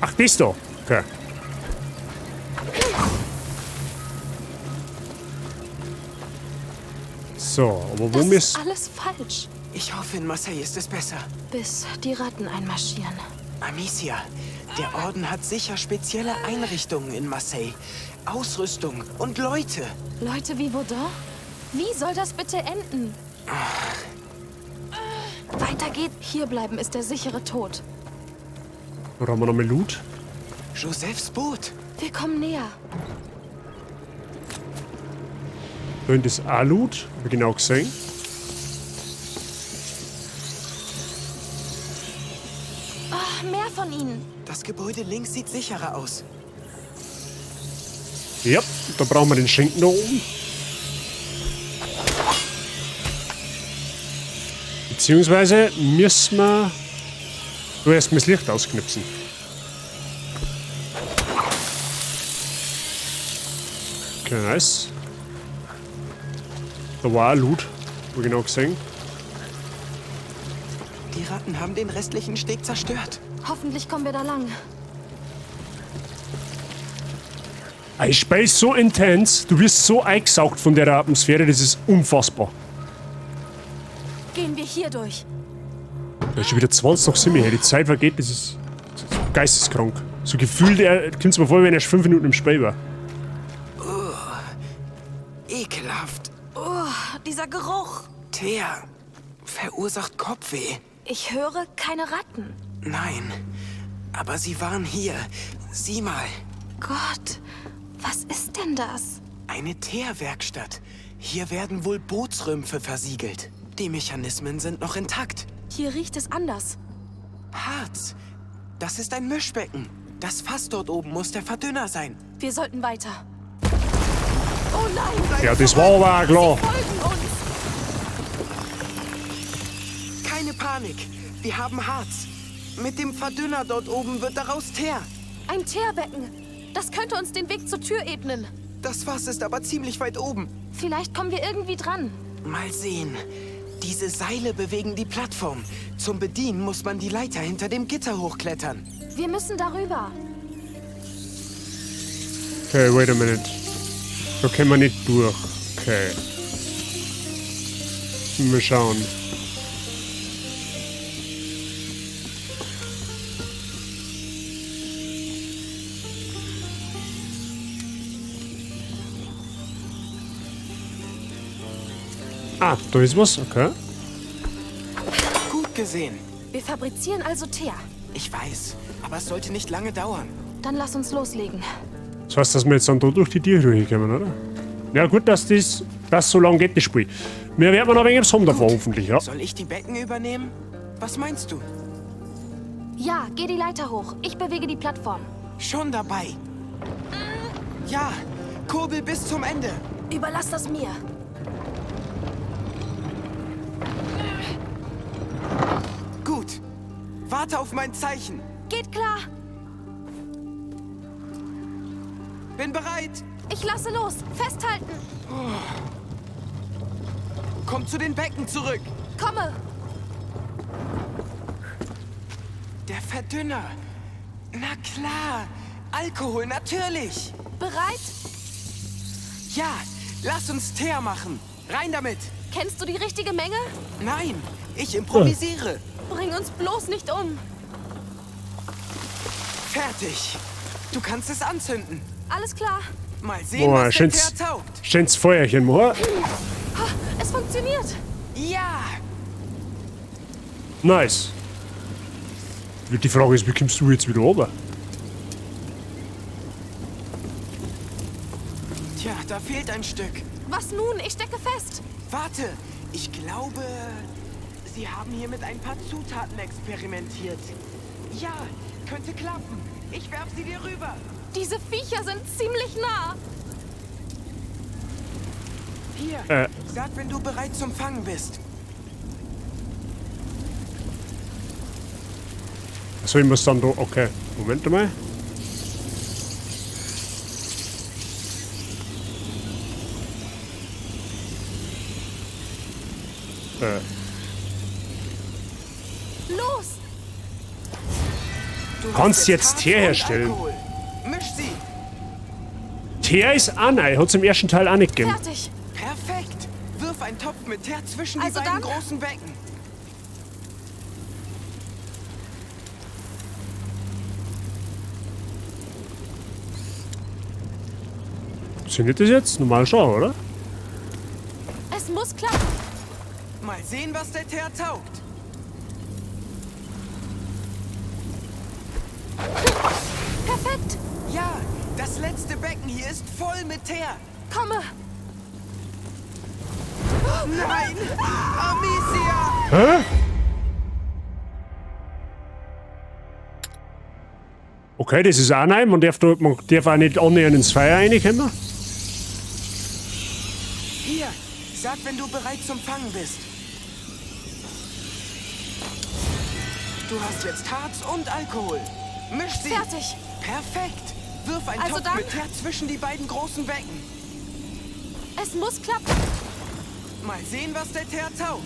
Ach, das da. Okay. So, aber wo das müssen... ist alles falsch. Ich hoffe, in Marseille ist es besser. Bis die Ratten einmarschieren. Amicia, der Orden hat sicher spezielle Einrichtungen in Marseille. Ausrüstung und Leute. Leute wie Vaudin? Wie soll das bitte enden? Weiter geht's. Hier bleiben ist der sichere Tod. Oder haben wir noch mehr Loot? Josephs Boot. Wir kommen näher. Da hinten ist auch Loot. Hab ich genau gesehen. Ach, mehr von ihnen. Das Gebäude links sieht sicherer aus. Ja, da brauchen wir den Schinken da oben. Beziehungsweise müssen wir da erstmal das Licht ausknipsen. Okay, nice. Da war auch Loot, hab ich genau gesehen. Die Ratten haben den restlichen Steg zerstört. Hoffentlich kommen wir da lang. Ich spiele so intens, du wirst so eingesaugt von der Atmosphäre, das ist unfassbar. Gehen wir hier durch. Da ist schon wieder 20 nach 7, hey, die Zeit vergeht, das ist geisteskrank. So gefühlt, kommt es mir vor, wenn er erst 5 Minuten im Spiel war. Oh, ekelhaft. Oh, dieser Geruch. Teer verursacht Kopfweh. Ich höre keine Ratten. Nein, aber sie waren hier. Sieh mal. Gott, was ist denn das? Eine Teerwerkstatt. Hier werden wohl Bootsrümpfe versiegelt. Die Mechanismen sind noch intakt. Hier riecht es anders. Harz. Das ist ein Mischbecken. Das Fass dort oben muss der Verdünner sein. Wir sollten weiter. Oh nein! Ja, das war aber auch klar. Sie folgen uns. Keine Panik. Wir haben Harz. Mit dem Verdünner dort oben wird daraus Teer. Ein Teerbecken. Das könnte uns den Weg zur Tür ebnen. Das Fass ist aber ziemlich weit oben. Vielleicht kommen wir irgendwie dran. Mal sehen. Diese Seile bewegen die Plattform. Zum Bedienen muss man die Leiter hinter dem Gitter hochklettern. Wir müssen darüber. Okay, wait a minute. Da können wir nicht durch. Okay. Mal schauen. Ah, da ist was, okay. Gut gesehen. Wir fabrizieren also Teer. Ich weiß, aber es sollte nicht lange dauern. Dann lass uns loslegen. Das heißt, dass wir jetzt dann da durch die Tür durchkommen, oder? Ja gut, dass das so lange geht, das Spiel. Wir werden noch ein wenig haben davon, hoffentlich, ja. Soll ich die Becken übernehmen? Was meinst du? Ja, geh die Leiter hoch. Ich bewege die Plattform. Schon dabei. Ja, kurbel bis zum Ende. Überlass das mir. Gut. Warte auf mein Zeichen. Geht klar. Bin bereit. Ich lasse los. Festhalten. Oh. Komm zu den Becken zurück. Komme. Der Verdünner. Na klar. Alkohol, natürlich. Bereit? Ja, lass uns Teer machen. Rein damit. Kennst du die richtige Menge? Nein, ich improvisiere. Bring uns bloß nicht um. Fertig. Du kannst es anzünden. Alles klar. Mal sehen, Boah, was der Teer taugt. Schönes Feuerchen, oder? Es funktioniert. Ja. Nice. Die Frage ist, wie kommst du jetzt wieder runter? Tja, da fehlt ein Stück. Was nun? Ich stecke fest. Warte, ich glaube, sie haben hier mit ein paar Zutaten experimentiert. Ja, könnte klappen. Ich werf sie dir rüber. Diese Viecher sind ziemlich nah. Hier, sag, wenn du bereit zum Fangen bist. So, ich muss dann da... Okay, Moment mal. Los! Du Kannst jetzt Teer herstellen. Misch sie. Teer ist auch neu, hat's im ersten Teil auch nicht gegeben. Fertig. Perfekt. Wirf einen Topf mit Teer zwischen also die beiden dann? großen Becken. Funktioniert das jetzt? Normal schon, oder? Es muss klappen. Mal sehen, was der Teer taugt. Perfekt. Ja, das letzte Becken hier ist voll mit Teer. Komme. Nein! Amicia! Hä? Okay, das ist auch neu. Man darf auch nicht annähernd ins Feuer reinkommen. Hier, sag, wenn du bereit zum Fangen bist. Du hast jetzt Harz und Alkohol. Misch sie. Fertig. Perfekt. Wirf einen also Topf dann? mit Teer zwischen die beiden großen Becken. Es muss klappen. Mal sehen, was der Teer taugt.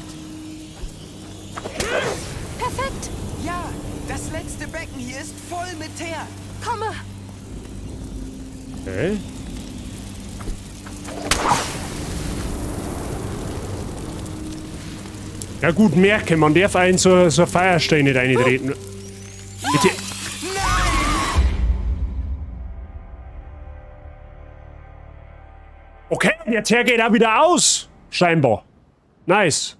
Perfekt. Ja, das letzte Becken hier ist voll mit Teer. Komme. Okay. Ja gut, merke, man darf einen so Feuerstein nicht eintreten. Bitte. Okay, der Teer geht auch wieder aus. Scheinbar. Nice.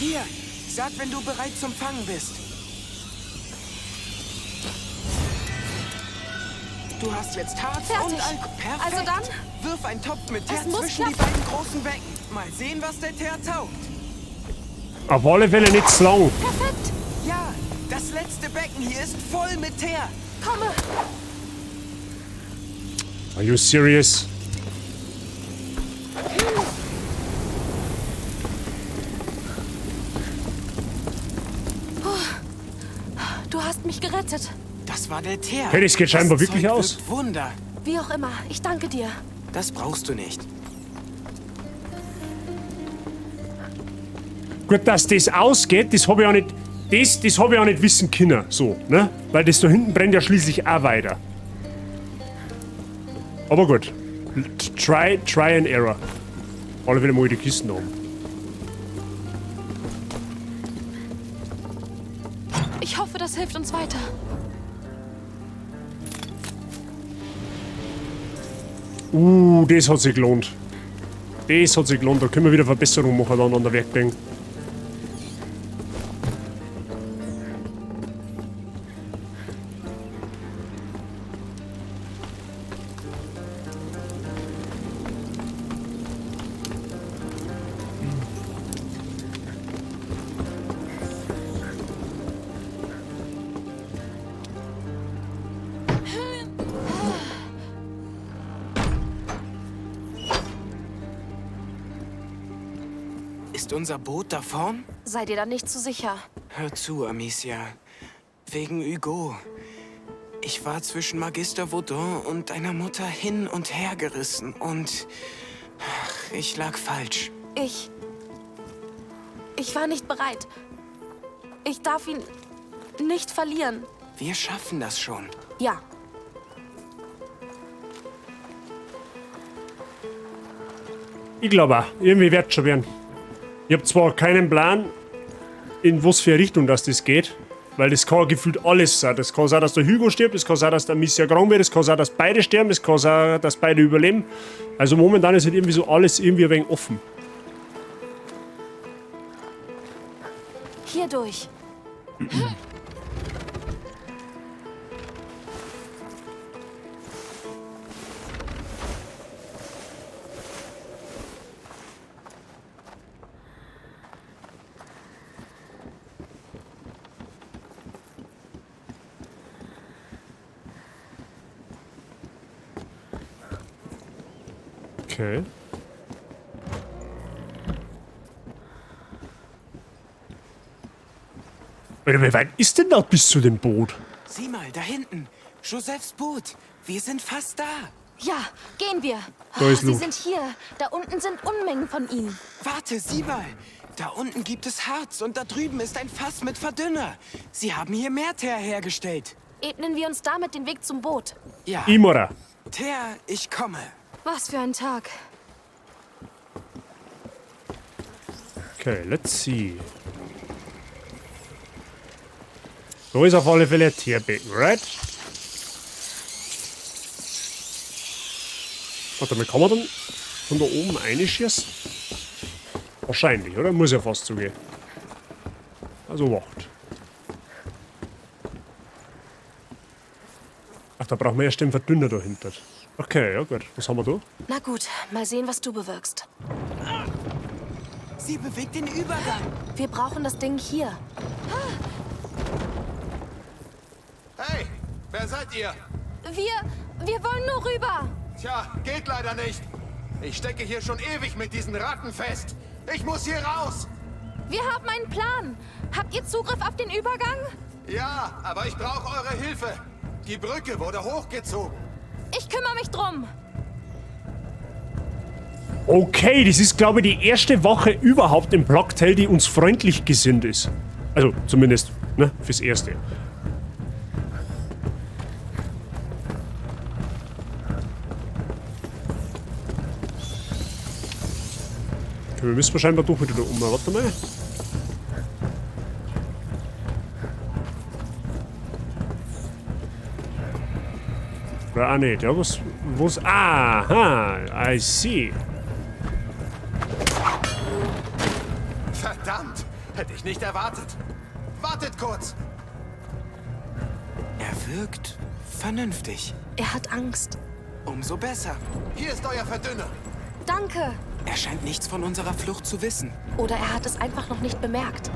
Hier, sag, wenn du bereit zum Fangen bist. Du hast jetzt Harz Fertig. und Alkohol. Perfekt. Also dann? Wirf einen Topf mit Teer Es muss zwischen die klappen. beiden großen Becken. Mal sehen, was der Teer taugt. Auf alle Fälle nicht zu lang. Perfekt. Ja, das letzte Becken hier ist voll mit Teer. Komme. Are you serious? Du hast mich gerettet. Das war der Teer. Hey, das geht scheinbar Das wirklich Zeug aus. wirkt Wunder. Wie auch immer, ich danke dir. Das brauchst du nicht. Gut, dass das ausgeht, das habe ich auch nicht. Das habe ich auch nicht wissen können, so, ne? Weil das da hinten brennt ja schließlich auch weiter. Aber gut. Try and error. Alle wieder mal die Kisten oben. Ich hoffe, das hilft uns weiter. Das hat sich gelohnt. Das hat sich gelohnt. Da können wir wieder Verbesserungen machen dann an der Werkbank. Ist unser Boot da vorn? Sei dir da nicht zu sicher. Hör zu, Amicia. Wegen Hugo. Ich war zwischen Magister Vaudin und deiner Mutter hin und her gerissen und... Ach, ich lag falsch. Ich war nicht bereit. Ich darf ihn nicht verlieren. Wir schaffen das schon. Ja. Ich glaube auch. Irgendwie wird's schon werden. Ich hab zwar keinen Plan, in was für eine Richtung das geht, weil das kann gefühlt alles sein. Das kann sein, dass der Hugo stirbt, das kann sein, dass der Amicia krank wird, das kann sein, dass beide sterben, das kann sein, dass beide überleben. Also momentan ist halt irgendwie so alles irgendwie ein wenig offen. Hier durch. Okay. Alter, wie weit ist denn das bis zu dem Boot? Sieh mal, da hinten. Josephs Boot. Wir sind fast da. Ja, gehen wir. Da ist Sie Loot. sind hier. Da unten sind Unmengen von ihnen. Warte, sieh mal. Da unten gibt es Harz und da drüben ist ein Fass mit Verdünner. Sie haben hier mehr Teer hergestellt. Ebnen wir uns damit den Weg zum Boot. Ja. Imora. Teer, ich komme. Was für ein Tag. Okay, let's see. Da ist auf alle Fälle ein Tierbecken, right? Warte mal, kann man dann von da oben reinschießen? Wahrscheinlich, oder? Muss ja fast zugehen. Also wacht. Ach, da brauchen wir erst den Verdünner dahinter. Okay, ja gut. Was haben wir da? Na gut, mal sehen, was du bewirkst. Sie bewegt den Übergang. Wir brauchen das Ding hier. Hey, wer seid ihr? Wir wollen nur rüber. Tja, geht leider nicht. Ich stecke hier schon ewig mit diesen Ratten fest. Ich muss hier raus. Wir haben einen Plan. Habt ihr Zugriff auf den Übergang? Ja, aber ich brauche eure Hilfe. Die Brücke wurde hochgezogen. Ich kümmere mich drum. Okay, das ist, glaube ich, die erste Wache überhaupt im Plague Tale, die uns freundlich gesinnt ist. Also, zumindest, ne, fürs Erste. Okay, wir müssen scheinbar doch wieder da um. Warte mal. Oder ah, nicht. Ja, was. Was? Aha! I see. Verdammt! Hätte ich nicht erwartet. Wartet kurz! Er wirkt vernünftig. Er hat Angst. Umso besser. Hier ist euer Verdünner. Danke. Er scheint nichts von unserer Flucht zu wissen. Oder er hat es einfach noch nicht bemerkt.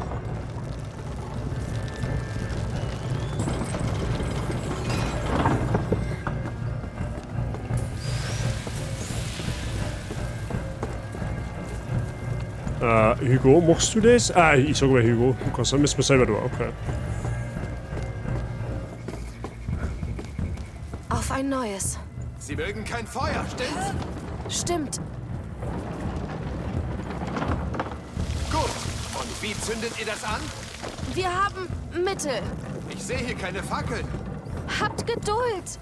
Hugo, machst du das? Ah, ich sag mal Hugo. Lukas, dann müssen wir selber da. Okay. Auf ein neues. Sie mögen kein Feuer, stimmt's? Stimmt. Gut. Und wie zündet ihr das an? Wir haben Mittel. Ich sehe hier keine Fackeln. Habt Geduld.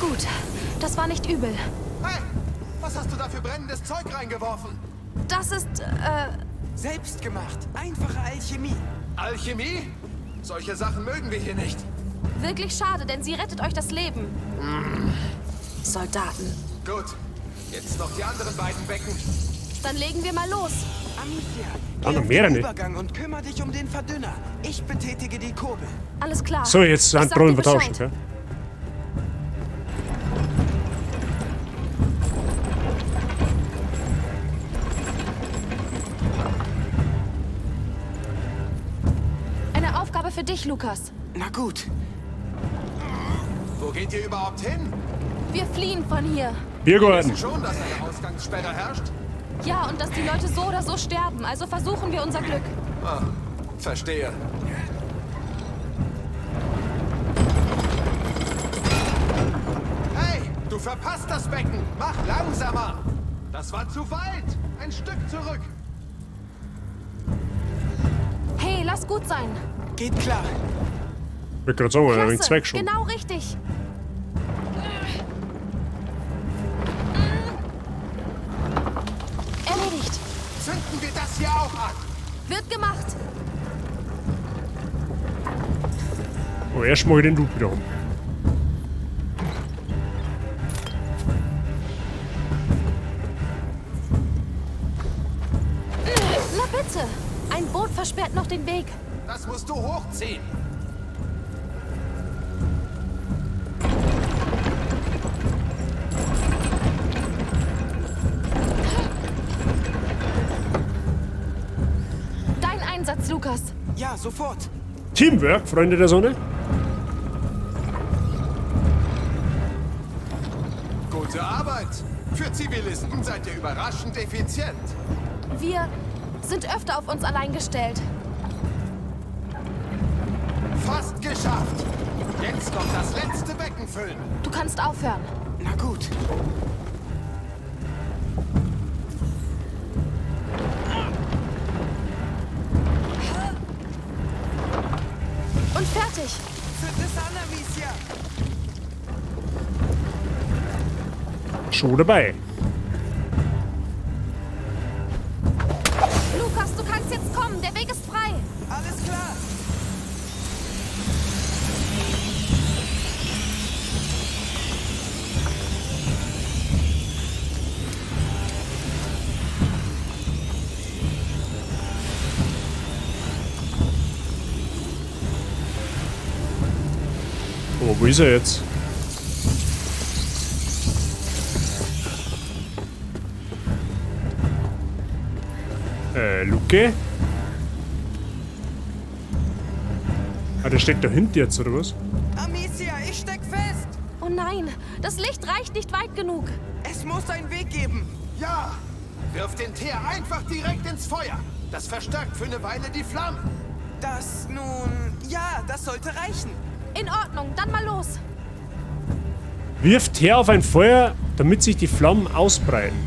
Gut, das war nicht übel. Hey, was hast du da für brennendes Zeug reingeworfen? Das ist, Selbstgemacht. Einfache Alchemie. Alchemie? Solche Sachen mögen wir hier nicht. Wirklich schade, denn sie rettet euch das Leben. Soldaten. Gut. Jetzt noch die anderen beiden Becken. Dann legen wir mal los. Amicia, Ah, geh noch auf mehrere. den Übergang und kümmere dich um den Verdünner. Ich betätige die Kurbel. Alles klar. So, jetzt Ich sag sind Rollen dir vertauscht, Bescheid. okay? Eine Aufgabe für dich, Lukas. Na gut. Wo geht ihr überhaupt hin? Wir fliehen von hier. Biergarten. Wir wissen schon, dass eine Ausgangssperre herrscht. Ja, und dass die Leute so oder so sterben. Also versuchen wir unser Glück. Ah, verstehe. Hey, du verpasst das Becken. Mach langsamer. Das war zu weit. Ein Stück zurück. Hey, lass gut sein. Geht klar. Ich wollte gerade sagen, ein wenig Klasse, Zweck schon. genau richtig. Erledigt. Zünden wir das hier auch an. Wird gemacht. Aber erst mal den Loot wieder um. Na bitte. Ein Boot versperrt noch den Weg. Das musst du hochziehen. Dein Einsatz, Lukas. Ja, sofort. Teamwork, Freunde der Sonne. Gute Arbeit. Für Zivilisten seid ihr überraschend effizient. Wir sind öfter auf uns allein gestellt. Fast geschafft. Jetzt noch das letzte Becken füllen. Du kannst aufhören. Na gut. Und fertig. Zünd es an, Amicia. Schon dabei. Lukas, du kannst jetzt kommen. Der Weg ist frei. Alles klar. Oh, wo ist er jetzt? Luke? Ah, der steckt da hinten jetzt, oder was? Amicia, ich steck fest. Oh nein, das Licht reicht nicht weit genug. Es muss einen Weg geben. Ja! Wirf den Teer einfach direkt ins Feuer. Das verstärkt für eine Weile die Flammen. Das nun... Ja, das sollte reichen. In Ordnung, dann mal los. Wirf Teer auf ein Feuer, damit sich die Flammen ausbreiten.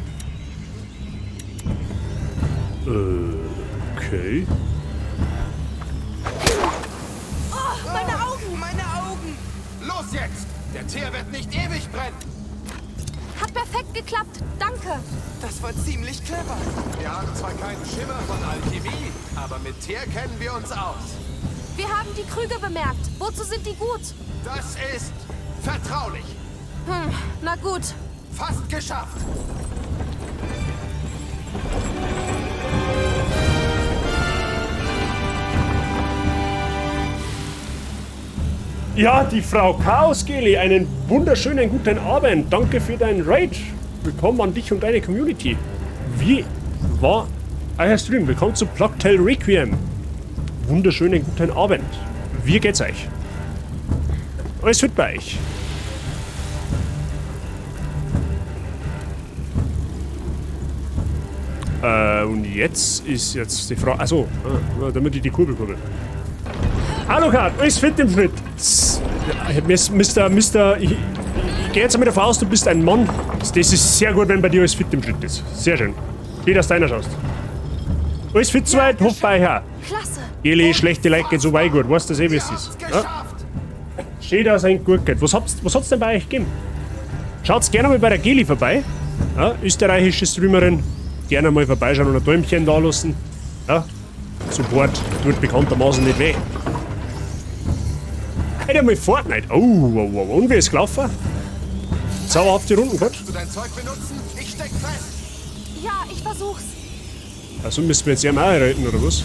Okay. Oh, meine Augen! Meine Augen! Los jetzt! Der Teer wird nicht ewig brennen. Hab hat perfekt geklappt. Danke. Das war ziemlich clever. Wir haben zwar keinen Schimmer von Alchemie, aber mit Teer kennen wir uns aus. Wir haben die Krüge bemerkt. Wozu sind die gut? Das ist vertraulich. Na gut. Fast geschafft. Ja, die Frau Chaosgeli, einen wunderschönen guten Abend. Danke für deinen Raid. Willkommen an dich und deine Community. Wie war euer Stream? Willkommen zu Plague Tale Requiem. Wunderschönen guten Abend. Wie geht's euch? Alles fit bei euch? Und jetzt ist jetzt die Frage. Achso, damit ich die Kurbel kurbel. Hallo Kat, alles fit im Schritt. Mister, ich gehe jetzt einmal davon aus, du bist ein Mann. Das ist sehr gut, wenn bei dir alles fit im Schritt ist. Sehr schön. Schön, dass du einer schaust. Alles fit soweit, hoff bei her. Klasse. Geli, schlechte Leute geht so weit gut. Weißt du das eh, wie es ist? Ja? Schön, dass es gut geht. Was hat's denn bei euch gegeben? Schaut's gerne mal bei der Geli vorbei. Ja, österreichische Streamerin. Gerne mal vorbeischauen und ein Däumchen da lassen. Ja, Support tut bekanntermaßen nicht weh. Heute mal Fortnite. Oh, oh, oh. Und wie ist gelaufen? Zauberhafte Runden gehabt? Kannst du dein Zeug benutzen? Ich steck fest. Ja, ich versuch's. Also müssen wir jetzt ja mal retten, oder was?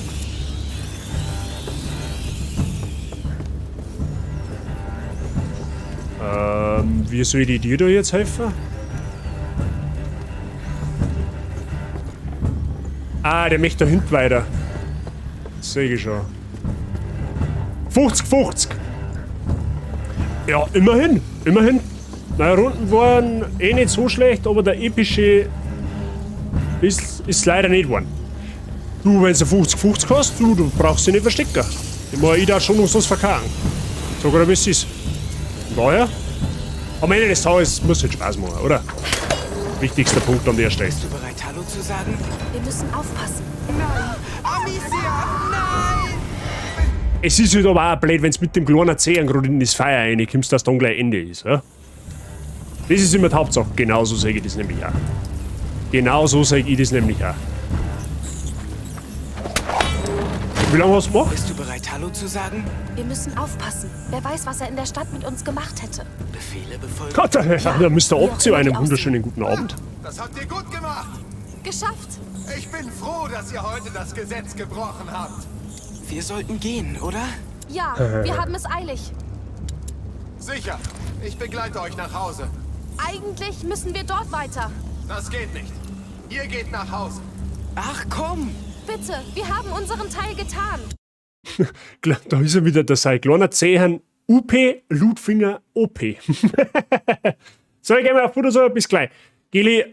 Wie soll ich dir da jetzt helfen? Ah, der möchte da hinten weiter. Das sehe ich schon. 50, 50. Ja, immerhin. Immerhin. Naja, Runden waren eh nicht so schlecht, aber der epische ist leider nicht geworden. Du, wenn du 50-50 hast, du brauchst dich nicht verstecken. Ich meine, ich darf schon umsonst verkacken. Sag mal, wie es ist. Von daher, am Ende des Tages muss es halt Spaß machen, oder? Wichtigster Punkt an der Stelle. Bist du bereit, Hallo zu sagen? Wir müssen aufpassen. Nein! Amicia, nein! Es ist halt aber auch blöd, wenn du mit dem kleinen Zehen gerade in das Feuer reinkommst, dass dann gleich Ende ist. Ja? Das ist immer die Hauptsache. Genauso sage ich das nämlich auch. Genau so sage ich das nämlich auch. Wie lange hast du gemacht? Bist du bereit, Hallo zu sagen? Wir müssen aufpassen. Wer weiß, was er in der Stadt mit uns gemacht hätte. Befehle befolgen. Gott, da Mr. Optio, einen wunderschönen guten Abend. Das habt ihr gut gemacht. Geschafft. Ich bin froh, dass ihr heute das Gesetz gebrochen habt. Wir sollten gehen, oder? Ja, wir haben es eilig. Sicher. Ich begleite euch nach Hause. Eigentlich müssen wir dort weiter. Das geht nicht. Ihr geht nach Hause. Ach komm. Bitte, wir haben unseren Teil getan. Da ist er wieder, der sein kleiner Zehen. UP, Ludfinger, OP. So, ich gehe mal auf Fotosuche, bis gleich. Geli,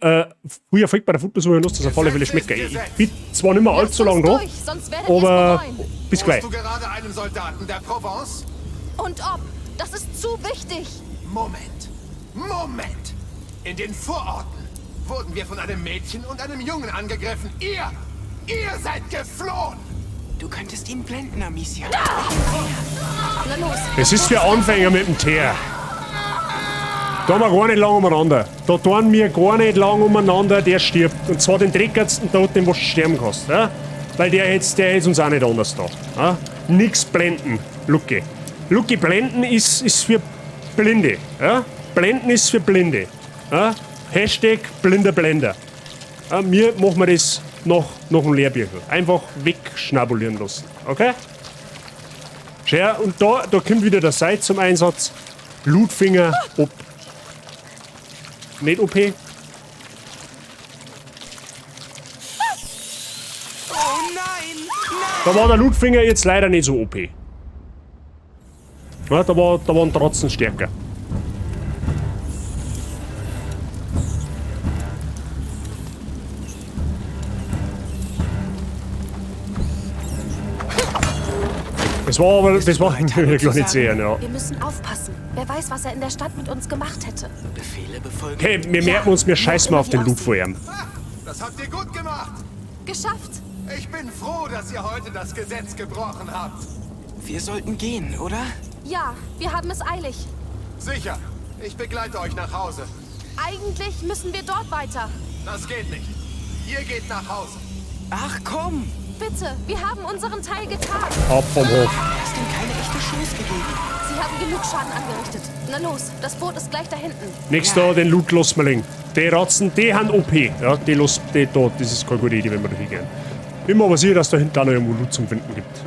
früher folgt bei der Fotosuche, lasst das auf alle Fälle schmecken. Ich bin zwar nicht mehr allzu lang da, aber bis gleich. Du gerade einem Soldaten der Provence? Und ob? Das ist zu wichtig. Moment, Moment. In den Vororten wurden wir von einem Mädchen und einem Jungen angegriffen. Ihr seid geflohen! Du könntest ihn blenden, Amicia. Na los. Es ist für Anfänger mit dem Teer. Da haben wir gar nicht lang umeinander. Da tun wir gar nicht lang umeinander, der stirbt. Und zwar den dreckertsten Tod, den du sterben kannst. Ja? Weil der jetzt uns auch nicht anders da. Ja? Nix blenden, Lucky. Lucky, blenden ist für Blinde. Ja? Blenden ist für Blinde. Ja? Hashtag blinder Blender. Ja, mir machen wir das noch dem Lehrbüchel. Einfach wegschnabulieren lassen. Okay? Schau, und da kommt wieder der Seil zum Einsatz. Blutfinger ob. Nicht OP. Oh nein! Nein! Da war der Blutfinger jetzt leider nicht so OP. Ja, da waren trotzdem stärker. Das war aber, das war ich nicht sehen, ja. Wir müssen aufpassen. Wer weiß, was er in der Stadt mit uns gemacht hätte. Befehle befolgen. Okay, wir merken uns, wir scheißen mal auf den Loot vor ihm. Das habt ihr gut gemacht. Geschafft. Ich bin froh, dass ihr heute das Gesetz gebrochen habt. Wir sollten gehen, oder? Ja, wir haben es eilig. Sicher. Ich begleite euch nach Hause. Eigentlich müssen wir dort weiter. Das geht nicht. Ihr geht nach Hause. Ach komm! Bitte, wir haben unseren Teil getan. Ab vom Hof. Du hast ihm keine echte Chance gegeben. Sie haben genug Schaden angerichtet. Na los, das Boot ist gleich da hinten. Nächst da den Loot lassen wir liegen. Die Ratzen, die haben OP. Ja, die los, die da, das ist keine gute Idee, wenn wir da hingehen. Bin mir aber sicher, dass da hinten auch noch irgendwo Loot zum Finden gibt.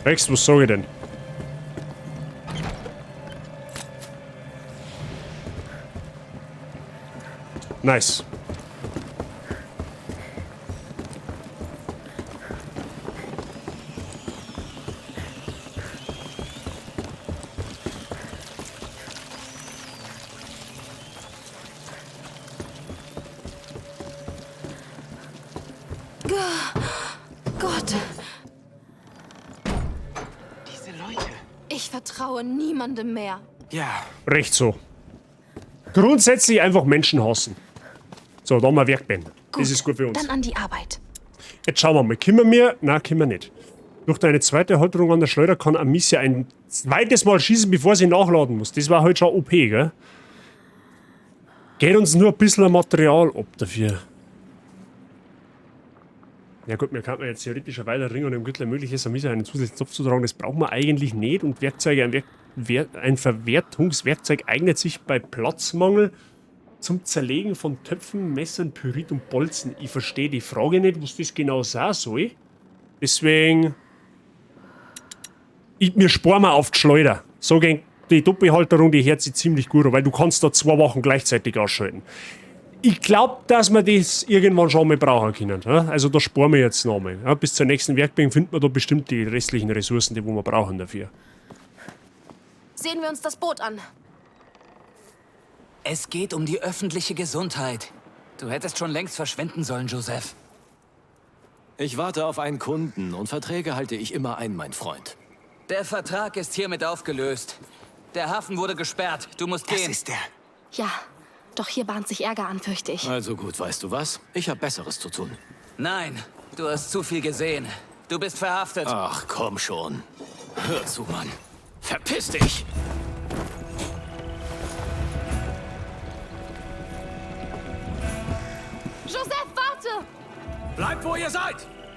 Rex, was sag ich denn? Nice. Gott, Diese Leute. ich vertraue niemandem mehr. Ja. Recht so. Grundsätzlich einfach Menschen hassen. So, da haben wir Werkbände. Das ist gut für uns. Dann an die Arbeit. Jetzt schauen wir mal. Können wir? Nein, können wir nicht. Durch deine zweite Halterung an der Schleuder kann Amicia ein zweites Mal schießen, bevor sie nachladen muss. Das war halt schon OP, gell? Geht uns nur ein bisschen Material ab dafür. Ja gut, mir kann man jetzt theoretisch ein weiterer Ring und im Gürtel ermöglicht es, Amicia einen zusätzlichen Zopf zu tragen. Das braucht man eigentlich nicht. Und Werkzeuge, ein Verwertungswerkzeug eignet sich bei Platzmangel zum Zerlegen von Töpfen, Messern, Pyrit und Bolzen. Ich verstehe die Frage nicht, was das genau sein soll. Deswegen... Mir sparen wir auf die Schleuder. So geht die Doppelhalterung, die hört sich ziemlich gut an, weil du kannst da 2 Wochen gleichzeitig ausschalten. Ich glaub, dass wir das irgendwann schon mal brauchen können. Ja? Also da sparen wir jetzt noch mal. Ja, bis zur nächsten Werkbank finden wir da bestimmt die restlichen Ressourcen, die wo wir brauchen dafür. Sehen wir uns das Boot an. Es geht um die öffentliche Gesundheit. Du hättest schon längst verschwinden sollen, Joseph. Ich warte auf einen Kunden und Verträge halte ich immer ein, mein Freund. Der Vertrag ist hiermit aufgelöst. Der Hafen wurde gesperrt. Du musst gehen. Das ist er. Ja, doch hier bahnt sich Ärger an, fürchte ich. Also gut, weißt du was? Ich habe Besseres zu tun. Nein, du hast zu viel gesehen. Du bist verhaftet. Ach, komm schon. Hör zu, Mann. Verpiss dich! Joseph, warte! Bleibt, wo ihr seid!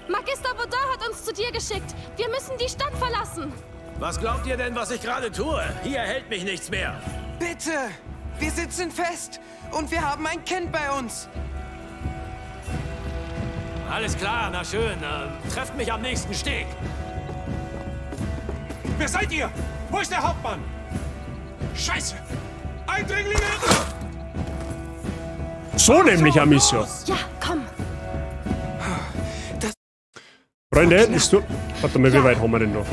Magister Baudin hat uns zu dir geschickt. Wir müssen die Stadt verlassen. Was glaubt ihr denn, was ich gerade tue? Hier hält mich nichts mehr. Bitte! Wir sitzen fest und wir haben ein Kind bei uns. Alles klar, na schön. Trefft mich am nächsten Steg. Wer seid ihr? Wo ist der Hauptmann? Scheiße! Eindringlinge! So nämlich, Amicia. Ja, komm. Das Freunde, ist du. Warte mal, wie weit haben wir denn noch?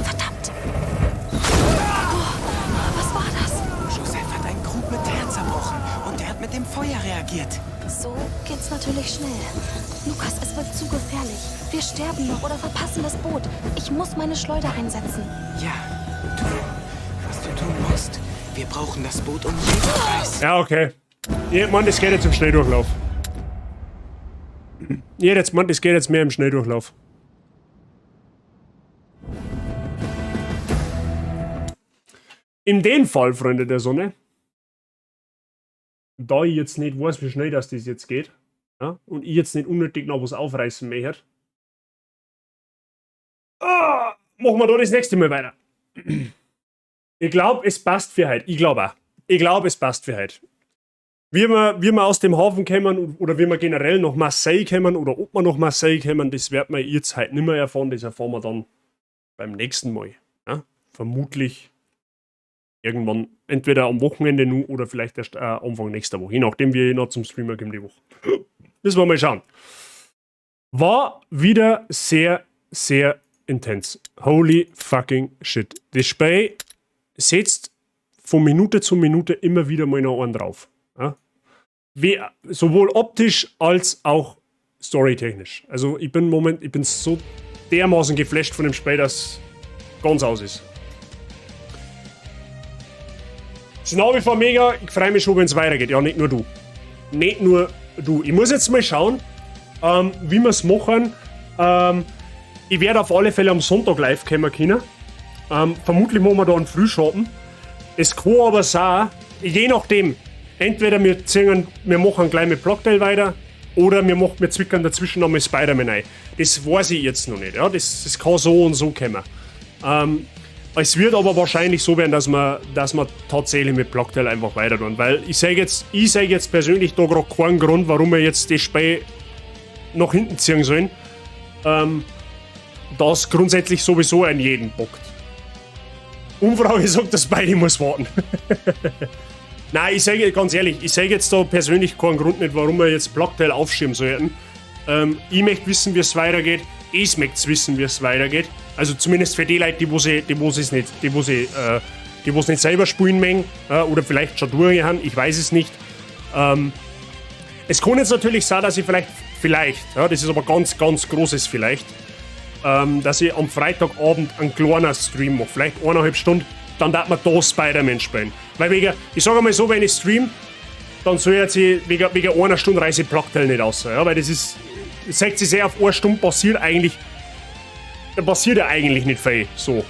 Verdammt! Oh, was war das? Joseph hat einen Krug mit Teer zerbrochen und er hat mit dem Feuer reagiert. So geht's natürlich schnell. Lukas, es wird zu gefährlich. Wir sterben noch oder verpassen das Boot. Ich muss meine Schleuder einsetzen. Ja, tu, was du tun musst. Wir brauchen das Boot um jeden Preis. Ja, okay. Ich meine, das geht jetzt im Schnelldurchlauf. Ich hätte jetzt gemeint, das geht jetzt mehr im Schnelldurchlauf. In dem Fall, Freunde der Sonne, da ich jetzt nicht weiß, wie schnell das jetzt geht, ja, und ich jetzt nicht unnötig noch was aufreißen möchte, machen wir da das nächste Mal weiter. Ich glaub, es passt für heute. Ich glaub auch. Ich glaub, es passt für heute. Wie wir aus dem Hafen kommen oder wie wir generell nach Marseille kommen oder ob wir nach Marseille kommen, das wird man jetzt heute nicht mehr erfahren. Das erfahren wir dann beim nächsten Mal. Ja? Vermutlich irgendwann, entweder am Wochenende nur oder vielleicht erst Anfang nächster Woche. Je nachdem, wie ich noch zum Streamer komme die Woche. Müssen wir mal schauen. War wieder sehr, sehr intens. Holy fucking shit. Das Spiel setzt von Minute zu Minute immer wieder mal noch einen drauf. Ja? Sowohl optisch als auch storytechnisch. Also ich bin im Moment, ich bin so dermaßen geflasht von dem Spiel, dass es ganz aus ist. Ist nach wie vor mega. Ich freue mich schon, wenn es weitergeht. Ja, nicht nur du. Nicht nur du. Ich muss jetzt mal schauen, wie wir es machen. Ich werde auf alle Fälle am Sonntag live kommen können. Vermutlich machen wir da einen Frühschoppen. Es kann aber sein, je nachdem, entweder wir machen gleich mit Plague Tale weiter oder wir zwickern dazwischen nochmal Spider-Man rein. Das weiß ich jetzt noch nicht. Ja? Das kann so und so kommen. Es wird aber wahrscheinlich so werden, dass wir tatsächlich mit Plague Tale einfach weiter tun. Weil ich sage jetzt persönlich da gerade keinen Grund, warum wir jetzt das Spiel nach hinten ziehen sollen. Das grundsätzlich sowieso an jeden bockt. Umfrage sagt, dass beide muss warten. Nein, ich sage ganz ehrlich, ich sage jetzt da persönlich keinen Grund nicht, warum wir jetzt Plague Tale aufschieben sollten. Ich möchte wissen, wie es weitergeht. Ich möchte wissen, wie es weitergeht. Also zumindest für die Leute, die wo sie nicht selber spielen mögen, oder vielleicht schon durch haben, ich weiß es nicht. Es kann jetzt natürlich sein, dass ich vielleicht, ja, das ist aber ganz, ganz großes vielleicht, dass ich am Freitagabend einen kleinen Stream mache, vielleicht 1,5 Stunden, dann darf man da Spider-Man spielen. Weil wegen, ich sage mal so, wenn ich stream, dann soll jetzt wegen einer Stunde reiße ich Plague Tale nicht aus. Ja, weil das ist, das zeigt sich sehr auf eine Stunde passiert eigentlich, da passiert ja eigentlich nicht viel. So.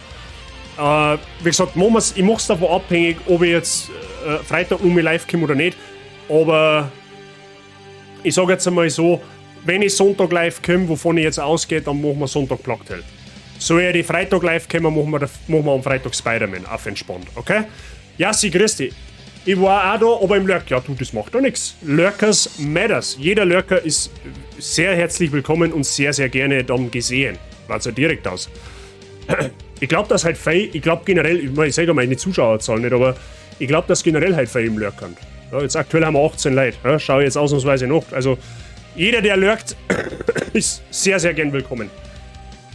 Wie gesagt, ich mache es davon abhängig, ob ich jetzt Freitag nur live komme oder nicht. Aber ich sage jetzt einmal so, wenn ich Sonntag live komme, wovon ich jetzt ausgehe, dann machen wir Sonntag Plague Tale. Soll ich die Freitag live kommen, machen wir am Freitag Spider-Man auf entspannt, okay? Jassi, grüß dich. Ich war auch da, aber im Lurk. Ja, du, das macht doch nichts. Lurkers matters. Jeder Lurker ist sehr herzlich willkommen und sehr, sehr gerne dann gesehen. Also direkt aus. Ich glaube, dass halt viel, ich glaube generell, ich sage meine Zuschauerzahl nicht, aber ich glaube, dass generell halt viel im Lurkern. Ja, jetzt aktuell haben wir 18 Leute. Ja, schau jetzt ausnahmsweise noch. Also jeder, der lurkt, ist sehr, sehr gern willkommen.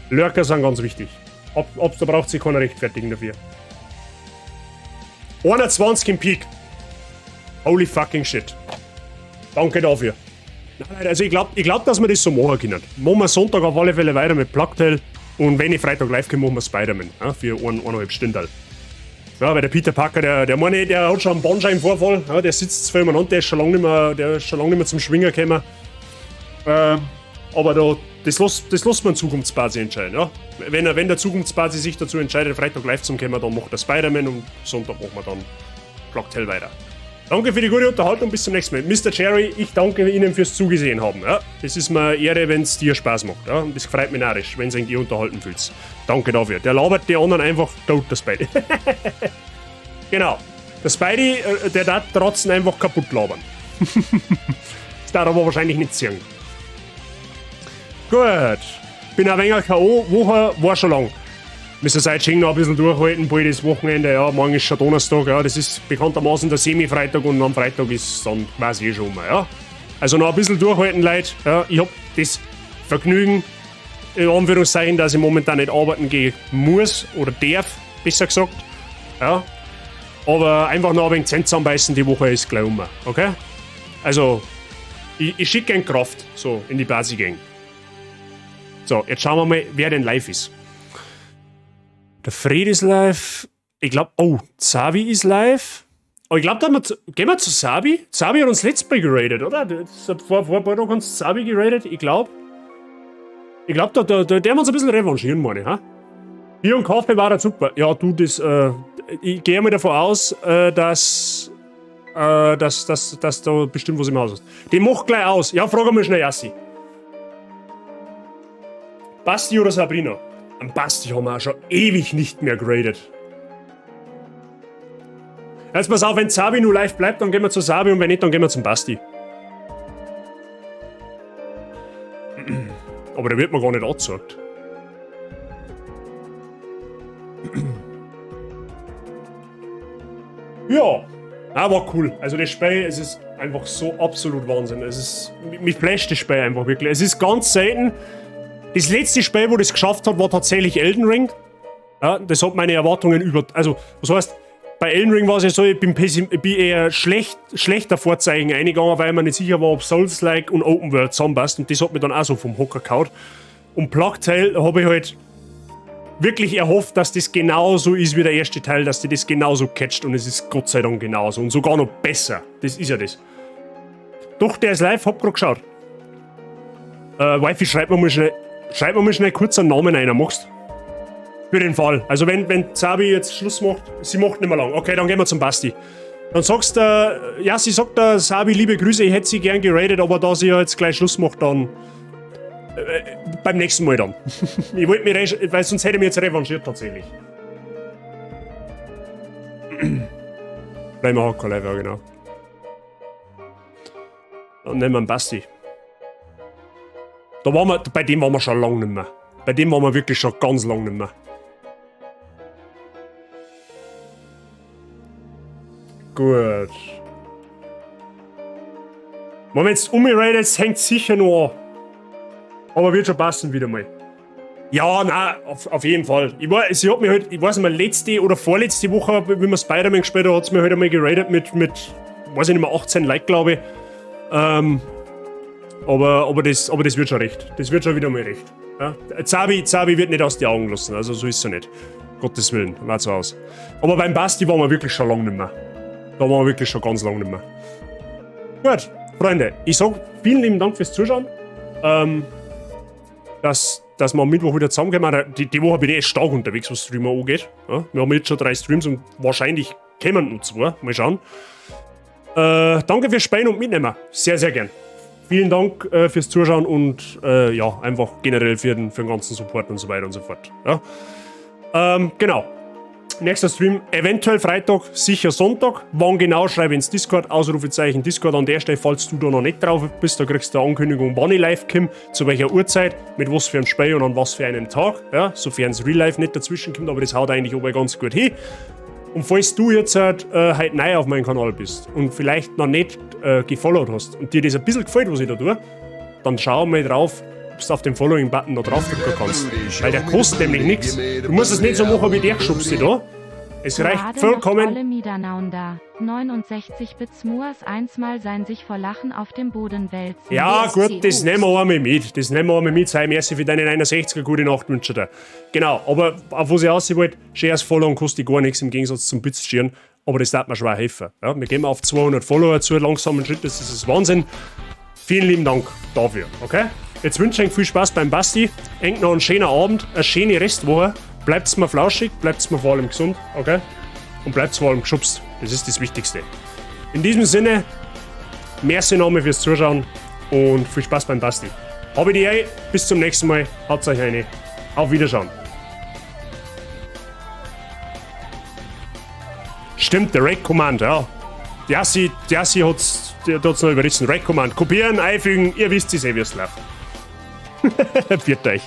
Lurker sind ganz wichtig. Da braucht sich keiner rechtfertigen dafür. 120 im Peak. Holy fucking shit. Danke dafür. Nein, also ich glaub, dass wir das so machen können. Machen wir Sonntag auf alle Fälle weiter mit Plague Tale. Und wenn ich Freitag live komme, machen wir Spider-Man. Ja, für 1,5 Stunden. Ja, weil der Peter Parker, der meine, der hat schon einen Bandscheibenvorfall. Ja, der sitzt zwar umeinander, der ist schon lange nicht mehr, der ist schon lange nicht mehr zum Schwinger gekommen. Aber da, das lässt man Zukunftsbasis entscheiden. Ja? Wenn der Zukunftsbasis sich dazu entscheidet, Freitag live zu kommen, dann macht der Spider-Man und Sonntag machen wir dann Plague Tale weiter. Danke für die gute Unterhaltung, bis zum nächsten Mal. Mr. Jerry, ich danke Ihnen fürs Zugesehen haben. Ja? Das ist mir Ehre, wenn es dir Spaß macht. Ja? Und das freut mich narrisch, wenn es dich unterhalten fühlt. Danke dafür. Der labert die anderen einfach tot, der Spidey. Genau. Der Spidey, der darf trotzdem einfach kaputt labern. Das darf aber wahrscheinlich nicht ziehen. Gut. Bin ein wenig K.O. Woche war schon lang. Müssen seit Schengen noch ein bisschen durchhalten, bald ist Wochenende, ja, morgen ist schon Donnerstag, ja, das ist bekanntermaßen der Semi-Freitag und am Freitag ist dann quasi eh schon um, ja. Also noch ein bisschen durchhalten, Leute, ja, ich hab das Vergnügen, in Anführungszeichen, dass ich momentan nicht arbeiten gehen muss oder darf, besser gesagt, ja. Aber einfach noch ein wenig Zähne zusammenbeißen, die Woche ist gleich um, okay? Also, ich schicke gerne Kraft, so, in die Basi-Gang. So, jetzt schauen wir mal, wer denn live ist. Der Fred ist live. Ich glaube, oh, Zavi ist live. Oh, ich glaube, gehen wir zu Sabi? Sabi hat uns letztes Mal geradet, oder? Vor ein paar Tagen uns Sabi geradet, ich glaube. Ich glaube, da werden wir uns ein bisschen revanchieren, meine ich, ha? Bier und Kaffee war da super. Ja, du, das, ich gehe mal davon aus, dass da bestimmt was im Haus ist. Den mach gleich aus. Ja, frag mal schnell Jassi. Basti oder Sabrina? Am Basti haben wir auch schon ewig nicht mehr geradet. Jetzt pass auf, wenn Sabi nur live bleibt, dann gehen wir zu Sabi und wenn nicht, dann gehen wir zum Basti. Aber der wird mir gar nicht angezeigt. Ja, war cool. Also das Spiel, es ist einfach so absolut Wahnsinn. Es ist, mich flasht das Spiel einfach wirklich. Es ist ganz selten. Das letzte Spiel, wo das geschafft hat, war tatsächlich Elden Ring. Ja, das hat meine Erwartungen über... Also, was heißt, bei Elden Ring war es ja so, ich bin eher schlechter Vorzeichen eingegangen, weil ich mir nicht sicher war, ob Souls-like und Open World zusammenpasst. Und das hat mich dann auch so vom Hocker gehauen. Und Plague Tale habe ich halt wirklich erhofft, dass das genauso ist wie der erste Teil, dass die das genauso catcht und es ist Gott sei Dank genauso und sogar noch besser. Das ist ja das. Doch, der ist live, hab grad geschaut. Wifi, schreib mir mal schnell kurz einen Namen ein, machst? Für den Fall. Also wenn Zabi jetzt Schluss macht, sie macht nicht mehr lang. Okay, dann gehen wir zum Basti. Dann sagst du, ja, sie sagt der Sabi, liebe Grüße, ich hätte sie gern geradet, aber da sie ja jetzt gleich Schluss macht, dann beim nächsten Mal dann. Ich wollte mich, weil sonst hätte ich mich jetzt revanchiert tatsächlich. Bleiben wir Hardcore Live, ja genau. Dann nehmen wir einen Basti. Da waren wir, bei dem waren wir schon lange nicht mehr. Bei dem waren wir wirklich schon ganz lange nicht mehr. Gut. Wenn jetzt umgeredet, hängt sicher noch an. Aber wird schon passen wieder mal. Ja, nein, auf jeden Fall. Ich war, sie hat mir halt, ich weiß nicht mehr, letzte oder vorletzte Woche, wie wir Spider-Man gespielt haben, hat sie mir halt einmal geradet mit, weiß ich nicht mehr, 18 Like, glaube ich. Aber das wird schon recht. Das wird schon wieder mal recht. Ja? Zabi wird nicht aus die Augen lassen, also so ist es ja nicht. Gottes Willen, war so aus. Aber beim Basti waren wir wirklich schon lange nicht mehr. Da waren wir wirklich schon ganz lange nicht mehr. Gut, Freunde, ich sag vielen lieben Dank fürs Zuschauen. Dass wir am Mittwoch wieder zusammenkommen. Die Woche bin ich echt stark unterwegs, was Streamer angeht. Ja, wir haben jetzt schon 3 Streams und wahrscheinlich kommen noch 2. Mal schauen. Danke fürs Spielen und Mitnehmen. Sehr, sehr gern. Vielen Dank fürs Zuschauen und ja, einfach generell für den ganzen Support und so weiter und so fort. Ja. Genau. Nächster Stream, eventuell Freitag, sicher Sonntag. Wann genau, schreibe ins Discord, Ausrufezeichen Discord an der Stelle, falls du da noch nicht drauf bist, da kriegst du eine Ankündigung, wann ich live komme, zu welcher Uhrzeit, mit was für einem Spiel und an was für einem Tag. Ja, sofern es Real Life nicht dazwischen kommt, aber das haut eigentlich aber ganz gut hin. Und falls du jetzt halt heute neu auf meinem Kanal bist und vielleicht noch nicht gefollowt hast und dir das ein bisschen gefällt, was ich da tue, dann schau mal drauf, ob du auf den Following-Button da drauf drücken kannst. Weil der kostet nämlich nichts. Du musst es nicht so machen wie der geschubste da. Es reicht vollkommen. 69 Bits Muas 1 mal sein sich vor Lachen auf dem Boden wälzen. Ja gut, das nehmen wir einmal mit. Das nehmen wir einmal mit. Sei merci für deine 69er gute Nacht wünsche dir. Genau, aber auf was ich aussehen wollte, Shares followen kostet gar nichts im Gegensatz zum Bits scheren. Aber das darf mir schwer helfen. Ja, wir gehen auf 200 Follower zu, langsamen Schritt, das ist Wahnsinn. Vielen lieben Dank dafür, okay? Jetzt wünsche ich euch viel Spaß beim Basti. Engt noch einen schönen Abend, eine schöne Restwoche. Bleibt's mir flauschig, bleibt's mir vor allem gesund, okay? Und bleibt's vor allem geschubst. Das ist das Wichtigste. In diesem Sinne, merci nochmal fürs Zuschauen und viel Spaß beim Basti. Habe die Ehre, bis zum nächsten Mal. Haut euch eine. Auf Wiederschauen. Stimmt, der Raid Command, ja. Der Assi hat's noch überrissen. Raid Command. Kopieren, einfügen, ihr wisst es eh, wie es läuft. Pfiat euch.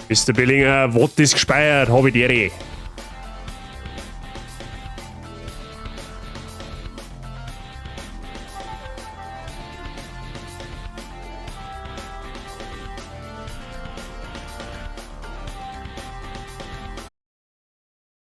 Mr. Billinger, was ist gespeichert? Hab ich die Ehre.